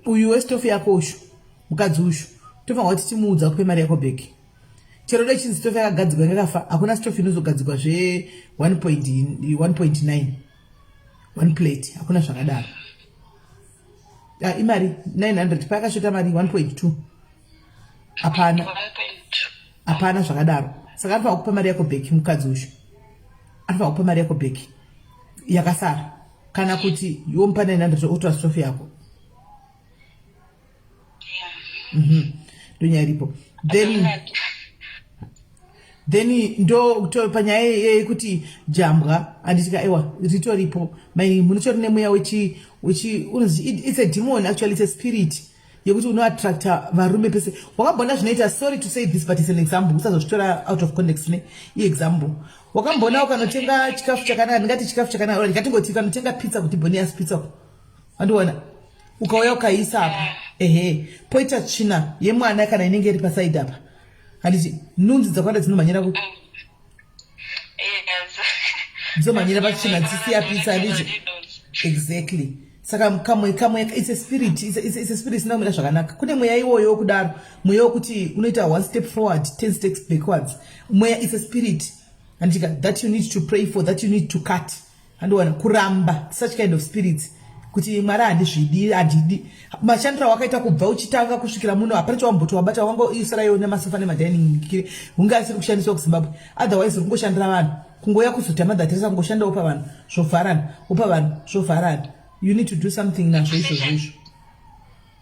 uyu westofu yako ushu, mukadzi ushu, tofanira kuti timuudza kupe mari yako back. Chero dai chinzi stofu yakagadzigwa yakafa, hakuna stofu inozogadzigwa zve 1.9 one plate, hakuna zvakadaro. Ah, imari 900 payakashota mari 1.2, hapana.
1.2.
Hapana zvakadaro. Saka anofanira kupa mari yako back mukadzi uyu, anofanira kupa mari yako back yakasara, kana kuti yomupa 900 otora stofu yako. Ndonyaya iripo. Then ndo panyaya yekuti jambwa, handitika? Ewa, ritoripo mai, munotori nemweya wechi wechi unonzi it's a demon actually, it's a spirit yekuti unoattracta varume pese. Wakamboona zvinoita, sorry to say this, but it's an example, usazozvitora out of context ne iexample. Wakamboona ukanotenga chikafu chakanaka, ndingati chikafu chakanaka, ndingatingoti ukanotenga pizza kuti Bonias Pizza, andiona, ukauya ukaisa apa, ehe, poita tsvina yemwana kana inenge iri paside apa, handiti nunzi dzakawanda dzinomhanyira ku Dzinomhanyira patsvina dzisiya pizza, handiti? Exactly. Saka kamwe kamwe, it's a spirit, it's a spirit isina kumira zvakanaka. Kune mweya iwoyo wokudaro, mweya wekuti unoita one step forward, 10 steps backwards. Mweya, it's a spirit, handika, that you need to pray for, that you need to cut, handiwana, kuramba such kind of spirits, kuti Mwari handizvidi, handidi. Mashandiro awakaita kubva uchitanga kusvikira muno, hapana chawamboti wabata. Wangoisiraiwo nemasofa nemadining, hunge asiri kushandiswa kuZimbabwe, otherwise uri kungoshandira vanhu. Kungouya kuzoita Mother Teresa, kungoshanda wopa vanhu zvovharana, wopa vanhu zvovharana. You need to do something nazvo izvozvo izvo.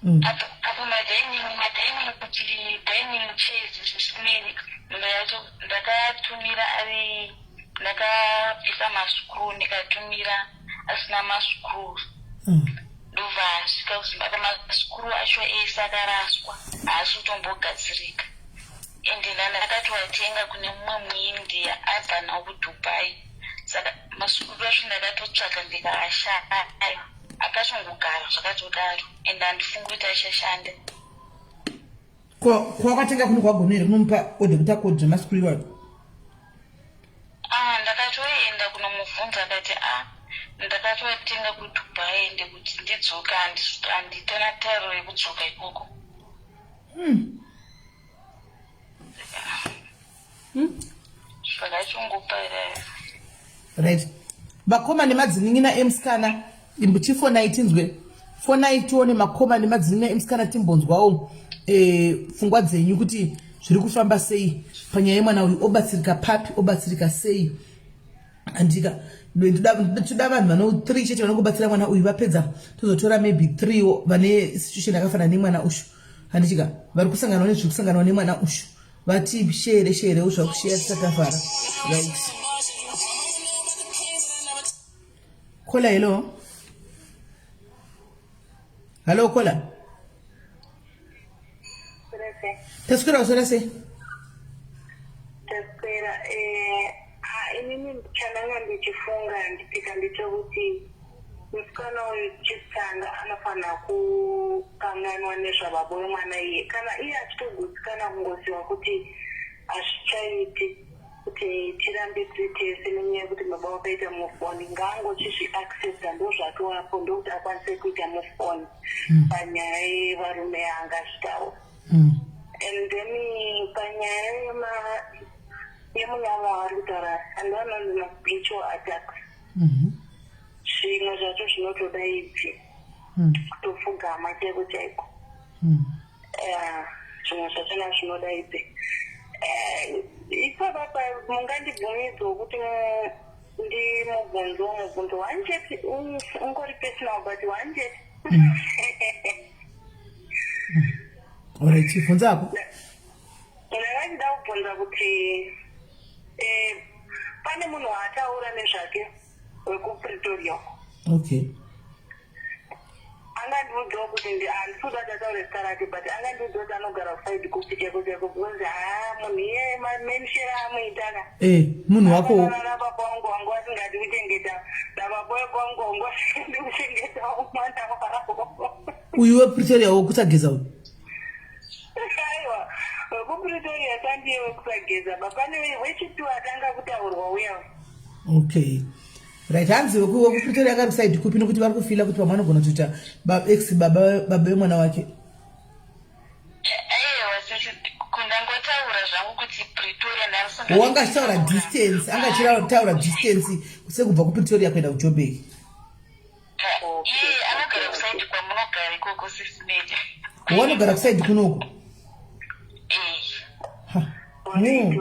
Apo apo madining kuti dining chairs zvisinei ndacho ndakatumira ari ndakabvisa mascrew, ndikatumira asina mascrew. Ndobva asvika kuZimbabwe, mascrew acho ese akaraswa, haasi kutombogadzirika. Ende ndakatoatenga kune mumwe muIndia abva nawo kuDubai, saka mascrew acho ndakatotsvaga ndikaashaya, akatongogara zvakatodaro, ende handifungi kuti achashanda.
Kwawakatenga kuno kwagona here kunomupa order kuti akodze mascrew iwayo?
Ah, ndakatoenda kunomubvunza, akati a ndakatoatenga kuDubai, ende kuti ndidzoka handitona tariro yekudzoka ikoko. Zvakachongopaira.
Right, vakoma nemadzinin'ina emusikana, imbochifonai tinzwe, fonai tione makoma nemadzinin'ina emusikana, timbonzwawo pfungwa dzenyu kuti zviri kufamba sei panyaya yemwana uyu, obatsirika papi, obatsirika sei, andika? Toda vanhu vano three chete vanongobatsira mwana uyu. Vapedza tozotora maybe three vane situation yakafanana nemwana uyu, handichika, vari kusanganwa nezviri kusanganwa nemwana uyu, vati shere sherewo zvakusheya tisati tavhara. Right, caller, hello, hello, caller. Taswera, waswera sei?
Taswera. Inini chandanga ndichifunga ndipika ndechekuti musikana uyu chekutanga anofanira kukanganwa nezvababa wemwana iye, kana iye achitogutsikana kungoziva kuti hazvichaiti kuti tirambe tiri tese nenyaya yekuti baba wakaita move on, ngaangochizviaccepta, ndo zvatovapo, ndokuti akwanise kuita move on panyaya yevarume yaanga achitaura. And then panyaya yemunyama waari kutaura, ando anonzi maspiritual attacks, zvimwe zvacho zvinotoda idzi kutopfugama chaiko chaiko. Zvimwe zvachona zvinoda idzi. Ipapapa mungandibvumidzawo kuti ndimubvunzewo mubvunzo one chete, ungori personal, but one chete?
Alright, chibvunza ako.
Ndakachida kubvunza kuti pane munhu waataura nezvake wekuPretoria. Angandiudzawo kuti handisi kuda kuti ataure zita rake, but angandiudza kuti anogara kuside kupi chaiko chaiko, because haa, munhu iyeye mamenshera amuitaka.
Munhu wako.
Nababa wangu wangu asingadi kuchengeta, nababa wekwangu wangu asingadi kuchengetawo mwana wavo.
Uyu wePretoria wokusageza uyu?
Aiwa, wekuPretoria sandiye wekusageza ba, pane wechituwa atanga kutaurwa uya.
Okay, right, hanzi wekuPretoria akari kuside kupi, nokuti vari kufeela kuti pamwe anogona kutoita ex baba vemwana wake.
Aiwa, kundangotaura zvangu kuti Pretoria ndasinga.
Wanga achitaura distance, anga achitaura distance sekubva kuPretoria kuenda kuJobek.
Iye anogara kuside kwamunogara ikoko, sisimeli.
Wanogara kuside kunoku?
Eh.
Alright,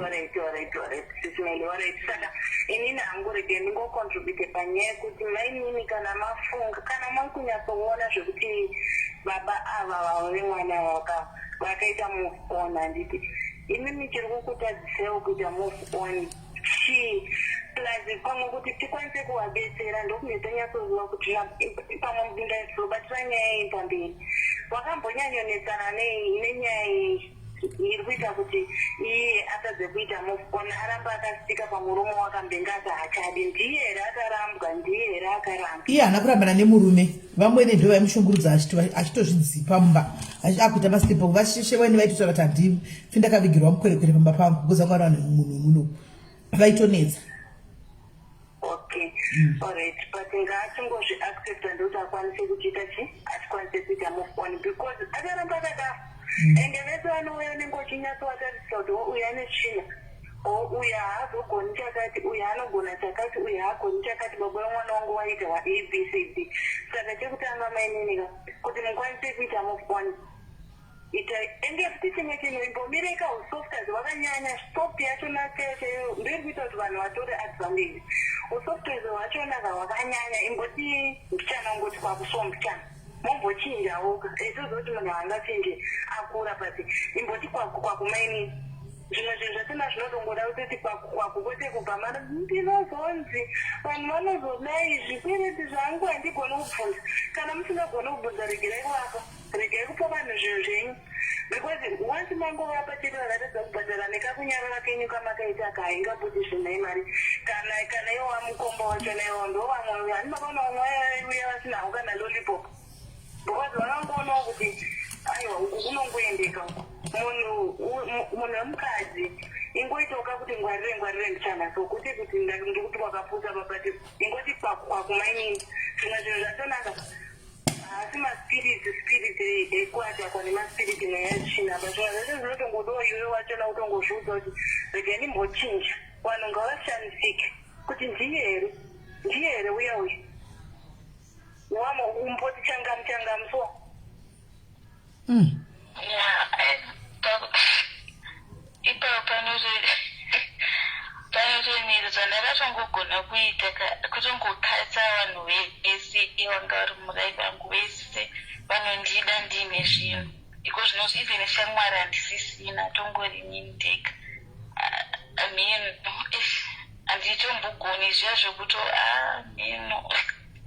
Sisimeli, alright. Saka inini hangu rege ndingocontribute panyaya yekuti mainini, kana mafunga, kana makunyatsoona zvekuti baba ava vavo vemwana vakaita move on, handiti? Inini chiri kukutadzisewo kuita move on chii? Plus pamwe kuti tikwanise kuvabetsera, ndokunge tanyatsoziva kuti pamwe ndazobatira nyaya iyi pamberi, vakambonyanyonetsana nei nenyaya iyi iri kuita kuti iye atadze kuita move on, aramba akastika pamurume wakambenga ati haachadi. Ndiye here akarambwa? Ndiye here akarambwa?
Iye haana kurambana nemurume. Vamwene ndo vaimushungurudza, achitozvidzipa mumba, akuita masleep. Vasheshe vaine vaitotaura kuti handifi ndakavigirwa mukwerekwere pamba pangu, because vanga vari vanhu munhu wemuno vaitonetsa.
Okay, alright, but ngaachingozviaccepta, ndokuti akwanise kuchiita chi achikwanise kuita move on, because akaramba akadaro, ende vese vanouya unenge uchinyatsovatarisa kuti o uyu ane tsvina, o uyu haazogoni chakati, uyu anogona chakati, uyu haagoni chakati, baba vemwana wangu waita wa A B C D. Saka chekutanga, maininika, kuti mukwanise kuita move on. Ita ende futi chimwe chinhu imbomireka usofters wakanyanya soft yachona chaiyo chaiyo ndoiri kuita kuti vanhu vatore advantage. Usofters hwachona ka hwakanyanya imboti mbichana ungoti kwakuso mbichana mombochinjawo ka toziva kuti munhu haangachinje akura but imboti kwaku kwaku mainini zvimwe zvinhu zvachona zvinotongoda kutoti kwaku kwaku kwete kubva mana ndinozonzi vanhu vanozodai zvikwereti zvangu handigoni kubvunza kana musingagoni kubvunza regerai kuvapa. Regai kupa vanhu zvinhu zvenyu because once mangovapa chete vakatadza kubhadhara nekakunyarara kenyu kamakaita aka haingabudi zvinhu mari kana kana iwo wamukomba wachona iwo ndo vamwe hani makaona vamwe vaiuya vasinawo kana lollipop because vakangoonawo kuti aiwa uku kunongoendeka uku munhu munhu wemukadzi ingoitawo kakuti ngwarire ngwarire ndichana so kuti kuti ndikuti wakapusa babati ingoti kwaku kwaku mainini zvimwe zvinhu zvatonaka Haasi maspirits spirit ekuatakwa nemaspirit mweya yetsvina but zvimwe zvacho zvinotongodawo iwe wachona kutongozviudza kuti regai ndimbochinja vanhu ngavashamisike kuti ndiye here ndiye here uya uya wama umboti changamu changamu so
Ipapo panotonetsa zvandakatongogona kuita kutongokatsa vanhu vese vanga vari mulife yangu vese vanondida ndiine zvinhu iko zvino even shamwari handisisina tongori inini ndega mheno handitombogoni zviya zvekuto a mheno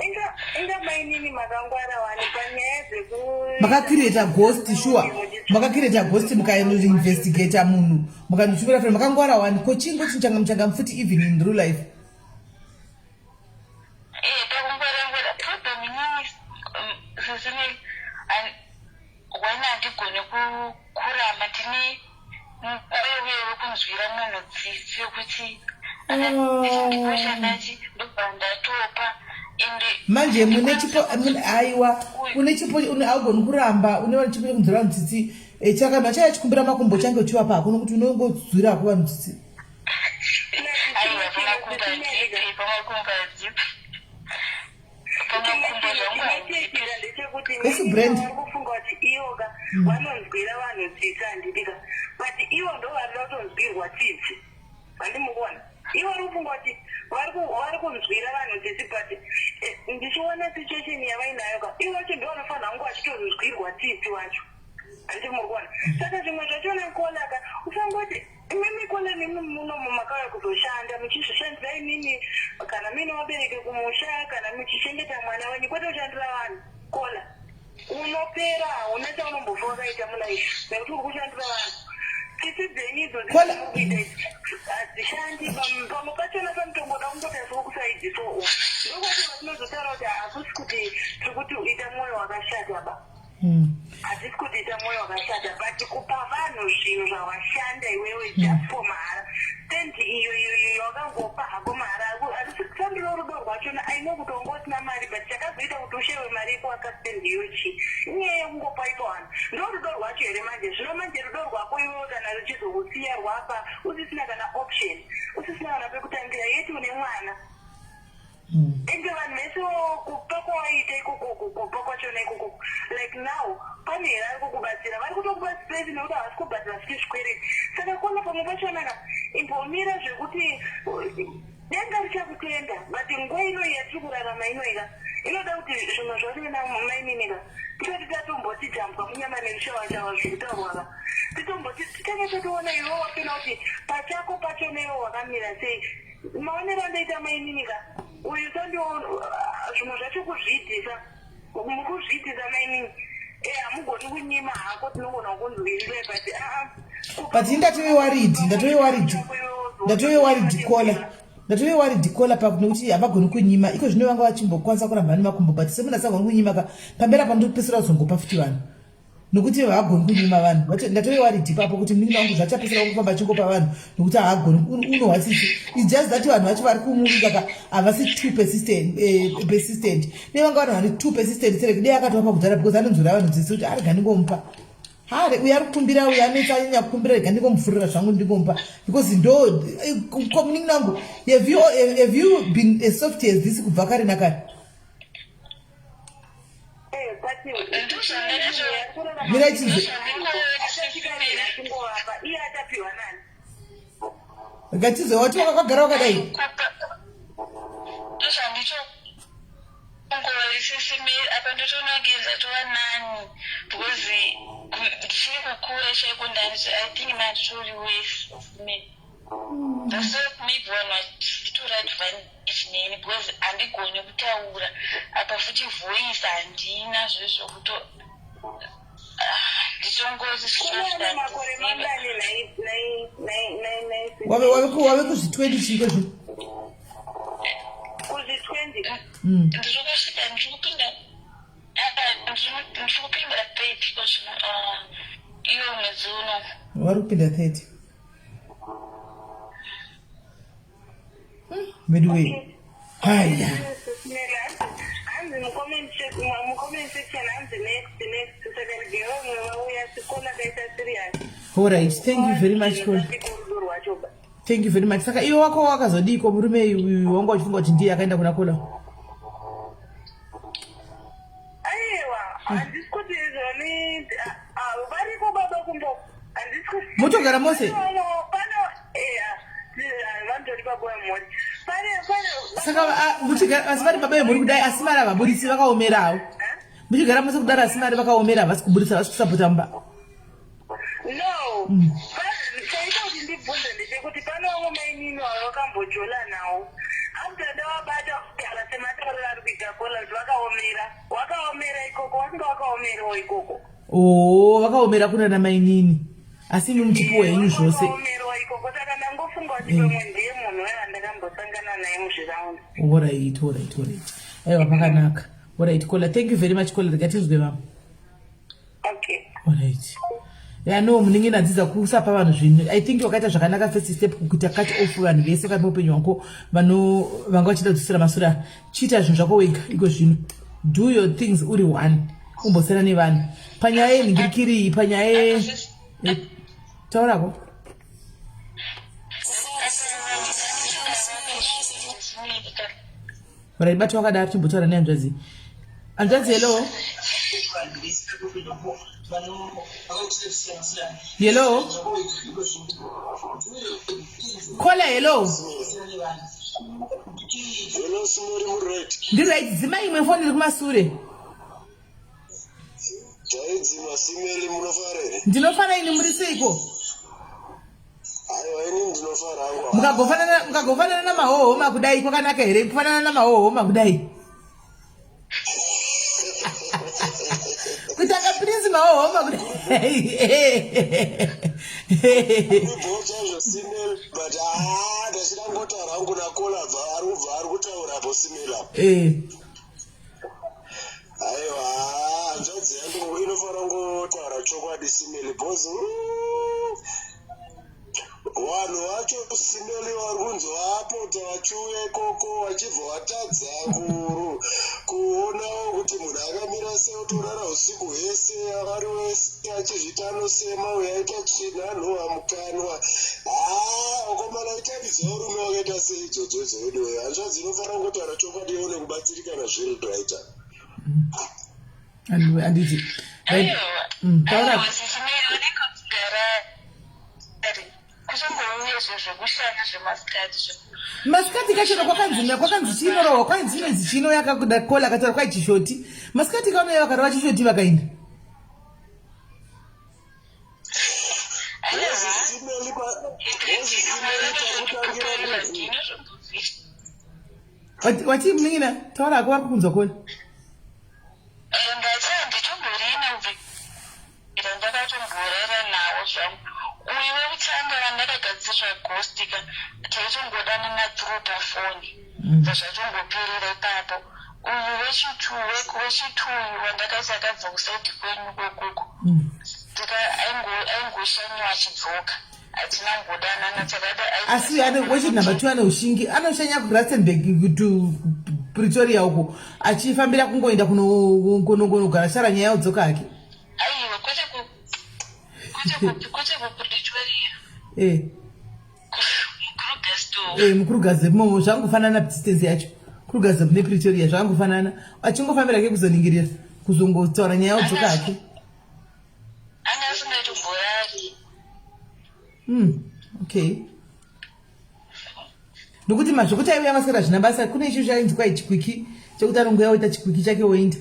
Inga inga mainini makangwara wani panyaya dzeku
makacreata ghost sure makacreata ghost mukainvestigata munhu mukanotumira foni makangwara wani ko chingo chinchanga muchanga futi even in real life
Eh, pakungwara ngwara problem inini sisine one handigone kuramba ndine mwoyo uye wekunzwira munhu tsitsi wekuti ndikoshandachi ndobva ndatopa ende
manje mune chipo aiwa une chipo haugoni kuramba une vanhu chipo chekunzwira vanhu tsitsi eh, chaka machaya chikumbira makumbo change uchivapa hako nokuti unongodzwira hako vanhu tsitsi
aiwa pamakumbo adzipi pamakumbo adzipi
Chinoitika ndechekuti
Esi brand.
vari kufunga kuti ivo ka vanonzwira vanhu tsitsi handiti ka but ivo ndo varida kutonzwirwa tsitsi handimukuona ivo vari kufunga kuti vari kunzwira vanhu tsitsi but eh, ndichiona situation yavainayo ka ivo vacho ndo vanofanira kunge vachitonzwirwa tsitsi vacho handiti muri kuona saka zvimwe zvachona kolaka usangoti Imimi kule nemi munomu makauya kuzoshanda muchizvishandira imimi kana muine vabereki kumusha kana muchichengeta mwana wenyu kwete kushandira vanhu kola unopera hauna chaunombofa wakaita mulife nekuti uri kushandira vanhu tsitsi dzenyu idzo dzinokuita idzi hadzishandi pamwe pachona panotongoda kungoti asi wokusaidzi so ndokwati vatinozotaura kuti hakusi kuti tiri kuti ita mwoyo wakashata ba Hatisi kuti ita mwoyo wakashata but kupa vanhu zvinhu zvawashanda iwewe just for mahara stand iyo iyo iyo wakangopa hako mahara sandiro rudo rwachona I know kuti wanga usina mari but chakazoita kuti ushewe mari yekuwaka stand iyo chii inyaya yekungopa ipo vanhu ndo rudo rwacho here manje zvino manje rudo rwako iwewe kana ruchizokusiya rwapa usisina kana option usisina kana pekutangira yeti une mwana Ende vanhu vese kupa kwawaiita ikokoko kupa kwachona ikokoko like now pane here ari kukubatsira vari kutokupa stress nekuti havasi kubhadhara futi zvikwereti saka kona pamwe pachona ka imbomira zvekuti denga richakutenda but nguva inoyi yatiri kurarama inoyi ka inoda kuti zvimwe zvachona mainini ka tisati tatomboti jambwa munyama nerushawa shawa zvekutaurwa ka titomboti titange tatoona iwe wachona kuti pachako pachona iwe wakamira sei Maonero andoita mainini ka uyu sandiwo zvimwe zvacho kuzviitisa mukuzviitisa mainini eh hamugoni kunyima hako tinogona kukunzwirira but aa
but indatove worried ndatove worried ndatove worried kola ndatove worried kola pa nekuti havagoni kunyima iko zvino vanga vachimbokwanisa kuramba nemakumbo but semunhu asagoni kunyima ka pamberi apa ndopesera kuzongopa futi vanhu nokuti haagoni kunyima vanhu ndatove worried ipapo kuti munyima wangu zvachapesera kufamba achingopa vanhu nokuti haagoni unohwa tsitsi its just that vanhu vacho vari kumuvinga ka havasi too persistent, eh, persistent. dei vanga vanhu vari too persistent sereki dei akatovapa kudhara because anonzwira vanhu tsitsi kuti arega ndingomupa hare uyo ari kukumbira uyo anetsa anyanya kukumbira rega ndingomufurira zvangu ndingomupa because ndo eh, munin'ina wangu have you been as soft as this kubva kare nakare
Eh, but ndati
Mira chinzi.
Achingovapa iye achapiwa nani?
Ngatizwe wati wakagara wakadai.
Ndozvandicho ngova apa ndotonogeza tova nani because ndichiri kukura chaiko ndani. I think manditori wese me. That's why maybe vanhu vachitora advantage neni because handigoni kutaura apa futi voice handina zvezvokuto ndichongoti.
Kune makore mangani nai nai nai nai nai?
Wave kuzvi 20 chiko zvi?
Kuzvi 20?
Ndiri kusvika, ndiri kupinda apa, ndiri kupinda 30 kozvino iyo mwedzi uno.
Vari kupinda 30. Midway. Haya.
Hanzi mucomment section hanzi next, next, saka rigero vamwe vauya sikola kaita serious.
All right. Thank you very much, Kola.
Rudo rwacho ba.
Thank you very much. Saka iwe wako wakazodiko murume uyu wanga uchifunga kuti ndiye akaenda kuna Kola?
Aiwa, handisi kuti izvoni variko baba kumbo, handisi kuti.
Motogara mose?
Pano eya, vantori baba vemhuri pane pane.
Saka asi vari baba vemhuri kudai asi mari havabudisi, vakaomerawo. Muchigara mose kudaro asi mari vakaomera, havasi kubudisa, havasi kusapota mumba.
No, chaita kuti ndibvunze ndechekuti pane vamwe mainini vavo vakambojola nawo after ndavabata kugara sematauriro ari kuita Kola kuti vakaomera, wakaomera ikoko, vasinga vakaomerawo ikoko.
Oo, vakaomera kuna namainini. Asi imi muchipuwa henyu zvose.
Vakaomerawo ikoko, saka ndangofunga kuti pamwe ndiye munhu wevandakambosangana naye muzviraundi.
Alright. Aiwa, pakanaka. Alright, Kola. Thank you very much, Kola. Rega vamwe.
Okay.
Alright. Ya no, munenge nadzidza kusapa vanhu zvinhu. I think wakaita zvakanaka first step kuita cut off vanhu vese vari muupenyu hwako vano vanga vachida kudzosera masura. Chiita zvinhu zvako wega iko zvino. Do your things uri one. Umbosiyana nevanhu. Panyaya yenhingirikiri, panyaya ye taurako. Right, bati wakadaro timbotaura nehanzvadzi. Hanzvadzi, hello. Hello. Kola, hello.
Hello, Simori, muri right?
Ndiri right, dzima imwe foni iri kumasure.
Jaidzima Simeli, munofara here?
Ndinofara ini, muri seiko?
Aiwa, ini ndinofara hangu.
Mukagofanana namahohoma kudai kwakanaka here? Kufanana namahohoma kudai. Kutanga Prince mahohoma kudai.
Ibho chaizvo Simeli, but haa, ndachida ngotaura hangu naKola bva ari kubva ari kutaura apo Simeli apo. Aiwa, hanzvadzi yangu inofanira kungotaura chokwadi Simeli because vanhu vacho Simeli vari kunzi vapota vachiuya ikoko vachibva vatadza kuonawo kuti munhu akamira sei, otorara usiku hwese vari wese achizviita anosema uyo aita tsvina anhuhwa mukanwa. Haa, ukomana itambidza varume vakaita sei idzodzo idzo veduwe. Hanzvadzi inofanira kungotaura chokwadi ione kubatsirikana zviri right.
Handiti. Right. Taura.
Aiwa, sisimeri unenge uchigara kuzongouya zvo zvekushanya zvemasikati zvo.
Masikati kachona kwakanzi chinorohwa, kwanzi chinonzi chino yakakuda Kola akataura kwai chishoti. Masikati kaunouya vakarova chishoti vakaenda.
Simeli, Simeli, pakutangira kunzi
Wati munin'ina, taura hako, vari kukunzwa Kola.
Ndati handitomborina kubvira ndakatomborara nawo zvangu. Uyu wekutanga wandakagadzirirwa ghost ka, taitongodanana through pafoni, zvatongoperera ipapo. Uyu wechitu uyu wandakaiti akabva kuside kwenyu kokoko, aingoshanyiwa achidzoka, hatina kungodanana takada.
Asi wechi number 2 ane ushingi, anoshanya kuRustenburg to Pretoria uko achifambira kungoenda kunogara shara nyaya yodzoka hake.
Aiwa, kwete kuPretoria. KuKrugersdorp.
Mukurugaze imomo zvangofanana, distance yacho Krugersdorp nePretoria zvangofana, achingofambira ke kuzoningirira. Kuzongotaura nyaya odzoka hake.
Anga asingatomborari.
Okay. Nokuti mazvokuti aiuya maswera zvina basa kune icho chainzi kwai chikwiki chekuti anongouya oita chikwiki chake oenda.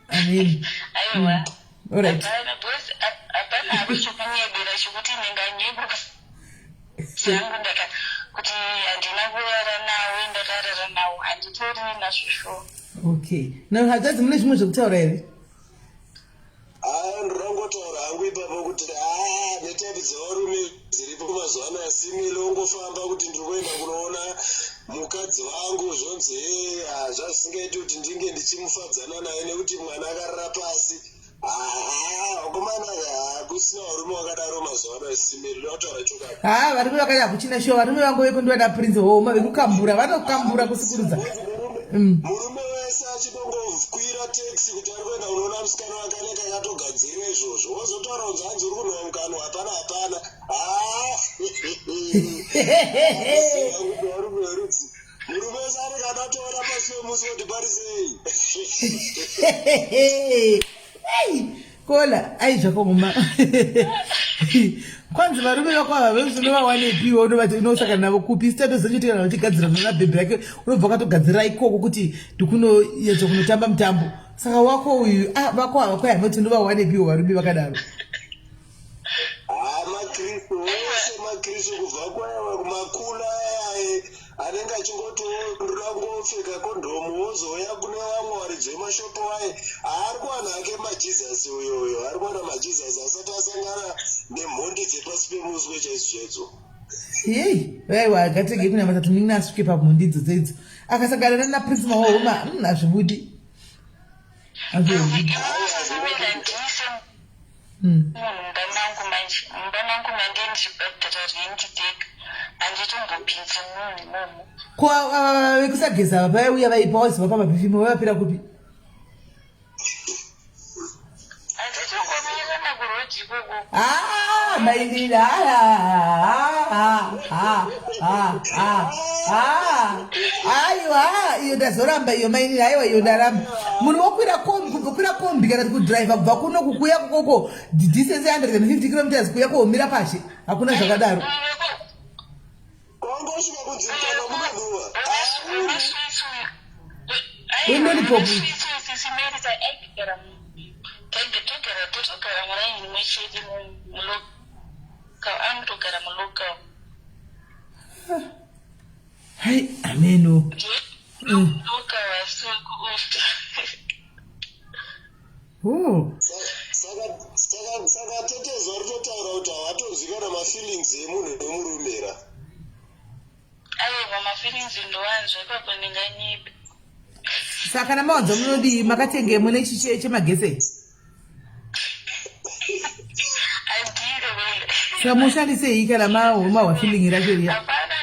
Amen.
Aiwa.
Alright.
Hapana because hapana hako chekunyebera chekuti ndinganyeba changu ndaka kuti handina kurara nawe ndakarara nawo handitori nazvo sure.
Okay. Now hanzvadzi mune zvimwe zvekutaura here?
Aya ndinongotaura hangu ipapo kuti haa netype dzevarume dziripo mazuva ano asimile ongofamba kuti ndiri kuenda kunoona mukadzi vangu zvonzi hee zvazvisingaiti kuti ndinge ndichimufadzana naye nekuti mwana akarara pasi. Haa vakomana hakusina varume vakadaro mazuva ano asimile ndinotaura chokwadi.
Haa varume vakadai hakuchina shuwa varume vangu vekundivada Prince Homa vekukambura vanokambura kusikurudza.
Murume wese achitongokwira taxi kuti ari kuenda kunoona musikana wake anenge akatogadzirira izvozvo wozotaura kunzi hanzi uri kunhuwa mukanwa hapana hapana. Haa varume verudzi murume wese anenge akatoona pasi pemusi kuti pari sei.
Hey, kola ai zvakaoma. Kwanzi varume vako ava vese unovawanepiwo unovati unosangana navo kupi isu tatoziva kuti kana vachigadzira nana bhebhi rake unobva wakatogadzirira ikoko kuti ndikunoedza kunotamba mutambo saka wako uyu ah, vako ava kwai hamoti unovawanepiwo varume vakadaro.
Haa makristu wese makristu kubva kwaya kumakula aya anenge achingoti ndoda kungopfeka kondhomu wozouya kune vamwe varidzi vemashopo vaye haari kuwana hake majesus uyo uyo ari kuwana majesus asati asangana nemhondi dzepasi pemuswe chaidzo chaidzo.
Yei, aiwa ngatirege kunamata tunin'ina asvike pamhondi idzodzo idzo akasangana nana Prince Mahoma hazvibudi. Hazvibudi.
Munhu mumba mangu manje mumba mangu mande ndichibhadhara rent dzega handitombopinzi munhu imomo.
Ko ava vekusageza ava pavaiuya vaipa waziva pamapifimo vaivapira kupi?
Handitongomirana kuroad ikoko.
Ah, mainini aiwa iyo ndazoramba iyo mainini aiwa iyo ndaramba munhu wokwira kombi kubva kwira kombi kana kuti kudhiraivha kubva kuno kukuya kukoko distance 150 kilometers kuya kuomira pashe hakuna zvakadaro.
Kwangosvika kudzikana munonhuwa.
Welolipop.
Totogara muraini mumwe chete mulocal anotogara mulocal.
Hai ameno.
Local asi kuusta.
Oh.
Saka tete zuva ritotaura kuti havatonzwi kana mafeelings emunhu nemurume ra.
Aiwa mafeelings ndoanzwa ipapo ndinganyepe.
Saka kana mawanzwa munodii makatenge mune chiche chemagese?
Andire wele.
Saka mushandisei kana mahwa feeling racho riya?
Hapana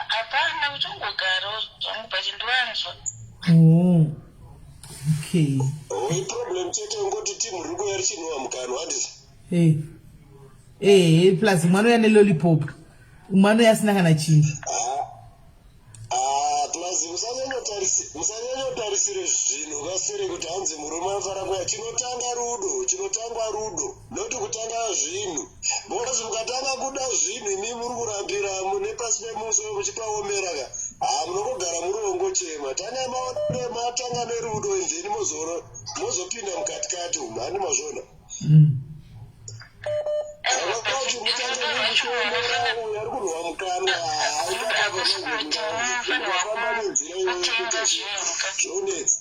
hapana kutongogara zvangu but ndoanzwa.
Oh. Okay.
Oh, iproblem chete ngoti team riri kuuya richinhuwa mukanwa handiti?
Eh. Eh, plus mwana uya nelollipop. Mwana uya asina kana chinhu.
Ah. Ah, plus musanyanyotarisire zvinhu kasere kuti hanzi murume anofanira kuya chinotanga rudo chinotangwa rudo not kutanga zvinhu because mukatanga kuda zvinhu imi muri kurambira nepasi pemusoro muchipaomera ka haa munongogara muri wongochema tanga matanga nerudo and then mozopinda mukatikati umu handi mazvona. Vakati mutange nekuomera uyu ari kunhuwa mukanwa haikafamba nenzira iyoyo kuti zvonetsa.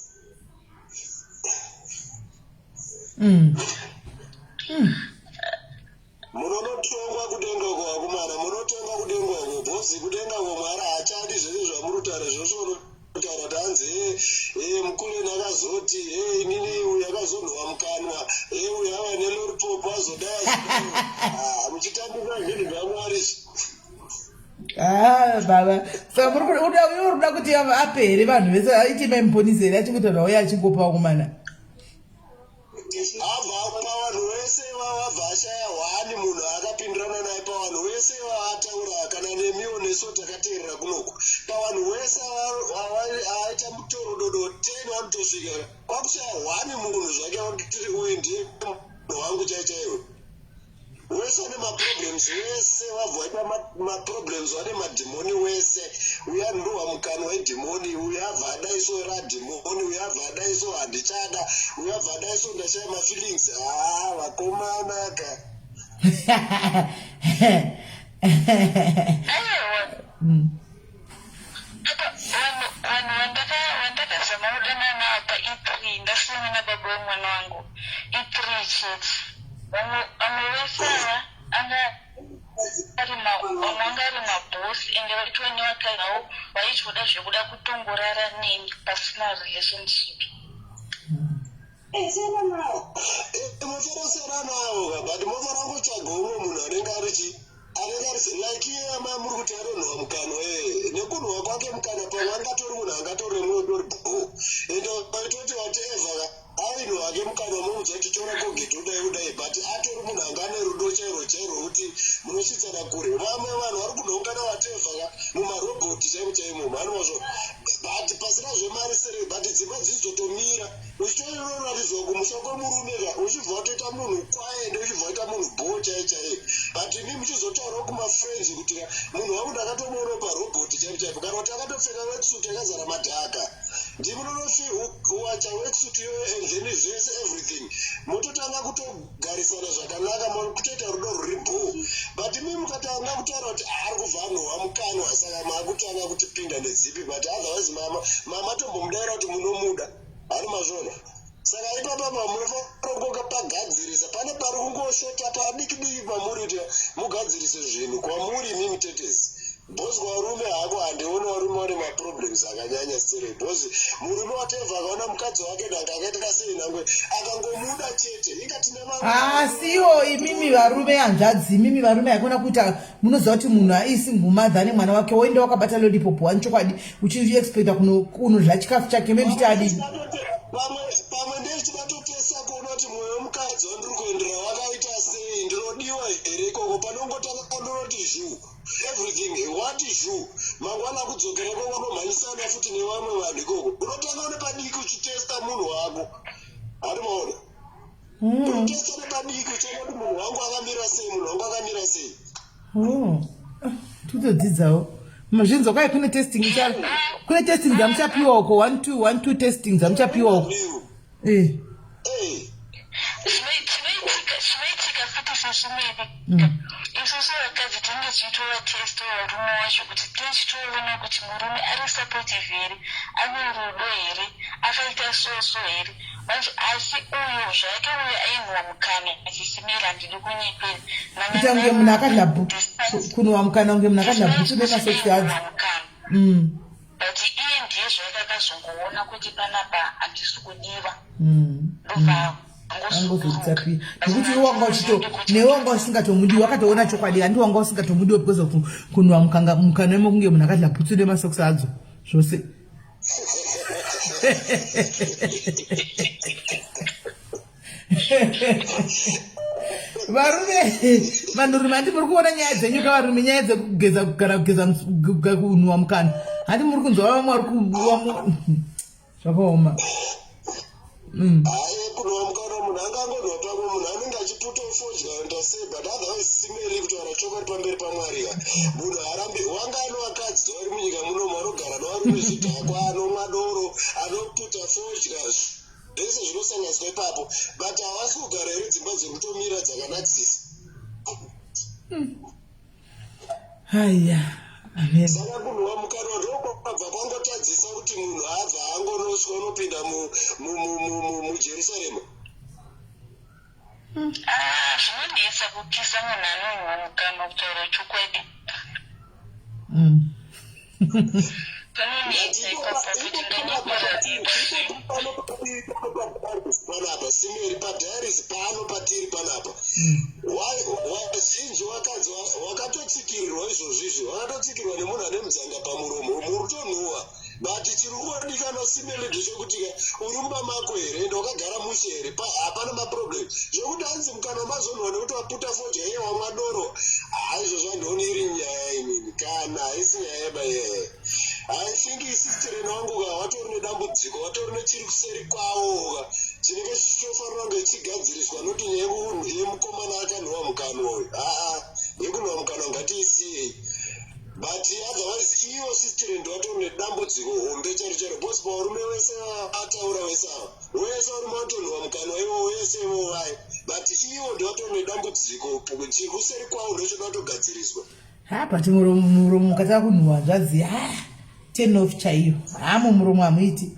Munonotongwa kudenga uko vakomana, munotongwa kudenga uko bhozi kudenga uko Mwari haachadi zvese zvamuri kutaura zvose unotaura kuti hanzi hee hee mukuleni akazoti hee inini uyu akazonhuwa mukanwa hee uyu ava neloripop azodai azodai ah, muchitambisa zvinhu zvaMwari izvi.
Ah, baba saka muri iwe uri kuda kuti ape here vanhu vese aite mai muponisi here achingotaura uye achingopa vakomana
Abva apa vanhu vese ivava abva ashaya hwani munhu akapindirana naye pavanhu vese ivava ataura kana nemiwo nesu. so takateerera kunoku pavanhu wese aita mutorododo 10 vanotosvika kwakushaya one munhu zvake vanototi uyu ndiye munhu wangu chai chaiwo. Wese ane maproblems, wese vabva vaita maproblems, vane madhimoni wese. Uya ndowa mukanwa wedhimoni, uya abva adai so radhimoni, uya abva adai so handichada, uya abva adai so ndashaya mafeelings. Haa vakomana ka.
Aiwa. Vanhu vandakazama kudanana navo pa-E3 ndasiyana nababa wemwana wangu, E3 chete. Vamwe vese ava anga ari vamwe anga ari mabhosi, ende vaitova nevakadzi vavo, vaitoda zvekuda kutongorara neni pasina relationship.
Munofanira kusiyana navo ka, but mofanira kutsvaga umwe munhu anenge ari chi anenge ari like iye amai muri kuti anonhuwa mukanwa ee nekunhuwa kwake mukanwa, pamwe angatori munhu angatori nemwoyo utori bho, ende waitoti whatever ka, ainhuwa hake mukanwa, moudza kuti tora Colgate, udai udai, but atori munhu anga ane rudo chairwo chairwo kuti munosvitsana kure. Vamwe vanhu vari kunhongana whatever ka mumarobhoti chaimo chaimo manozvo, but pasina zvemari sere, but dzimba dzichizotomira, uchitororatidzwa kumusha kwemurume ka, uchibva watoita munhu kwaende, uchibva waita munhu bho chai chaiye, but imi muchizotaurawo kumafriends kuti ka munhu wangu ndakatomuona parobhoti chaipo chaipo, kana kuti akatopfeka worksuit yakazara madhaka, ndimi munonowacha worksuit iyoyo and then zvese everything, mototanga kutogarisana zvakanaka, kutoita rudo rwuri bho. But imi mukatanga kutaura kuti ari kubva anhuhwa mukanwa, saka maakutanga kutipinda nedzipi. But otherwise mama mama tombomudaira kuti munomuda hani mazvona. Saka ipapa munofanira kungoka pagadzirisa pane pari kungoshota padiki diki pamuri kuti mugadzirise zvinhu kwamuri imimi tetesi, because varume hako handioni varume vane maproblems akanyanya sere, because murume whatever akaona mukadzi wake nanga akaita sei, nangwe akangomuda chete, inga tine vamwe.
Asiwo imimi varume, hanzvadzi, imimi varume, haikona kuita munoziva kuti munhu aisi mumother ane mwana wake, woenda wakabata lollipop wani chokwadi, uchiexpecta kunodya chikafu chake, memuchiti adini?
Pamwe ndechida totesta kuona kuti mwoyo wemukadzi wandiri kuendera wakaita sei, ndinodiwa here ikoko. Panongotanga ndinoti zhu everything what zhu, mangwana kudzokera ikoko unomhanyisana futi nevamwe vanhu ikoko. Unotanga une padiki uchitesta munhu wako, hati maona? Unotesta nepadiki uchiona kuti munhu wangu akamira sei, munhu wangu akamira sei.
Oh. Titodzidzawo mazvinzwa kwai kune testing kune testing dzamuchapiwa uko, one two one two testing dzamuchapiwa uko.
Eh.
Chinoitika futi sezvimene, isusu vakadzi tinenge tichitora test varume wacho kuti tichitoona kuti murume ari supportive here, ane rudo here, akaita so so here manje. Asi uyo zvake uyo ainhuwa mukanwa achisimira, handidi kunyepera.
Kuita kunge munhu akadya kunhuwa mukanwa kunge munhu akadya bhutsu nemasokisi adzo.
But iye ndiye zvake akazongoona kuti panapa handisi kudiwa, ndobva
Angozodisappear nekuti iwe wanga uchito newe wanga usingatomudiwi, wakatoona chokwadi, handi wanga usingatomudiwe because of kunhuwa mukanwa imo kunge munhu akadya bhutsu nemasokisi adzo zvose. Varume, vanhurume, handi muri kuona nyaya dzenyu ka varume, nyaya dzekugeza kana kugeza kunhuwa mukanwa, handi muri kunzwa vamwe vari ku zvakaoma.
Hayi, kunhuwa mukanwa munhu angangonhuwa pamwe munhu anenge achiputa fodya ndasei, but otherwise simeri, kutaura chokwadi pamberi paMwari ka, munhu haarambi wanga ane vakadzi vari munyika munomu vanogara nevarume zvidhakwa, anomwa doro, anoputa fodya, zvese zvinosanganiswa ipapo, but havasi kugara here dzimba dziri kutomira dzakanakisisa?
Haya, amen.
Saka kunhuwa mukanwa ndokwabva kwangotadzisa kuti munhu abva angonoswa unopinda muJerusarema.
Ah, zvinonetsa kukisa munhu anonhuwa mukanwa, kutaura chokwadi. Panonetsa ipapo kuti ndanyepera.
Panapa simeri padiaries pano patiri panapa, wazhinji wakadzi wakatotsikirirwa izvozvo izvi, wakatotsikirwa nemunhu ane mudzanga pamuromo, muri kutonhuwa, but chiri kungodikanwa simeri ndechekuti ka uri mumba mako here, ende wakagara mushe here, hapana maproblem zvekuti hanzi mukanwa mazonhuwa nekuti waputa fodya iye wamwa doro. Haizvozvo handioni iri nyaya inini kana haisi. Haisi nyaya yeba iyeye. I think sister wangu ka watori nedambudziko, watori nechiri kuseri kwawo ka chinenge chichitofanira kunge chigadziriswa, noti nyaya yemukomana akanhuwa mukanwa uyu. Aa, yekunhuwa mukanwa ngatiisiyei, but otherwise ivo sister watori nedambudziko hombe charo charo, because pavarume wese ataura wese ava, wese varume vatonhuwa mukanwa ivo wese ivo vai, but ivo ndivatori nedambudziko, chiri kuseri kwavo ndochoda kutogadziriswa.
Ha, but muromo ukatanga kunhuhwa, zvazi ha, turn off chaiyo. Ha, mumuromo hamuiti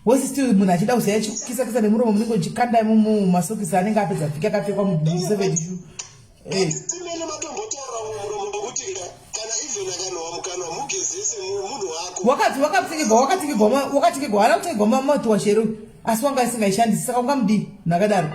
wose. Still munhu achida kuziva chikisa kisa nemuromo, munenge uchikanda mumasokisi anenge apedza vhiki akapfekwa mu72.
Timene matombotaura mumuromo wekuti kana even akanhuwa mukanwa, mugezese munhu wako.
Wakati wakapfekegwa, wakatengerwa, wakatengerwa, haana kutengerwa mouthwash here? Asi wanga isingaishandisi, saka ungamudii munhu akadaro?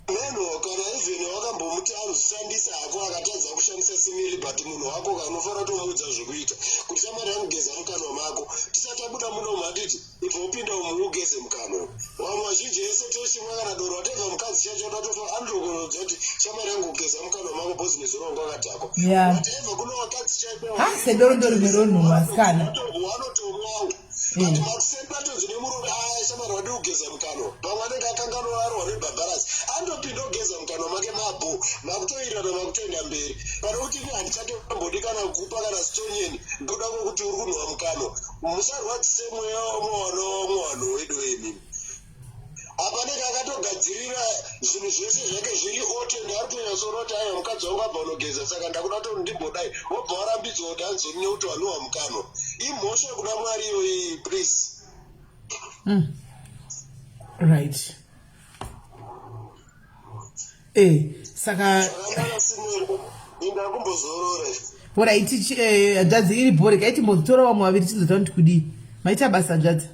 Menhu kana even wakambomuti anozvishandisa hako, akatadza kushandisa simiri, but munhu wako kanofanira kutomuudza zvekuita kuti shamwari yamugeza mukanwa mako tisati abuda muno matiti ibva upinda umu ugeze mukanwa. Vamwe vazhinji ese tochimwa kana doro, watebva mukadzi chacho anotofa anotokuudza kuti shamwari yangu kugeza mukanwa mako bhozi nezuro wangu akadhakwa. Whatever, kuno vakadzi chaipo.
Ha, sedoro ndo rimwe ronhuhwa, asikana.
Wanotomwawo, but makuseni patonzi nemurume, aya shamwari wadi kugeza mukanwa, pamwe anenge akanganwa arwa nebhabharasi, andopinda ogeza mukanwa make, mabho makutoirana, makutoenda mberi. Pane kuti ini handichatombodi kana kukupa kana stonyeni ndoda kwokuti uri kunhuwa mukanwa. Musarwadzise mweya wamwana wamwana wedu imimi. Apa anenge akatogadzirira zvinhu zvese zvake zviri ote, ari kutonyatsora kuti aiwa, mukadzi wangu abva unogeza, saka ndakuda kuti ndimbodai, wobva warambidzwa kuti hanzoni nekuti wanhuwa mukanwa. Imhosva kuna Mwari iyoyi, please.
Right, saka
zvakanaka, simeri inda kumbozorora.
Alright, hanzvadzi iri bhore kai, timbotora vamwe vaviri tizotaura kuti kudii. Maita basa, hanzvadzi.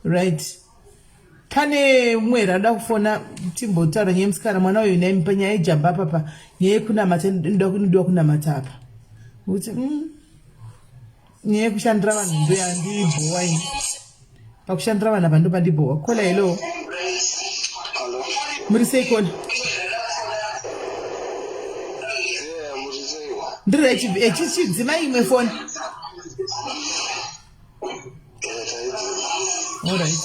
Right, pane mumwe here anoda kufona timbotaura nyaya yemusikana, mwana uyu naimi panyaya yejamba apapa, nyaya yekunamata inodiwa kunamata apa, kuti nyaya yekushandira vanhu ndo yandibhowa ini. Pakushandira vanhu apa ndo pandibhowa. Caller, hello.
Hello.
Muri sei, caller?
Yeah, muri sei?
Ndiri chichidzima imwe foni.
Eh, taidzima.
Alright.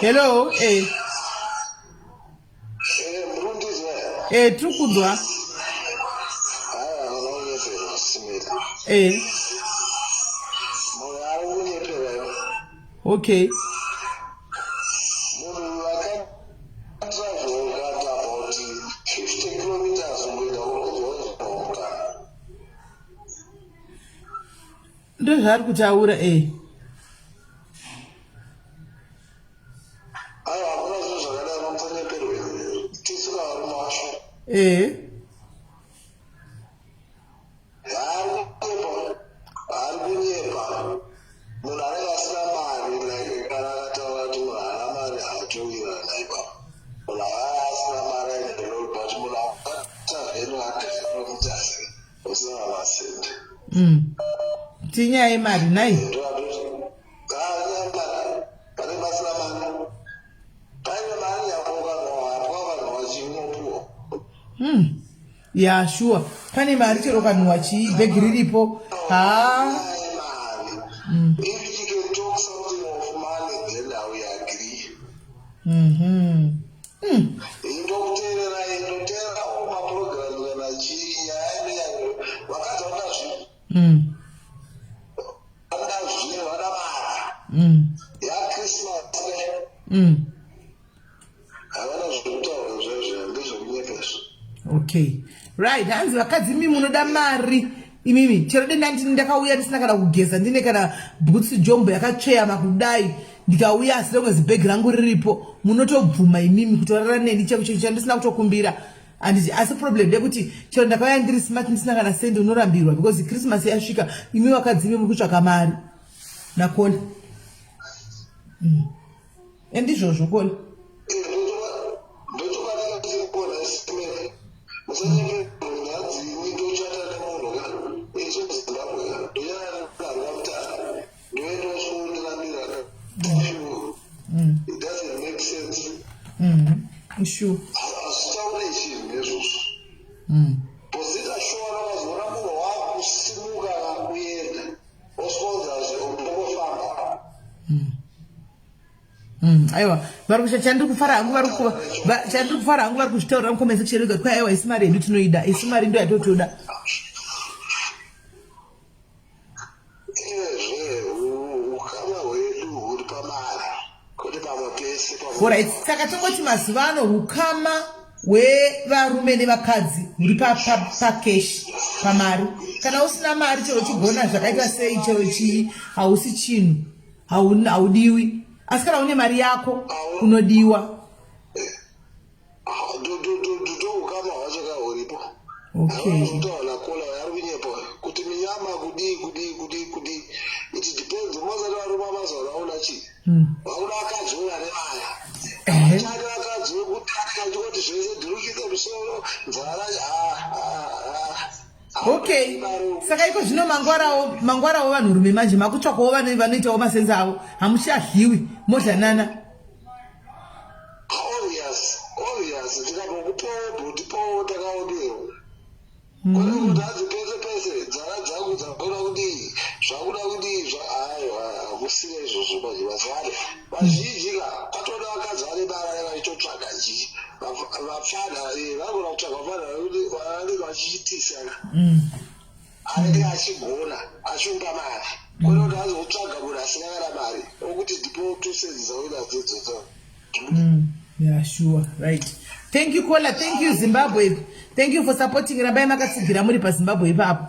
Hello.
Hello.
Eh, muri kundizwa?
Tiri kunzwa.
Haya, unokunyepera simeri. Munhu ari kunyepera iwe. Munhu akatravel kati about 50 kilometers kuenda kunokudzwa.
Ndozvaari kutaura.
Aiwa, hakuna zvinhu zvakadaro, musanyeperwe. Tisu kavarume vacho. Ari kunyepa, ari kunyepa. Munhu anenge asina mari, like kana akataura kuti munhu haana mari, haatowirirana ipapo. Munhu aa asina mari aine lori, but munhu akatavheni 100 kilometers usina masendi.
Tinyaya yemari nai.
Pane pasina mari, paine mari yako ukanwa vanhu vachiunopuwa.
Ya, sure, pane mari chero ukanhuwa chii, bhegi riripo ha.
Mari, if you can talk something of money, then I will agree. Indokuteererai, indoteererawo mapurogiramu kana chii, nyaya inonyanya vakadzi vanoda zvinhu, vanoda zvinhu, vanoda mari yaChristmas ne havana zvekutaura zvezvo, ndezvekunyepeswa.
Okay, right. Hanzi vakadzi imi munoda mari imimi, chero denda ndini ndakauya ndisina kana kugeza, ndine kana bhutsu jombo yakatsveyama kudai, ndikauya asi rimwe zibhegi rangu riripo, munotobvuma imimi kutorara neni cheko chandisina kutokumbira, handiti? Asi problem ndekuti chero ndakauya ndiri smart, ndisina kana sendi, unorambirwa because Christmas yasvika. Imi vakadzi imi muri kutsvaka mari nakona. Endizvozvo kona.
Ndochokwadi chirikuona simere, musanyepe. Hanzi ini ndochata nemunhu ka isu Zimbabwe, ndochata nemunhu ari kwaMutare, ndoenda osvoondiramira.
Sure.
Hazvitaure chinhu izvozvo. Bozita shuwa vakazoona munhu wakusimuka kuenda osonza zvekufamba.
Aiwa, vari kusha chandiri kufara hangu vari kuva chandiri kufara hangu vari kuzvitaurira mucomment section rega kuti aiwa, isu mari yedu tinoida, isu mari ndo yatotoda.
Ezve ukama hwedu huri pamari, kwete pamwe pese.
Alright, saka tongoti mazuva ano ukama hwevarume nevakadzi huri pakeshi, pamari. Kana usina mari, chero chigona zvakaita sei, chero chii, hausi chinhu, haudiwi. Asi kana une mari yako, unodiwa.
Ndoukama hwacho kahuripo. Kutaura nakola ari kunyepa kuti minyama kudii kudii kudii kudii, it depends. Mozati varume amazuva vaona chii? Vakuda vakadzi vane mari. Vachadi vakadzi vekuti anenge achingoti zvese dhirukise musoro nzara.
Okay, saka iko zvino mangwarawo, mangwarawo vanhurume manje makutsvakawo vanoitawo masenzi avo, hamuchadyiwi, modyanana.
Obvious, obvious. Tikambokupawo bhutipawo takaonewo kwete kuti hanzi pese pese nzara dzangu dzakuda kudii, zvakuda kudii. Aiwa, hakusina izvozvo manje. Mazuva ano vazhinji ka kwatoda vakadzi vane mari vachitotsvaga chii, vapfana vanogona kutsvaga vapfana vekuti vanenge vachiitisa ka anenge achigona achiumba mari, kwete kuti azotsvaga munhu asina kana mari okuti ndipo 2 cents dzauina dzidzodzo.
Yeah, sure. Right. Thank you, Kola. Thank you, Zimbabwe. Thank you for supporting. Rambai makatsigira muri paZimbabwe ipapo.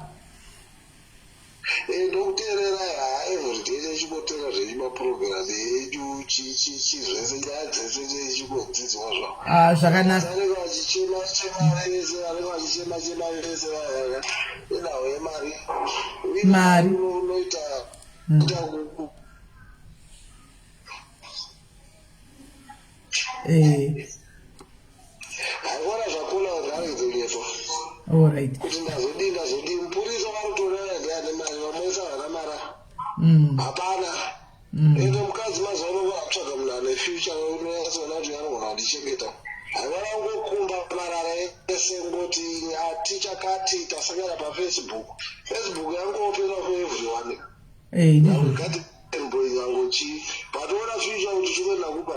Ndokuteerera ha everyday, ndechingotera zvenyu mapurogiramu enyu, chichichi zvese, nyaya dzese ndechingodzidzwa zvavo.
Ah, zvakanaka.
Vanenge vachichema chema vese, vanenge vachichema chema vese vaya, inhau yemari.
Mari.
Unoita ita Haikona zvakula zvaridze kunyepa.
All right.
Kuti ndazodii, ndazodii, mupurisa varutorera ndiane mari, vamoisa vana mara. Hapana. Ende mukadzi mazuva ano akutsvaga munhu ane future, unonyatsoona kuti anogona kundichengeta. Haikona kungokumba marara ese ngoti ati chakati tasangana paFacebook. Facebook yangoopena for everyone.
Ndizvo.
Ngati nyangochi, but ona future kuti chikuenda kupa,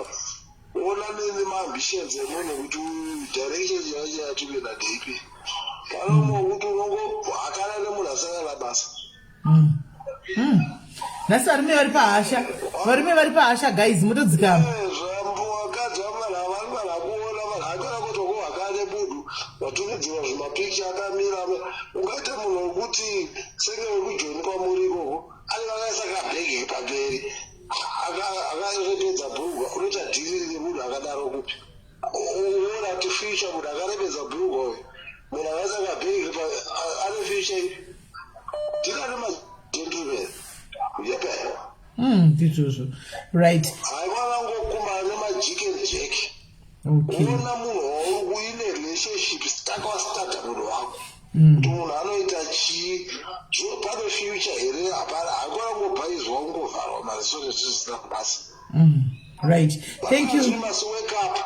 ona nemaambitions emunhu kuti direction yacho yatikuenda ndeipi. Panomo kuti unongohakana nemunhu asangana basa.
Nhasi varume vari pahasha. Varume vari pahasha, guys, motodzikama.
Zvambowakadzi vanhu havari vanhu akuona vanhu akona kuti ngohakane munhu vatumidzirwa zvimapikicha akamira. Ungaite munhu wekuti senge wekujoni kwamuri ikoko anenge akaisa kabhegi pamberi, akarembedza bhurugwa, unoita dhiriri nemunhu akadaro kupi? Uona kuti future munhu akarembedza bhurugwa uyu, munhu akaisa kabhegi ane future ipi? Tikane magentleman yepe.
Ndizvozvo. Right.
Haikwana ngokumba nemajicken jack. Ona munhu wauri kuine relationship, staka wastarta munhu wako kuti munhu anoita chii, pane future here? Hapana. Haikwana kungobhaizwa, kungovharwa maziso nezvinhu zvisina basa.
Right. Thank you.
You must wake up.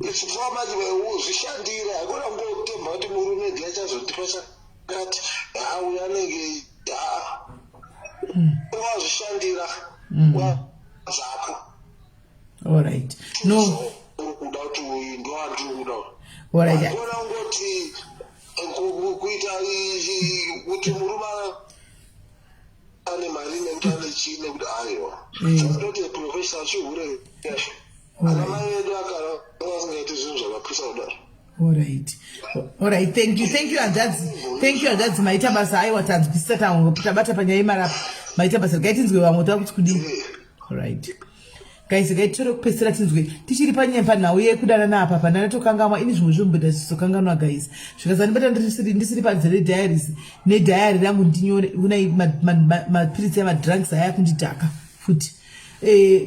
It's so much uzvishandire. Haikona kungotemba kuti murume ndiye achazondipa chakati, ha, uyu anenge ha wazvishandira wazvako.
All right. No.
Uri kuda kuti uyu ndo wandiri kuda.
All right.
Haikona kungoti kuita kuti murume ane mari nekuti ane chii nekuti aiwa. Ndoti professional chihure yacho. Ana mai vedu akara vasingaiti zvinhu zvakapisa kudaro.
Alright, thank you, thank you, hanzvadzi. Thank you, hanzvadzi. Maita basa. Aiwa, tanzwisisa, tabata panyaya yemarapa. Maita basa. Regai tinzwe vamwe tava kuti kudii. Alright. Guys, regai titore kupedzisira tinzwe. Tichiri panyaya, panhau yekudanana apa, pandana tokangamwa ini zvimwe zvomboita zvizokanganwa, guys. Zvikazandibata ndisiri panzere diaries nediary rangu ndinyore kunai mapiritsi amadrugs aya kundidhaka futi.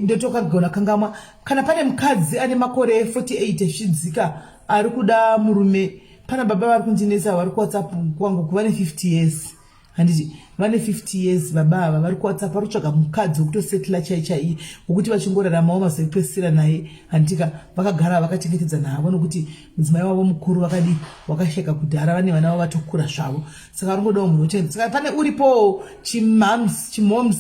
Ndotokagona kangamwa. Kana pane mukadzi ane makore 48 zvichidzika ari kuda murume, pana baba vari kundinetsa vari kuWhatsApp kwangu kuva ne50 years. Handiti vane 50 years baba ava vari kuwhatsapp, vari kutsvaga mukadzi wekutosetla chai chaiye, wekuti vachingoraramawo mazuva ekupedzisira naye. Handitika vakagara vakachengetedzana havo, nokuti mudzimai wavo mukuru vakadii, wakasheka kudhara, vane vana vavo vatokura zvavo, saka vari kungodawo munhu wochengetedza. Saka pane uripowo chimams, chimoms,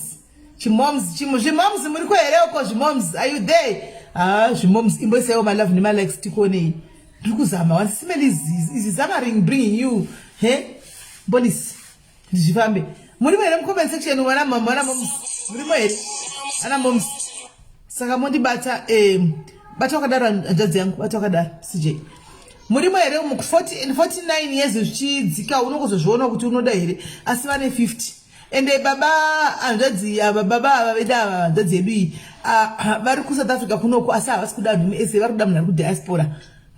chimoms, zvimoms, muriko here uko zvimoms? Are you there? Ah, zvimoms, imboisaiwo malove nemalikes tikuonei. Ndiri kuzama one simel is zamaring bringing you he mbolisi ndizvifambe. Murimo here mucomment section? Vana mama, vana moms, murimo here ana moms? Saka mondibata, bata wakadaro, hanzvadzi yangu, bata wakadaro. CJ, murimo here? 49 years zvichidzika, unongozozviona kuti unoda here, asi vane 50. Ende baba, hanzvadzi ava, baba ava vedu ava, hanzvadzi yedu iyi, vari kuSouth Africa kunoko, asi havasi kuda vanhu ese, vari kuda munhu ari kudiaspora,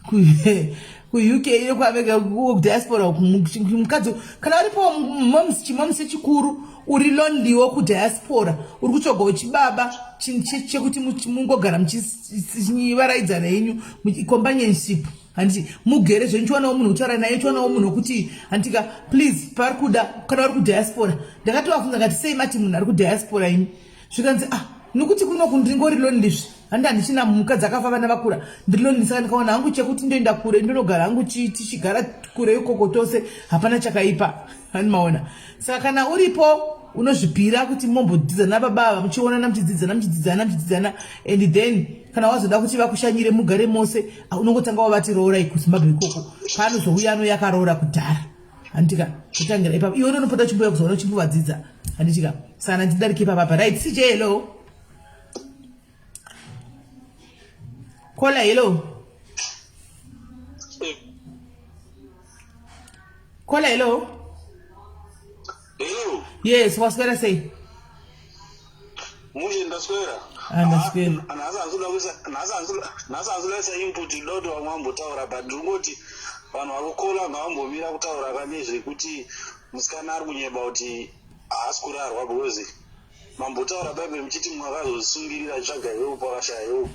kuUK, kuAmerica, kudiaspora. Mukadzi kana varipo, moms, chimoms chechikuru uri lonelywo kudiaspora, uri kutsvagawo chibaba chekuti mungogara muchivaraidzana henyu, companionship, handiti? Mugere zvenyu, chiwanawo munhu kutaura naye, chiwanawo munhu wekuti, handitika? Please, pari kuda kana vari kudiaspora. Ndakatovafunza ngati sei mati munhu ari kudiaspora imi? Zvikanzi, ah, nokuti kunoku ndingori lonely, handi handichina mukadzi akafa, vana vakura, ndiri lonely, saka ndikawana hangu chekuti ndoenda kure, ndinogara hangu, tichigara kure ikoko tose, hapana chakaipa. Hani maona? Saka kana uripo unozvipira kuti mombodzidza nababa ava, muchionana, muchidzidzana, muchidzidzana, muchidzidzana, and then kana wazoda kuti vakushanyire, mugare mose, unongotanga wavati roorai kuZimbabwe ikoko. Paanozouya anouya akaroora kudhara, handitika? Kutangira ipapo iwe unonopota uchimboya kuzoona, uchimbovadzidza, handitika? Saka ndidarike ipapapa. Right, CJ, hello. Kola, hello. Kola, hello.
Hello.
Yes, waswera sei?
Mushe, ndaswera.
Ah, ndaswera.
Nhasi hanzi kuisa input, ndoda kuti vamwe vambotaura, but ndiri kungoti vanhu vari kukola ngavambomira kutaura kanezvekuti musikana ari kunyeba kuti haasi kurarwa, because mambotaura Bhaibheri muchiti mumwe akazozvisungirira achitsvaga help, akashaya help.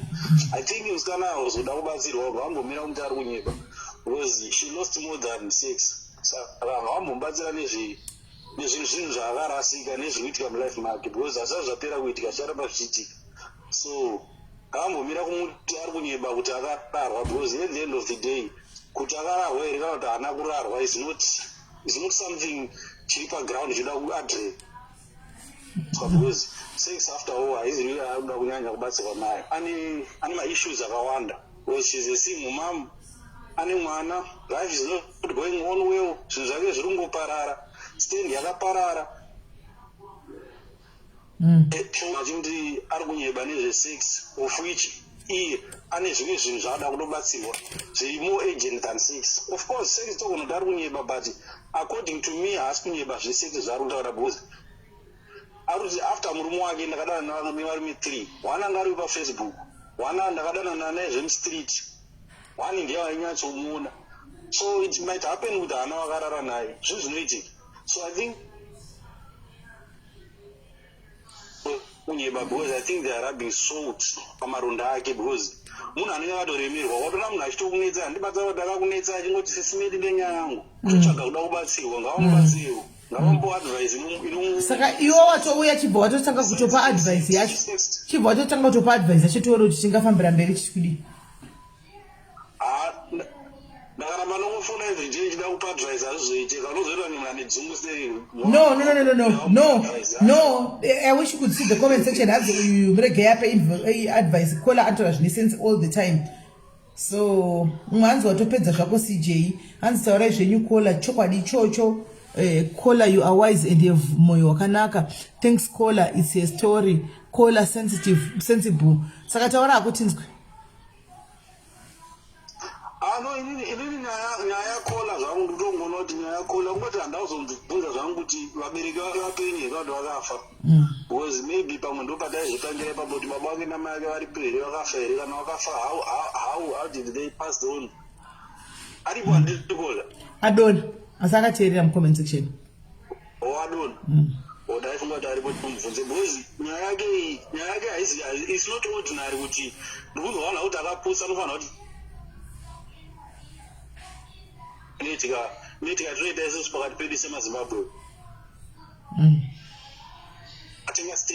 I think musikana azoda kubatsirwa, ngavambomira kumuti ari kunyeba, because she lost more than sex. Saka ngavambomubatsira nezvinhu, zvinhu zvaakarasika nezviri kuitika mulife make, because hazvisati zvapera kuitika, zvicharamba zvichiitika. So ngavambomira kumuti ari kunyeba kuti akararwa, because at the end of the day, kuti akararwa here kana kuti haana kurarwa is not something chiri paground chinoda kuaddress, because sex after all haizi akuda kunyanya kubatsirwa nayo. Ane maissues akawanda, because she's a single mom, ane mwana, life is not going on well, zvinhu zvake zviri kungoparara, stand yakaparara. Achimuti ari kunyeba nezvesex, of which iye ane zvimwe zvinhu zvaada kutobatsirwa zviri more urgent than sex. Of course sex togona kuti ari kunyeba, but according to me haasi kunyeba zvesex zvaari kutaura, because ari kuti after murume wake, ndakadanana nevarume three, one anga ari paFacebook, one ndakadanana naye zvemustreet, one ndiye wainyatsomuona. So it might happen kuti haana wakarara naye, zvinhu zvinoitika. So I think kunyeba, because I think they are rubbing salt pamaronda ake, because munhu anenge akatoremerwa, watoona munhu achitokunetsa, handibatsa kuti akakunetsa, achingoti sesimeti ndenyaya yangu, kutotsvaga kuda kubatsirwa. Ngavamubatsirewo, ngavamupo advice
Saka iwe watouya, chibva watotanga kutopa advice yacho, chibva watotanga kutopa advice yacho, tione kuti tingafambira mberi chiti kudii.
Ah, ndakaramba nongofona everyday nchida kupa advice, hazvizoitika, unozoita munhu ane dzungu sei.
No, no, no, no, no, no, no. I wish you could see the comment section. Hanzi uyu murege yape advice, kola anotaura zvine sense all the time. So mumwe hanzi watopedza zvako CJ. Hanzi taurai zvenyu kola, chokwadi ichocho. Kola, you are wise and have moyo wakanaka. Thanks kola, it's a story. Kola sensitive, sensible. Saka taura hako tinzwe.
Ano inini nyaya yakola zvangu, ndikutongoona kuti nyaya yakola kungoti handauzomubvunza zvangu kuti vabereki vake vapenyu here kana kuti vakafa, because maybe pamwe ndo pataizotangira ipapo, kuti baba vake namai vake varipo here, vakafa here, kana vakafa, how did they pass on? Aripo handiti kola?
Adona, asi akateerera mucomment section.
Owadona? Ndaifunga kuti aripo timubvunze, because nyaya yake iyi, nyaya yake haizi, it's not ordinary kuti ndikunzwa kuti akapusa, anofanira kuti inoitika, inoitika, tinoita isusu pakati pedu semaZimbabwe.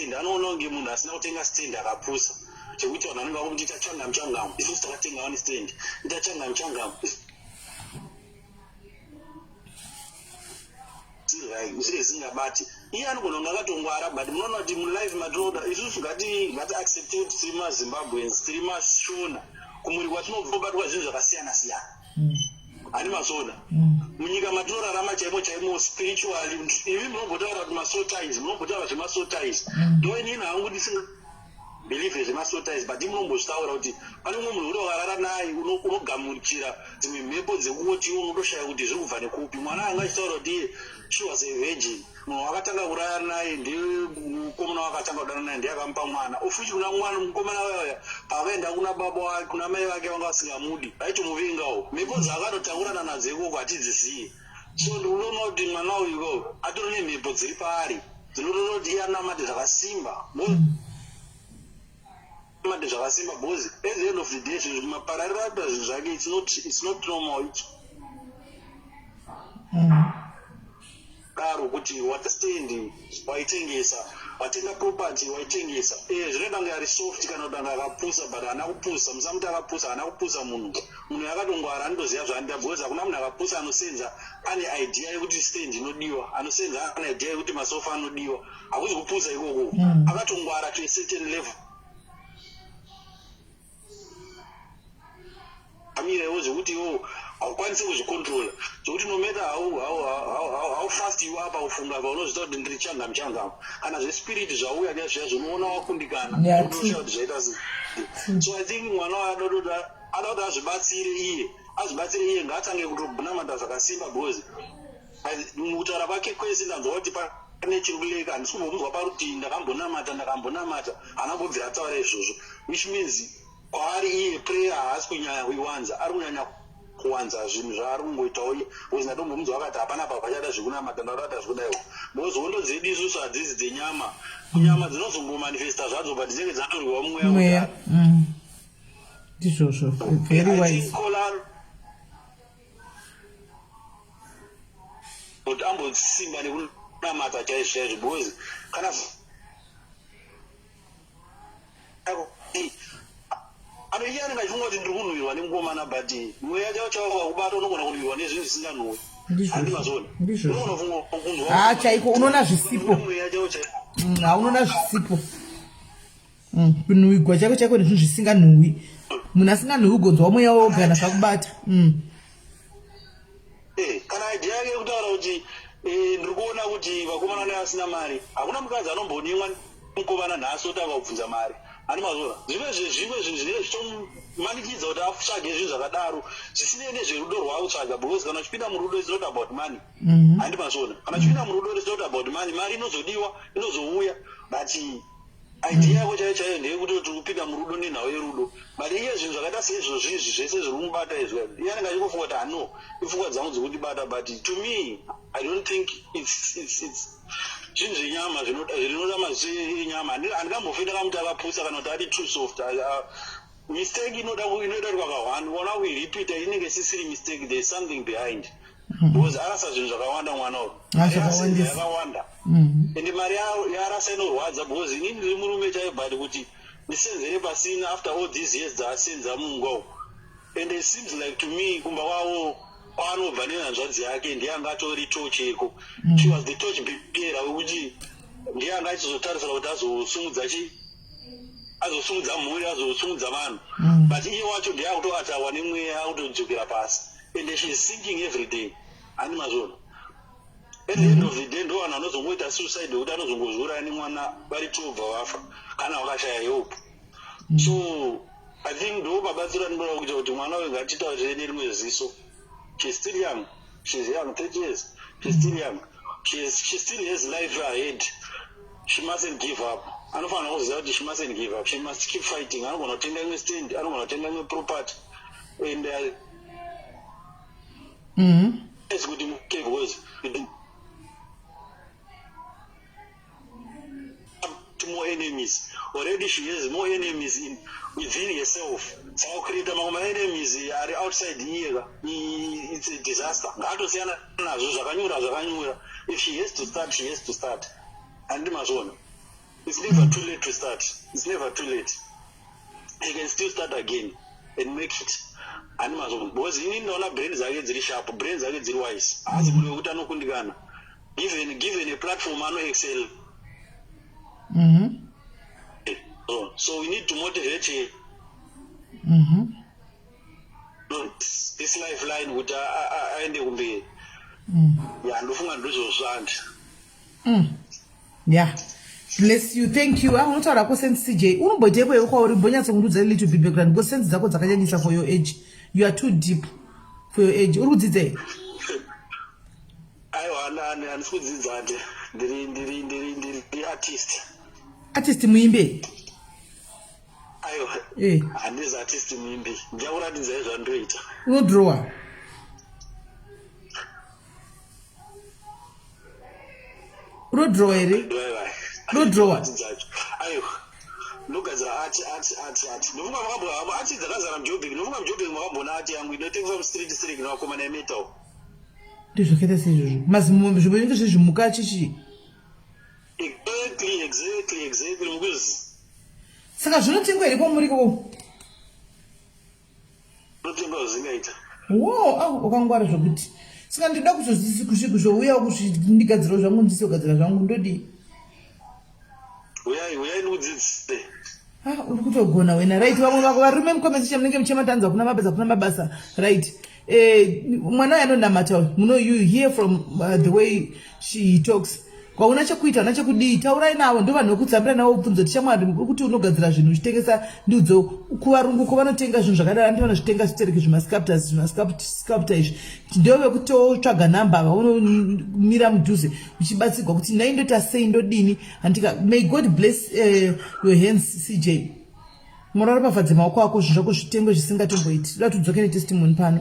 stand, anoona kunge munhu asina kutenga stand akapusa, chekuti vanhu vanenge vakuti ita changamu changamu, isusu takatenga wani stand, ita changamu changamu, zvisingabati. Iye anogona kunge akatongwara, but munoona kuti mulife matinoda isusu ngati accepte kuti tiri maZimbabweans, tiri maShona, kumuri kwatinobva zvinhu zvakasiyana siyana. Hani mazona? Munyika matinorarama chaimo chaimo, spiritually, imi munombotaura kuti masoul ties, munombotaura zvemasoul ties. Ndo inini hangu ndisinga believe zvemasoul ties, but munombozvitaura kuti pane mumwe munhu uri wakarara naye, unogamuchira dzimwe mhepo dzekuti iwe unotoshaya kuti zviri kubva nekupi. Mwana anga achitaura kuti iye she was a virgin. Munhu wakatanga kurara naye ndemukomana wakatanga kudana naye, ndiye akamupa mwana, of which kuna mwana mukomana waya paakaenda kuna baba wake, kuna mai vake, vanga vasingamudi, vaitomuvengawo. Mhepo dzaakatotaurana nadzo ikoko hatidziziye. So ndikutoona kuti mwana uyu ko atori nemhepo dziri paari dzinotoona kuti iye anamate zvakasimba, mate zvakasimba, because at the end of the day zvinhu maparariro akuita zvinhu zvake, it's not normal. It's daro kuti watastand waitengesa, watenga property waitengesa, zvinoita kunge ari soft kana kuti anga akapusa, but haana kupusa. Musamuti akapusa, haana kupusa. Munhu akatongwara, anotoziva zvaanoita, because hakuna munhu akapusa anosenza ane idea yekuti stand inodiwa, anosenza ane idea yekuti masofa anodiwa. Hakuzi kupusa ikoko. Akatongwara to a certain level. Amirewo zvekuti iwo haukwanisi kuzvicontrola, zvekuti no matter how fast you are pakufunga, paunozvita kuti ndiri changamu changamu, kana zvespirit zvauya nezviya, zvinoona wakundikana. Unoshaya kuti zvaita sei. So I think mwana wayo ada kuti azvibatsire iye, azvibatsire iye, ngaatange kutonamata zvakasimba, because mukutaura kwake kwese ndanzwa kuti pane chiri kuleka. Handisi kumbomunzwa paruti ndakambonamata, ndakambonamata. Haana kumbobvira ataura izvozvo, which means kwaari iye prayer haasi kunyanya kuiwanza, ari kunyanya kuwanza zvinhu zvaari kungoitawo iye, because ndatombomunzwa akati hapana pa pachada zvekunamata, ndauda kuti hazvikudaiwo, because hondo dzedu isusu hadzisi dzenyama. Kunyama dzinozongomanifesta zvadzo, but dzinenge dzatorwiwa mumweya.
Mweya. Ndizvozvo, very
I
wise.
think Kola kuti ambosimba nekunamata chaizvo chaizvo, because kana ano iye anenge achifunga kuti ndiri kunhuhwirwa nemukomana, but mweya chavo chavo wakubata, unogona kunhuhwirwa nezvinhu zvisinganhuhwi. Handi mazona?
Ndizvozvo.
Unogona kufunga kunzwa
Ah, chaiko, unoona zvisipo.
mweya chavo chaivo.
Haunoona zvisipo. Kunhuhwigwa chaiko chaiko nezvinhu zvisinganhuhwi. Munhu asinganhuhwi ugonzwa mweya wogana zvakubata.
Kana idea yake yekutaura kuti ndiri kuona kuti vakomana nevasina mari, hakuna mukadzi anombonyimwa mukomana nhasi otanga kubvunza mari. Ani mazona? Zvimwe zvezvimwe zvinhu zvinenge zvichomanikidza kuti atsvage zvinhu zvakadaro zvisinei nezverudo rwaakutsvaga, because kana uchipinda murudo, it's not about money. Handi mazona? Kana uchipinda murudo, it's not about money. Mari inozodiwa, inozouya, but idea yako chaiyo chaiyo ndeyekutoti kupinda murudo nenhau yerudo. But iye zvinhu zvakaita seizvozvi izvi zvese zviri kumubata izvi, iye anenge achingofunga kuti ano ipfungwa dzangu dzikundibata, but to me I don't think it's zvinhu zvenyama, zvinoda maziso enyama. Handingambofi ndakamuti akapusa kana kuti ari too soft. Mistake inoda kuti vakahwani ona kuiripita, inenge isisiri mistake. There is something behind, because arasa zvinhu zvakawanda mwana uyu.
Ah, zvakawandisa.
Yakawanda. Ende mari yaarasa inorwadza, because inini ndiri murume chaiyo, but kuti ndisenzere pasina after all these years dzaasenza mungwa uku. And it seems like to me kumba kwavo kwaanobva nehanzvadzi yake ndiye anga atori torch yeko. She was the torch bearer, wekuti ndiye anga achizotarisira kuti azosumudza chi, azosumudza mhuri, azosumudza vanhu, but iye wacho ndiye akutoatawa nemweya, akutodzokera pasi, and she is sinking every day. Handi mazvona? At the end of the day ndo vanhu vanozongoita suicide, wekuti anozongozviuraya nemwana vari tobva vafa kana vakashaya help. So I think ndo mabatsiro andinoda kuita kuti mwana uyu ngatitaurire nerimwe ziso. She's still young, she's young, 30 years, she's still young. She still has life ahead. She mustn't give up. Anofanira kuziva kuti she mustn't give up, she must keep fighting. Anogona kutenga imwe stand, anogona kutenga imwe property, and yes, kuti because more enemies already, she has more enemies in within herself, saka kucreata mamwe maenemies ari outside iyeka, it's a disaster. Ngaatosiyana nazvo, zvakanyura zvakanyura. If she has to start, she has to start. Handiti mazvona? It's never too late to start. It's never too late. He can still start again and make it. Ani mazvo because ini ndaona brain dzake dziri sharp, brain dzake dziri wise. Haazi munhu wekuti anokundikana. Given a platform ano excel. So we need to motivate him. This lifeline kuti aende kumberi. Ya, ndofunga ndizvozvo andi.
Yeah. Bless you. Thank you. Ah, unotaura ko sense CJ. Unomboiteiko iwe kwauri mbonyatsokundudza a little bit background because sense dzako dzakanyanyisa for your age. You are too deep for your age. Uri kudzidzei?
Aiwa, handisi kudzidza andi. Ndiri artist.
Artist muimbi?
Aiwa. Handisi artist muimbi. Ndichakuratidzai zvandoita.
Unodrowa? Unodrowa here? Unodrowa?
Aiwa. Ndogadzira art art art art. Ndofunga makambona art dzakazara muJoburg. Ndofunga muJoburg makambona art yangu inotengeswa mustreet street nevakomana emetal.
Ndizvakaita seizvozvo. Mazimombe zvinenge zvezvimuka chichi.
Exactly. Mukuzi.
Saka zvinotengwa here kwamuri ikoko?
Zvinotengwa zvingaita.
Wow, ah, wakangwara zvokuti. Saka ndinoda kuzouyawo kuzvindigadzirawo zvangu ndisogadzira zvangu ndodii?
Uyai, uyai ndikudzidzise.
Ah, uri kutogona wena. Right, vamwe vako varume mucomment munenge muchematanza kuna mabasa kuna mabasa. Right. Mwana uyu anonamata uyu. Muno you hear from the way she talks. Kwauna chekuita, una chekudii, taurai navo, ndo vanhu vekudzambira navo bvunzo kuti shamwari uri kuti unogadzira zvinhu uchitengesa ndiudzo kuvarungu ko vanotenga zvinhu zvakadaro andi vanozvitenga zvitereki zvimasculptors zvimasculptor izvi ndo vekutotsvaga namba vaunomira mudhuze uchibatsirwa kuti nhai ndoita sei ndodini handika. May God bless your hands CJ. Mwari aropafadze maoko ako zvinhu zvako zvitengwe zvisingatomboiti. Toda tudzoke netestimony pano.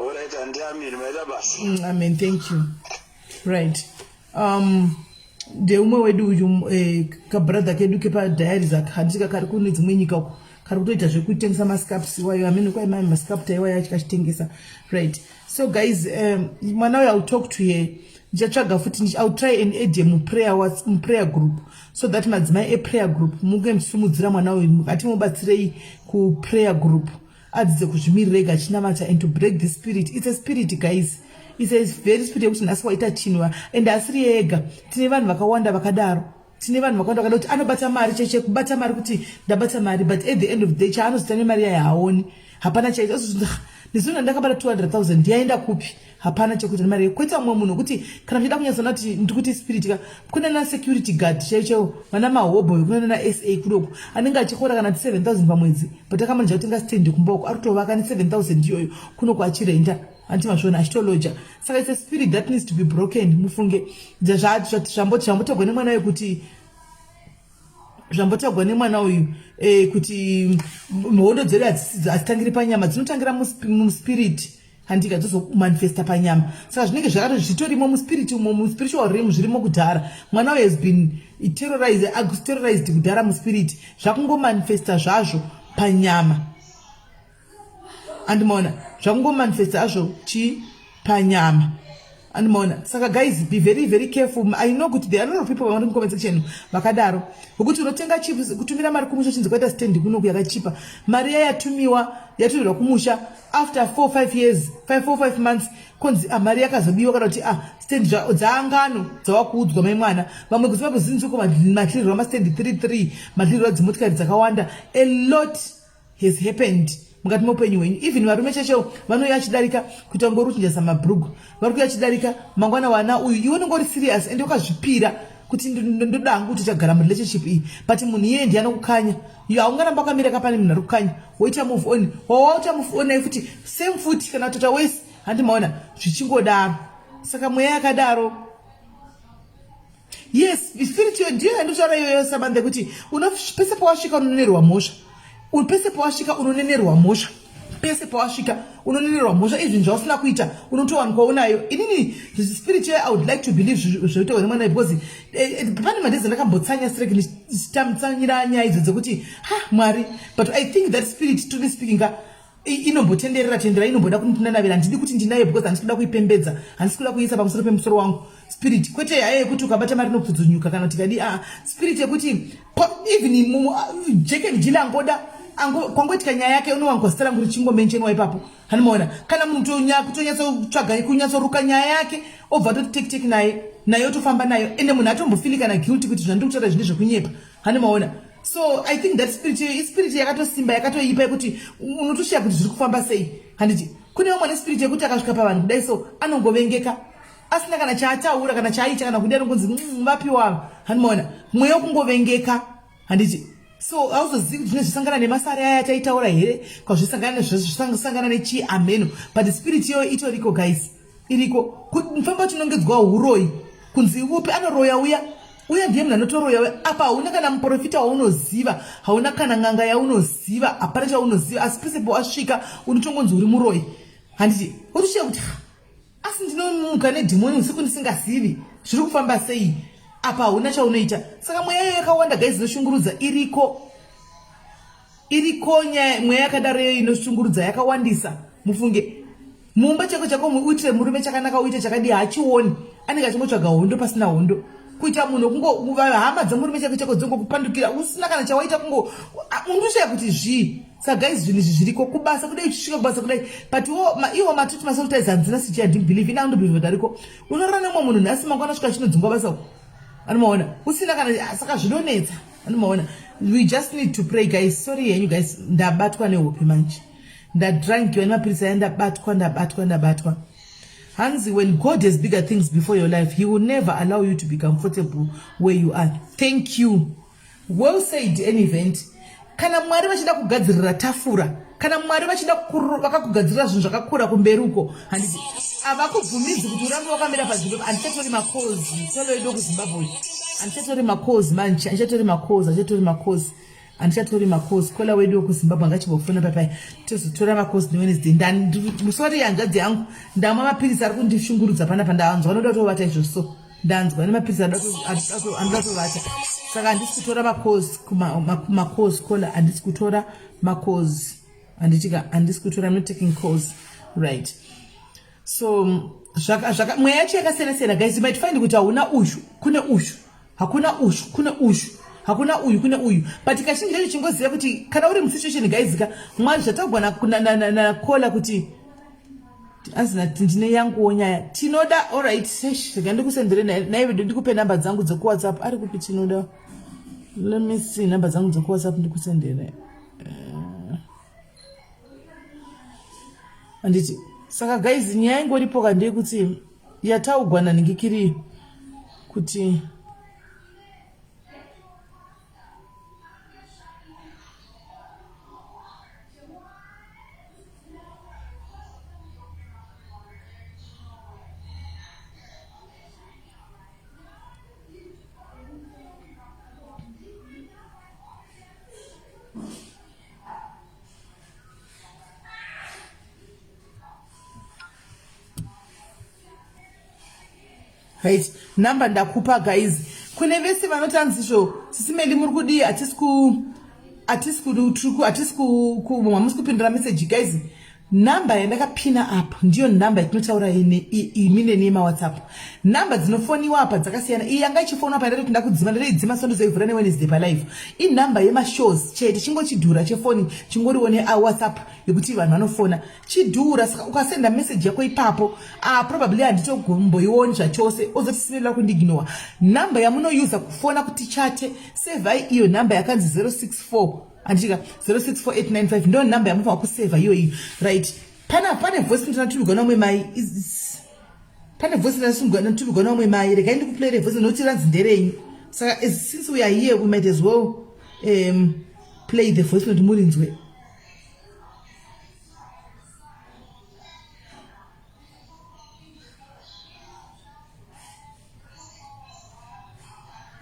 Alright, and amen, maita basa.
Amen, thank you. Right. Ndeumwe wedu uyu kabrother kedu kepadiaries aka handiti kari kune dzimwe nyika uko kari kutoita zvekutengesa mascaps iwayo amene kwai mai mascapta iwayo achikachitengesa. Right. So guys, mwana uyu I'll talk to her. Ndichatsvaga futi, I'll try and add him muprayer group so that madzimai eprayer group munge muchisimudzira mwana uyu mukati mubatsirei kuprayer group adzidze kuzvimirira ega achinamata and to break the spirit. It's a spirit guys. It's a very spirit yekuti nhasi waita chinhu and asiri ega. Tine vanhu vakawanda vakadaro. Tine vanhu vakawanda vakadaro kuti anobata mari cheche kubata mari kuti ndabata mari but at the end of the day chaanozita nemari yayo haaoni. Hapana chaita. Ndizona ndakabata 200,000 ndiyaenda kupi? Hapana chekuita nemari yayo. Kwoita mumwe munhu kuti kana muchida kunyatsoona kuti ndikuti spirit ka kuna na security guard chaiyo chaiyo vana mahobho kuna na SA kudoku anenge achikora kana 7,000 pamwedzi but akamanija kutenga stand kumba uko ari kutovaka ne 7,000 iyoyo kunoku achirenda anti mazviona achitoloja. Saka it's a spirit that needs to be broken. Mufunge zvambotagwa nemwana uyu kuti zvambotagwa nemwana uyu kuti hondo dzedu hadzitangiri panyama, dzinotangira muspirit handika dzozomanifesta panyama. Saka zvinenge zvakato zvitorimo muspirit umo muspiritual realm zvirimo kudhara. Mwana uyu has been terrorized kudhara muspirit, zvakungomanifesta zvazvo panyama. Andimaona zvakungomanifesta azvo chi panyama. Andimaona. Saka guys, be very very careful. I know kuti there are a lot of people vari mucomment section vakadaro vokuti unotenga chips kutumira mari kumusha chinzi kwaita stand kunoku yakachipa mari iya yatumiwa yatumirwa kumusha after 4 5 years 5 4 5 months konzi mari yakazobiwa kana kuti stand dzaangano dzawakuudzwa mai mwana. Vamwe kuZimbabwe zinzuko madlirirwa mastand 33 madlirirwa dzimotikari dzakawanda. A lot has happened mukati meupenyu hwenyu. Even varume chaicho vanouya achidarika kuita kunge uri kuchinjasa mabhurugu, vari kuuya achidarika mangwana wana uyu iwe unenge uri serious ende wakazvipira kuti ndoda hangu kuti chagara murelationship iyi, but munhu iyeye ndiye anokukanya. Iyo haungaramba wakamira kapane munhu ari kukanya woita move on, wawaita move on naye futi same futi kana kutoita wese handi maona zvichingodaro. Saka mweya yakadaro, yes, spirit iyo ndiyo yandotaura iyoyo Samantha kuti pese pawasvika unonenerwa mhosva, pese pawasvika unonenerwa mhosva, pese pawasvika unonenerwa mhosva, even zvausina kuita unotowanikwa unayo. Inini spirit iyo I would like to believe zvoitawa nemwana because pane madhezi andakambotsanya strek ndichitamtsanyira nyaya idzo dzekuti ha Mwari, but I think that spirit, truly speaking ka, inombotenderera tendera, inomboda kundinanavira. Handidi kuti ndinayo because handisi kuda kuipembedza, handisi kuda kuiisa pamusoro pemusoro wangu. Spirit kwete hayo yekuti ukabata mari inopfudzunyuka kana kuti ikadii, aa, spirit yekuti even Jack and Jill angoda kwangoitika nyaya yake unowanikwa zita rangu richingomenchenwa ipapo. Hanimaona kana munhu kutonyatsotsvaga kunyatsoruka nyaya yake obva atoti tek tek naye naye otofamba nayo, ende munhu atombofili kana guilty kuti zvandiri kutaura izvi ndezvekunyepa. Hanimaona. So I think that spirit iyoyo ispirit yakatosimba, yakatoipa, yekuti unotoshiya kuti zviri kufamba sei. Handiti kune vamwe ane spirit yekuti akasvika pavanhu kudai so anongovengeka asina kana chaataura kana chaaita kana kudai, anongonzi vapiwa ava. Hanimaona mweya wekungovengeka, handiti? So hauzozivi kuti zvine zvisangana nemasari aya ataitaura here, kwazvisangana zvisangana nechii, ameno. But spirit iyoyo itoriko guys, iriko. Mufamba uchinongedzwa uroyi kunzi upi anoroya, uya uya ndiye munhu anotoroya uya. Apa hauna kana muprofita waunoziva, hauna kana n'anga yaunoziva, hapana chaunoziva, asi pese pawasvika unotongonzi uri muroyi, handiti? Utoshiya kuti asi ndinomuka nedhimoni usiku ndisingazivi zviri kufamba sei. Apa hauna chaunoita. Saka mweya iyo yakawanda guys inoshungurudza, iriko, iriko nyaya mweya yakadaro iyo inoshungurudza yakawandisa. Mufunge mumba chako chako uitire murume chakanaka, uite chakadii, haachioni, anenge achingotsvaga hondo pasina hondo. Kuita munhu kungo hama dzemurume chako chako dzongokupandukira usina kana chawaita, kungo undoshaya kuti zvii. Saka guys, zvinhu izvi zviriko. Kubasa kudai, uchisvika kubasa kudai, but wo iwo matoti masolitize hanzina sichi handibelieve ina andobelieve kuti ariko. Unorara nemumwe munhu nhasi, mangwana svika achinodzingwa basa uko, anomaona usina kana. Saka zvinonetsa, anomaona. We just need to pray guys. Sorry henyu guys, ndabatwa nehope manje, ndadrankiwa nemapirisi aya, ndabatwa, ndabatwa, ndabatwa. Hanzi when God has bigger things before your life, he will never allow you to be comfortable where you are. Thank you, well said. An event, kana Mwari vachida kugadzirira tafura, kana Mwari vachida vakakugadzirira zvinhu zvakakura kumberi uko, handiti havakubvumidzi kuti urambe wakamira panzvimbo? Handichatori macalls toloedo kuZimbabwe, handichatori macalls manje, handichatori macalls, handichatori macalls, handichatori macalls. Caller wedu wekuZimbabwe angachibofona papai, tozotora macalls neWednesday. Sorry hanzvadzi yangu, ndamwa mapirisi ari kundishungurudza panapa, ndanzwa noda kutovata izvo. So ndanzwa nemapirisi anoda tovata, saka handisi kutora macalls, macalls caller, handisi kutora macalls, handitika, handisi kutora. I'm not taking calls, right? So mweya yacho yakasiyana siyana guys. You might find kuti hauna uyu kune uyu, hakuna uyu kune uyu, hakuna uyu kune uyu, but kazhinji kacho chingoziva kuti kana uri musituation guys ka, Mwari zvatagwa nacaller kuti anzi ndine yanguwo nyaya tinoda. Alright, rega ndikusendere naivedo, ndikupe namba dzangu dzekuWhatsApp. Ari kupi tinoda? Let me see namba dzangu dzekuWhatsApp ndikusendere. Handiti saka guys, nyaya ingoripo ka ndeyekuti yataugwa nanhingikiri kuti right, namba ndakupa guys. Kune vese vanoti anzizvo Sisi Melly muri kudii, hatisi ku hatisi ku hatisi ku hamusi kupindura message guys. Namba yandakapina apa ndiyo namba yatinotaura imi neni yemaWhatsApp. Namba dzinofoniwa apa dzakasiyana. Iyi yanga ichifonwa pa ndati ndakudzima, ndatoidzima, sondozoivhura neWednesday palive. Inhamba yemashows chete, chingochidhura chefoni chingoriwo neWhatsApp yekuti vanhu vanofona chidhura. Saka ukasenda message yako ipapo, ah, probably handitogomboioni zvachose, ozoti simirira kundiignore. Namba yamunoyuza kufona kuti chate, sevhai iyo namba yakanzi 064, handitika, 064895 ndo namba yamunofanira kusevha iyoyi, right? Pana pane voice ndinatumirwa namwe mai, pane voice ndinatumirwa namwe mai. Regai ndikuplayere voice nokuti ranzi nderenyu. Saka since we are here, we might as well play the voice note murinzwe.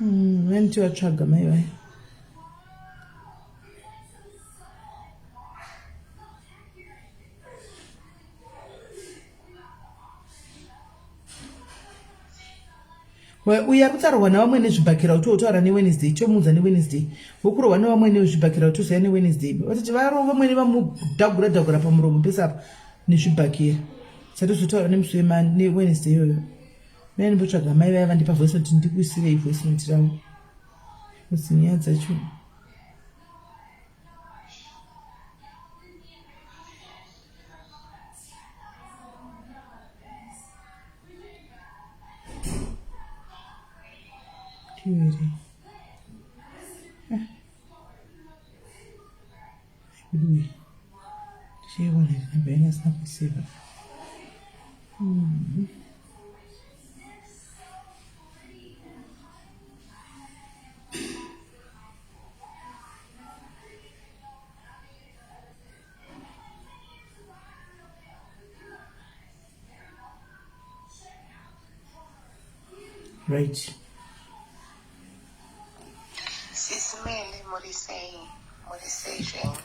Vandichivatsvaga mai vai. Uyo ari kutaurwa navamwe nezvibhakera kuti otaura neWednesday, chomuudza neWednesday. Vokurohwa nevamwe nezvibhakera kuti tozouya neWednesday. Vatoti varova vamwene vamudhagura dhagura pamuromo pese apa nezvibhakera, satozotaura nemusi weWednesday iyoyo. Mira ndimbotsvaga mai vaya vandipa voice note ndikuisirei voice note ravo. Kuti nyaya dzacho Tiri. Veduwe. Tichiona namba yanga asina kuiseva. Right.
Sisi Melly muri sei? Muri sei zvenyu?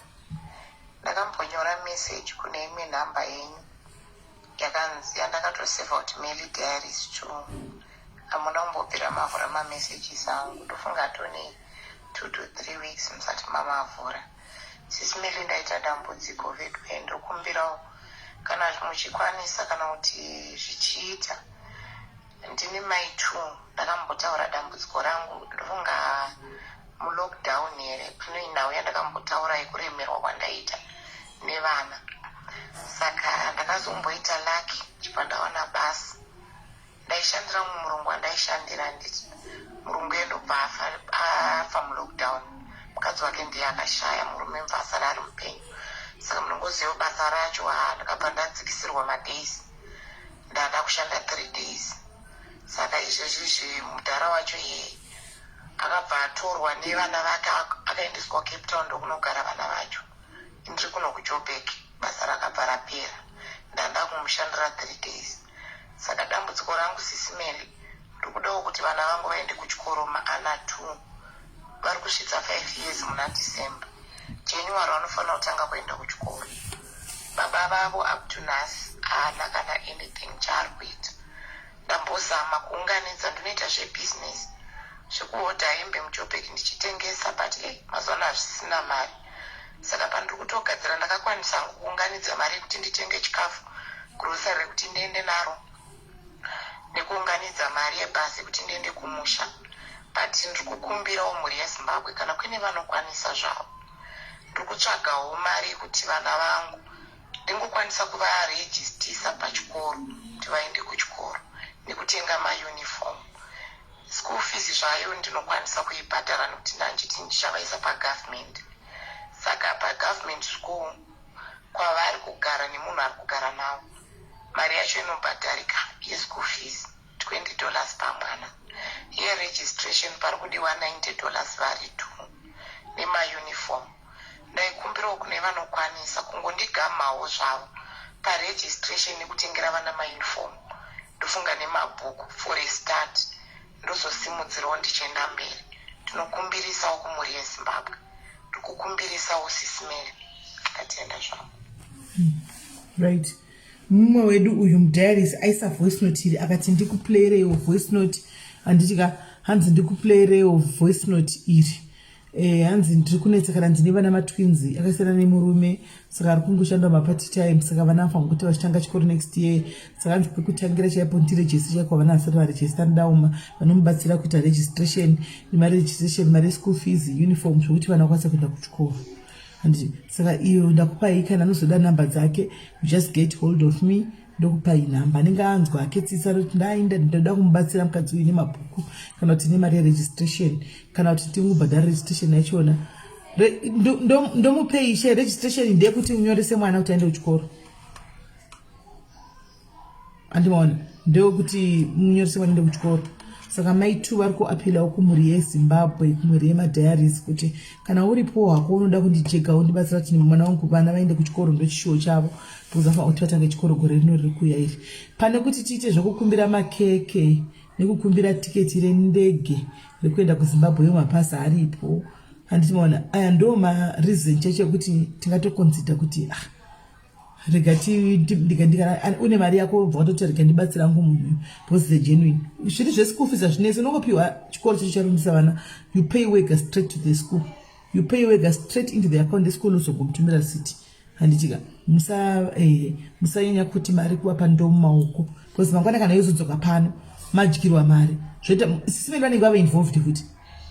Ndakambonyora message kune imwe nhamba yenyu yakanzi yandakatoseva kuti Melly Diaries 2. Hamuna kumbobvira mavhura mamessages angu. Ndofunga atone 2 to 3 weeks musati mamavhura. Sisi Melly ndaita dambudziko veduwe ndokumbirawo kana muchikwanisa kana kuti zvichiita ndini mai two ndakambotaura dambudziko rangu ndofunga mulockdown here pane nhau yandakambotaura yekuremerwa kwandaita nevana saka ndakazomboita lucky chibva ndawana basa ndaishandira mumwe murungu wandaishandira handiti murungu yendobva afa afa mulockdown mukadzi wake ndiye akashaya murume mva asara ari mupenyu saka munongoziva basa racho ha ndakabva ndadzikisirwa madays ndada kushanda 3 days saka izvezvi izvi mudhara wacho iyeye akabva atorwa nevana vake akaendeswa Cape Town ndokunogara vana vacho ndiri kuno kuJoburg basa rakabva rapera ndanda kumushandira 3 days saka dambudziko rangu Sisi Melly ndikudawo kuti vana vangu vaende kuchikoro maana 2 vari kusvitsa 5 years muna December January vanofanira kutanga kuenda kuchikoro baba vavo up to nhasi haana kana anything chaari kuita ndambozama kuunganidza ndinoita zvebusiness zvekuhodha hembe muJoburg ndichitengesa but e mazuva ano hazvisina mari saka pandiri kutogadzira ndakakwanisa hangu kuunganidza mari yekuti nditenge chikafu grocery rekuti ndiende naro nekuunganidza mari yebhasi yekuti ndiende kumusha but ndiri kukumbirawo mhuri yeZimbabwe kana kuine vanokwanisa zvavo ndiri kutsvagawo mari yekuti vana vangu ndingokwanisa kuvarejistisa pachikoro kuti vaende kuchikoro nekutenga mauniform school fees zvayo ndinokwanisa kuibhadhara nekuti ndanchiti ndichavaisa pagovernment saka pagovernment school kwavari kugara nemunhu ari kugara navo mari yacho inobhadharika yeschool fees 20 dollars pamwana yeregistration pari kudiwa 90 dollars vari two nemauniform ndaikumbirawo kune vanokwanisa kungondigamawo zvavo paregistration nekutengera vana mauniform ndofunga nemabhuku for a start ndozosimudzirawo ndichienda mberi ndinokumbirisawo kumhuri yeZimbabwe ndikukumbirisawo Sisi Melly ndatenda zvangu.
Right mumwe wedu uyu mudiaries aisa voice note iri akati ndikuplayirewo voice note handiti ka hanzi ndikuplayirewo voice note iri eh, hanzi ndiri kunetsa kana ndine vana matwins akasiyana nemurume saka ari kungoshanda mapart time saka vana vafanira kuti vachitanga chikoro next year saka hanzi pekutangira chaipo ndirejista chaiko vana vasati varejista anodauma vanomubatsira kuita registration nemaregistration mari yeschool fees uniform zvekuti vana vakwanisa kuenda kuchikoro handiti saka iyo ndakupai kana anozoda nhamba dzake you just get hold of me ndokupai nhamba anenge anzwa ake tsitsi anoti ndainda ndoda kumubatsira mukadzi uyu nemabhuku kana kuti nemari yeregistration kana kuti tingubhadhara registration yachona ndomupei she registration ndeyekuti unyorese mwana kuti aende kuchikoro andimaona ndewekuti munyorese mwana ende kuchikoro saka mai two vari kuapilawo kumhuri yeZimbabwe kumhuri yemadiaries kuti kana uripo hako unoda kundijega undibatsira kuti mwana wangu vana vaende kuchikoro ndochishuwo chavo because afanira kuti vatange chikoro gore rino riri kuuya iri pane kuti tiite zvekukumbira makeke nekukumbira tiketi rendege rekuenda kuZimbabwe yo mapasi aripo handiti maona aya ndo mareason chacho ekuti tingatoconsider kuti ah, rega une mari yako ubva watoti rega ndibatsira angu munhu because the genuine zviri zveschool fees hazvinetsi unongopiwa chikoro chacho charundisa vana you pay wega straight to the school you pay wega straight into the account yeschool uzogomutumira city handitika musanyanya kuti mari kuvapa ndo mumaoko because mangwana kana yozodzoka pano Madyirwa mari zvoita sisi vedu vanenge vave involved futi.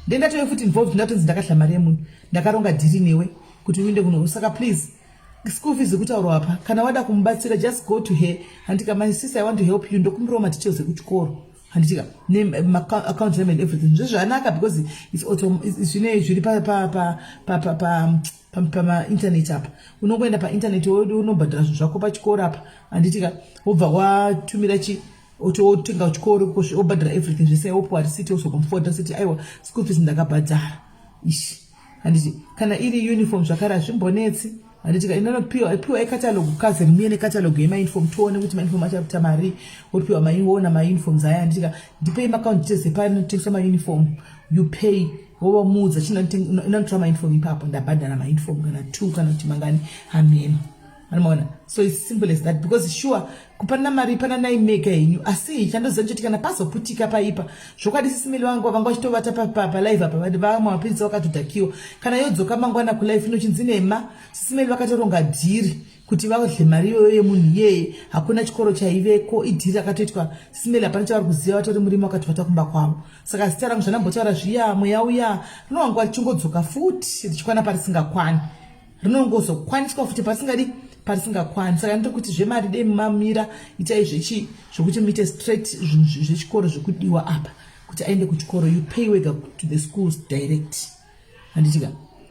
Ndendatove futi involved ndatonzi ndakadla mari yemunhu ndakaronga dhiri newe kuti uinde kuno saka please school fees kutaurwa apa kana wada kumubatsira just go to her handika my sister I want to help you ndokumbirawo madetails ekuchikoro handitika nemaccount name and everything zvezvanaka because it's auto zvine zviri pa pa pa pa pa pa pamainternet apa unongoenda painternet unobhadhara zvinhu zvako pachikoro apa handitika wobva watumira chi ototenga chikoro wobhadhara everything zvese wopuwa receipt wozokomfota siti aiwa school fees ndakabhadhara ishi handiti kana iri uniform zvakare hazvimbonetsi handiti ka inonopiwa piwa icatalog cousin muye necatalog yemauniform tione kuti mauniform achakuta mari wopiwa maiona mauniforms aya handiti ka ndipei maaccount details epanotengeswa mauniform you pay wovamuudza chinotora mauniform ipapo ndabhadhara mauniform kana two kana kuti mangani hameno anomaona so its simple as that because sure kupanana mari pananai mega henyu asi chandoziva ndechoti kana pazoputika paipa zvokwadi sisimeli vangu vanga vachitovata palive apa vamwe mapirisa vakatodhakiwa kana yodzoka mangwana kulife inochinzi nema sisimeli vakatoronga dhiri kuti vadle mari iyoyo yemunhu iyeye hakuna chikoro chaiveko idhiri rakatoitwa sisimeli hapana chavari kuziva vatori murimi vakatovata kumba kwavo saka zita rangu zvandambotaura zviya mweya uya rinowangwa richingodzoka futi richikwana parisingakwani rinongozokwaniswa futi parisingadi parisingakwani saka ndiri kuti zvemari dei mamira itai zvechi zvekuti muite straight zvinhu zvechikoro zvekudiwa apa kuti aende kuchikoro you pay wega to the schools direct handitika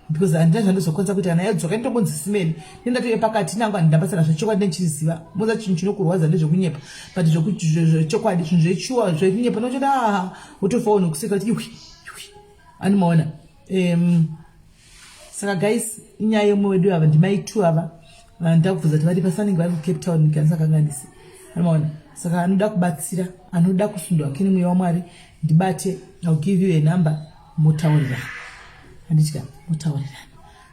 because handina zvandozokwanisa kuita kana yadzoka nditombonzi simeni nendatove pakati nangu handina basa nazvo chokwadi ndichiziva moza chinhu chinokurwadza ndezvekunyepa but zvechokwadi zvinhu zvechuwa zvekunyepa nochoda aha wotofawo nokuseka kuti iwi iwi animaona um, saka guys inyaya yemumwe wedu ava ndimai two ava ndakubvunza kuti vari pasanenge vari kucape town kandisakanganisi anomaona saka anoda kubatsira anoda kusundwa kene mweya wamwari ndibate ill give you a number motaurirana handitya motaurirana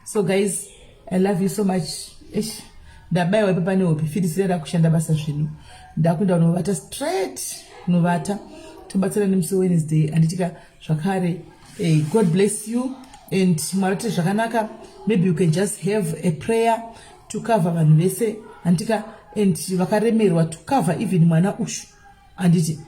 so guys i love you so much eish ndabaiwa ipa pane hope fitisira rakushanda basa zvino ndakuenda kunovata straight kunovata tobatsira nemusi wednesday handitika zvakare eh, god bless you and mwari ati zvakanaka maybe you can just have a prayer to cover vanhu vese handitika and vakaremerwa to cover even mwana ushu handiti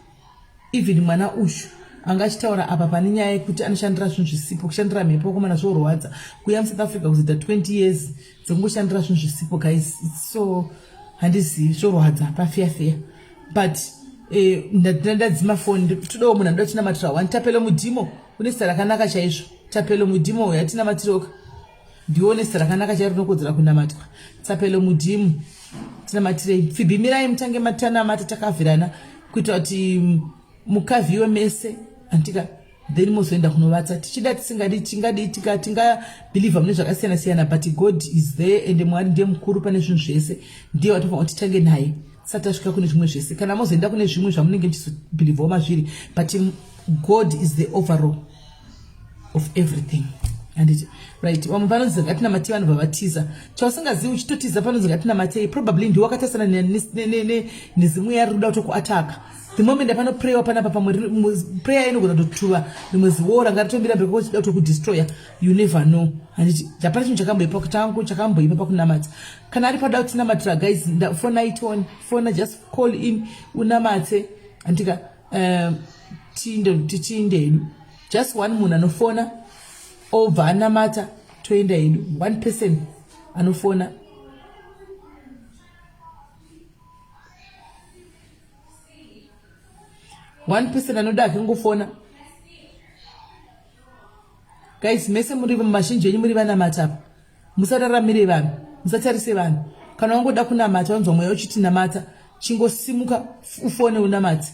even mwana ushu anga achitaura apa pane nyaya yekuti anoshandira zvinhu zvisipo kushandira mhepo komana zvorwadza kuya musouth africa kuzoita 20 years dzekungoshandira zvinhu zvisipo guys its so handizivi zvorwadza pafeya feya but eh, ndadzima foni todawo munhu anoda tinamatira one tapelo mudhimo une zita rakanaka chaizvo tapelo mudhimo uyo atinamatiroka ndiwo une zita rakanaka chairo rinokodzera kunamatwa tapelo mudhimo tinamatirei pfibhimirai mutange matanamata takavhirana kuitira kuti mukavhiwe mese antika then mozoenda kunovata tichida tisingadi tingadi tingabhilivha mune zvakasiyana siyana but god is there and mwari ndiye mukuru pane zvinhu zvese ndiye watofanira kuti titange naye tisati tasvika kune zvimwe zvese kana mozoenda kune zvimwe zvamunenge muchizobhilivhawo mazviri but god is the overall of everything handiti right vamwe panonzi ngatinamatei vanobva vatiza chausingazivi uchitotiza panonzi ngatinamatei probably ndiwe wakatasana nezimweya riri kuda kutokuataka the moment apanoprewa panapa pamwe prayer inogona kutotuva rimwe ziwo ranga ritombira mberi kwako chida kutokudestroya you never know handiti hapana chinhu chakamboipa changu chakamboipa pakunamata kana ari pada kutinamatira guys fona itone fona just call in unamate handika um, tiinde hedu just one munhu anofona obva anamata toenda hedu one person anofona one person anoda hake kungofona guys mese muri mazhinji enyu muri vanamata apa musararamire vanhu musatarise vanhu kana wangoda kunamata wanzwa mweya uchiti namata chingosimuka ufone unamate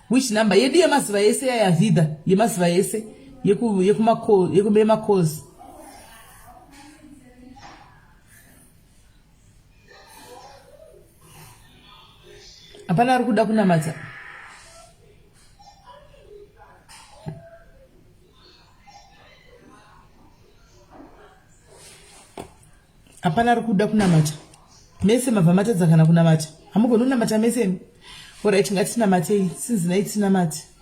which number yedu yemazuva ese yayavhidha yemazuva ese yekumacozi hapana ari kuda kunamata hapana ari kuda kunamata mese mabva matadza kana kunamata hamugoni kunamata mese imi orit ngatinamatei sinzi nai tinamate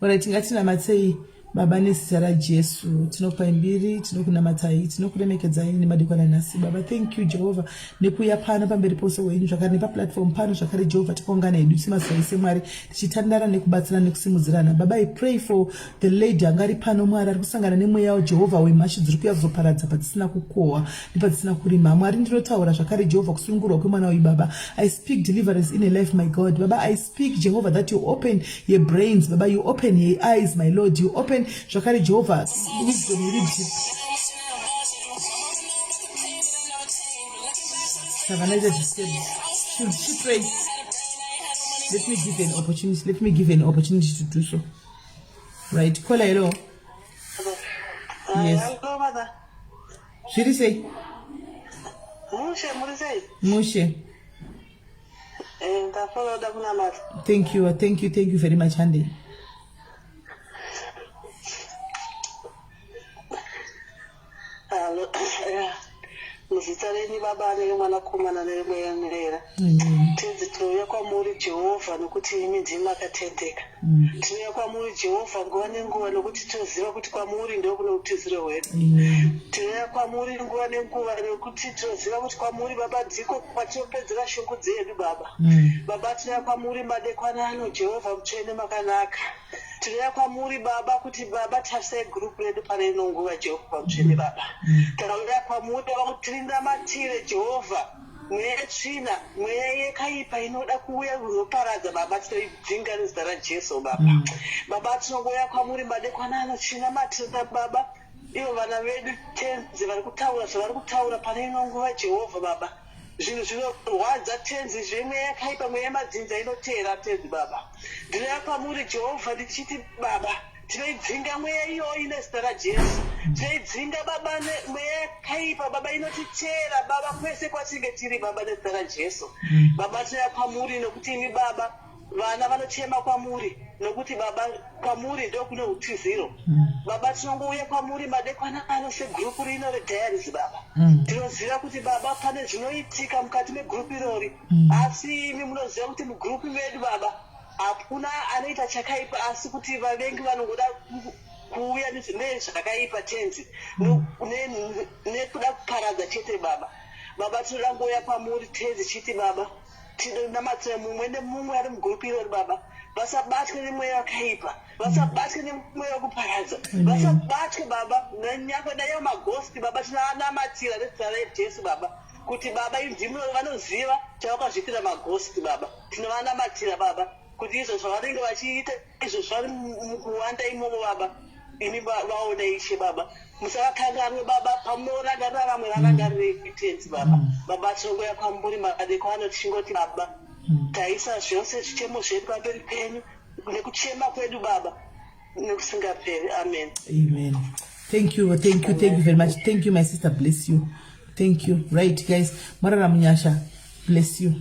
Alright, ngatinamatei. Baba, nezita raJesu, tinokupai mbiri, tinokunamatai, tinokuremekedzai nemadekwana nhasi. Baba, thank you, Jehovha, nekuuya pano pamberi pose wenyu zvakare nepaplatform pano zvakare, Jehovha. Tikaungana hedu semazuva ese, Mwari, tichitandara nekubatsirana nekusimudzirana. Baba, I pray for the lady anga ari pano, Mwari, ari kusangana nemweya waJehovha wemhashu dziri kuuya kuzoparadza patisina kukohwa nepatisina kurima. Mwari, ndinotaura zvakare, Jehovha, kusunungurwa kwemwana uyu. Baba, I speak deliverance in a life, my God. Baba, I speak, Jehovah, that you open your brains. Baba, you open your eyes, my Lord. You open zvakare, Jehovah, wisdom iri deep. Savanaita disturbed. Should she pray? Let me give an opportunity. Let me give an opportunity to do so. Right, caller, hello. Yes.
Hello, mother.
Zviri sei?
Mushe, muri sei?
Mushe.
Ndafara kuda kunamata.
Thank you, thank you, thank you very much. Hande.
Hello. Yeah. Muzita renyu, Baba, neremwanakomana neremweya mutsvene.
Amen.
Tenzi, tinouya kwamuri, Jehovha, nokuti imi ndimi makatendeka. Tinouya kwamuri, Jehovha, nguva nenguva, nokuti tinoziva kuti kwamuri ndokune utiziro hwedu.
Amen.
Tinouya kwamuri nguva nenguva nekuti tinoziva kuti kwamuri, Baba, ndiko kwatinopedzera shungu dzedu, Baba. Baba, tinouya kwamuri madekwana ano, Jehovha mutsvene makanaka. Tinouya kwamuri, Baba, kuti, Baba, tarisai gurupu redu pane ino nguva, Jehovha mutsvene. Baba, takauya kwamuri, Baba, kuti tirinamatire, Jehovha, mweya yetsvina, mweya yekaipa inoda kuuya kuzoparadza. Baba, tinoidzinga nezita raJesu, Baba. Baba, tinongouya kwamuri madekwana ano tichinamatira, Baba, ivo vana vedu, Tenzi, vari kutaura zvavari kutaura pane ino nguva, Jehovha. Baba, zvinhu zvinorwadza, Tenzi, zvemweya yakaipa, mweya yemadzinza inoteera, Tenzi. Baba, ndinouya kwamuri, Jehovha, ndichiti, Baba, tinoidzinga mweya iyoyi nezita raJesu. Tinoidzinga, Baba, mweya yakaipa, Baba, inotiteera, Baba, kwese kwatinge tiri, Baba, nezita raJesu. Baba, tinouya kwamuri nokuti imi, Baba, vana vanochema kwamuri, nokuti, Baba, kwamuri ndokune utiziro. Baba, tinongouya kwamuri madekwana ano segurupu rino rediaries. Baba, tinoziva kuti, Baba, pane zvinoitika mukati megurupu irori, asi imi munoziva kuti mugurupu medu, Baba, hakuna anoita chakaipa, asi kuti vavengi vanongoda kuuya nezvakaipa, Tenzi, nekuda kuparadza chete, Baba. Baba, tinoda ngouya kwamuri, Tenzi, chiti, Baba, tinonamatira mumwe nemumwe ari mugurupu irori. Baba, vasabatwe nemweya wakaipa, vasabatwe nemweya wekuparadza, vasabatwe, Baba, nanyangwe naiwo maghosti. Baba, tinoanamatira nezita raJesu, Baba, kuti, Baba, indimi vanoziva chavakazviitira maghosti. Baba, tinovanamatira, Baba, kuti izvo zvavanenge vachiita izvo zvari mukuwanda imomo, Baba, imi vaone, Ishe. Baba, musavakanganwe. Baba, pamunorangarira vamwe, varangarirei, Tenzi. Baba, Baba, tinongouya kwamuri madeko ano tichingoti, Baba, taisa zvose zvichemo zvedu pamberi penyu nekuchema kwedu, Baba, nekusingaperi. Amen.
Amen. Thank you, thank you, thank you very much. Thank you, my sister. Bless you. Thank you. Right, guys. Marara Munyasha. Bless you.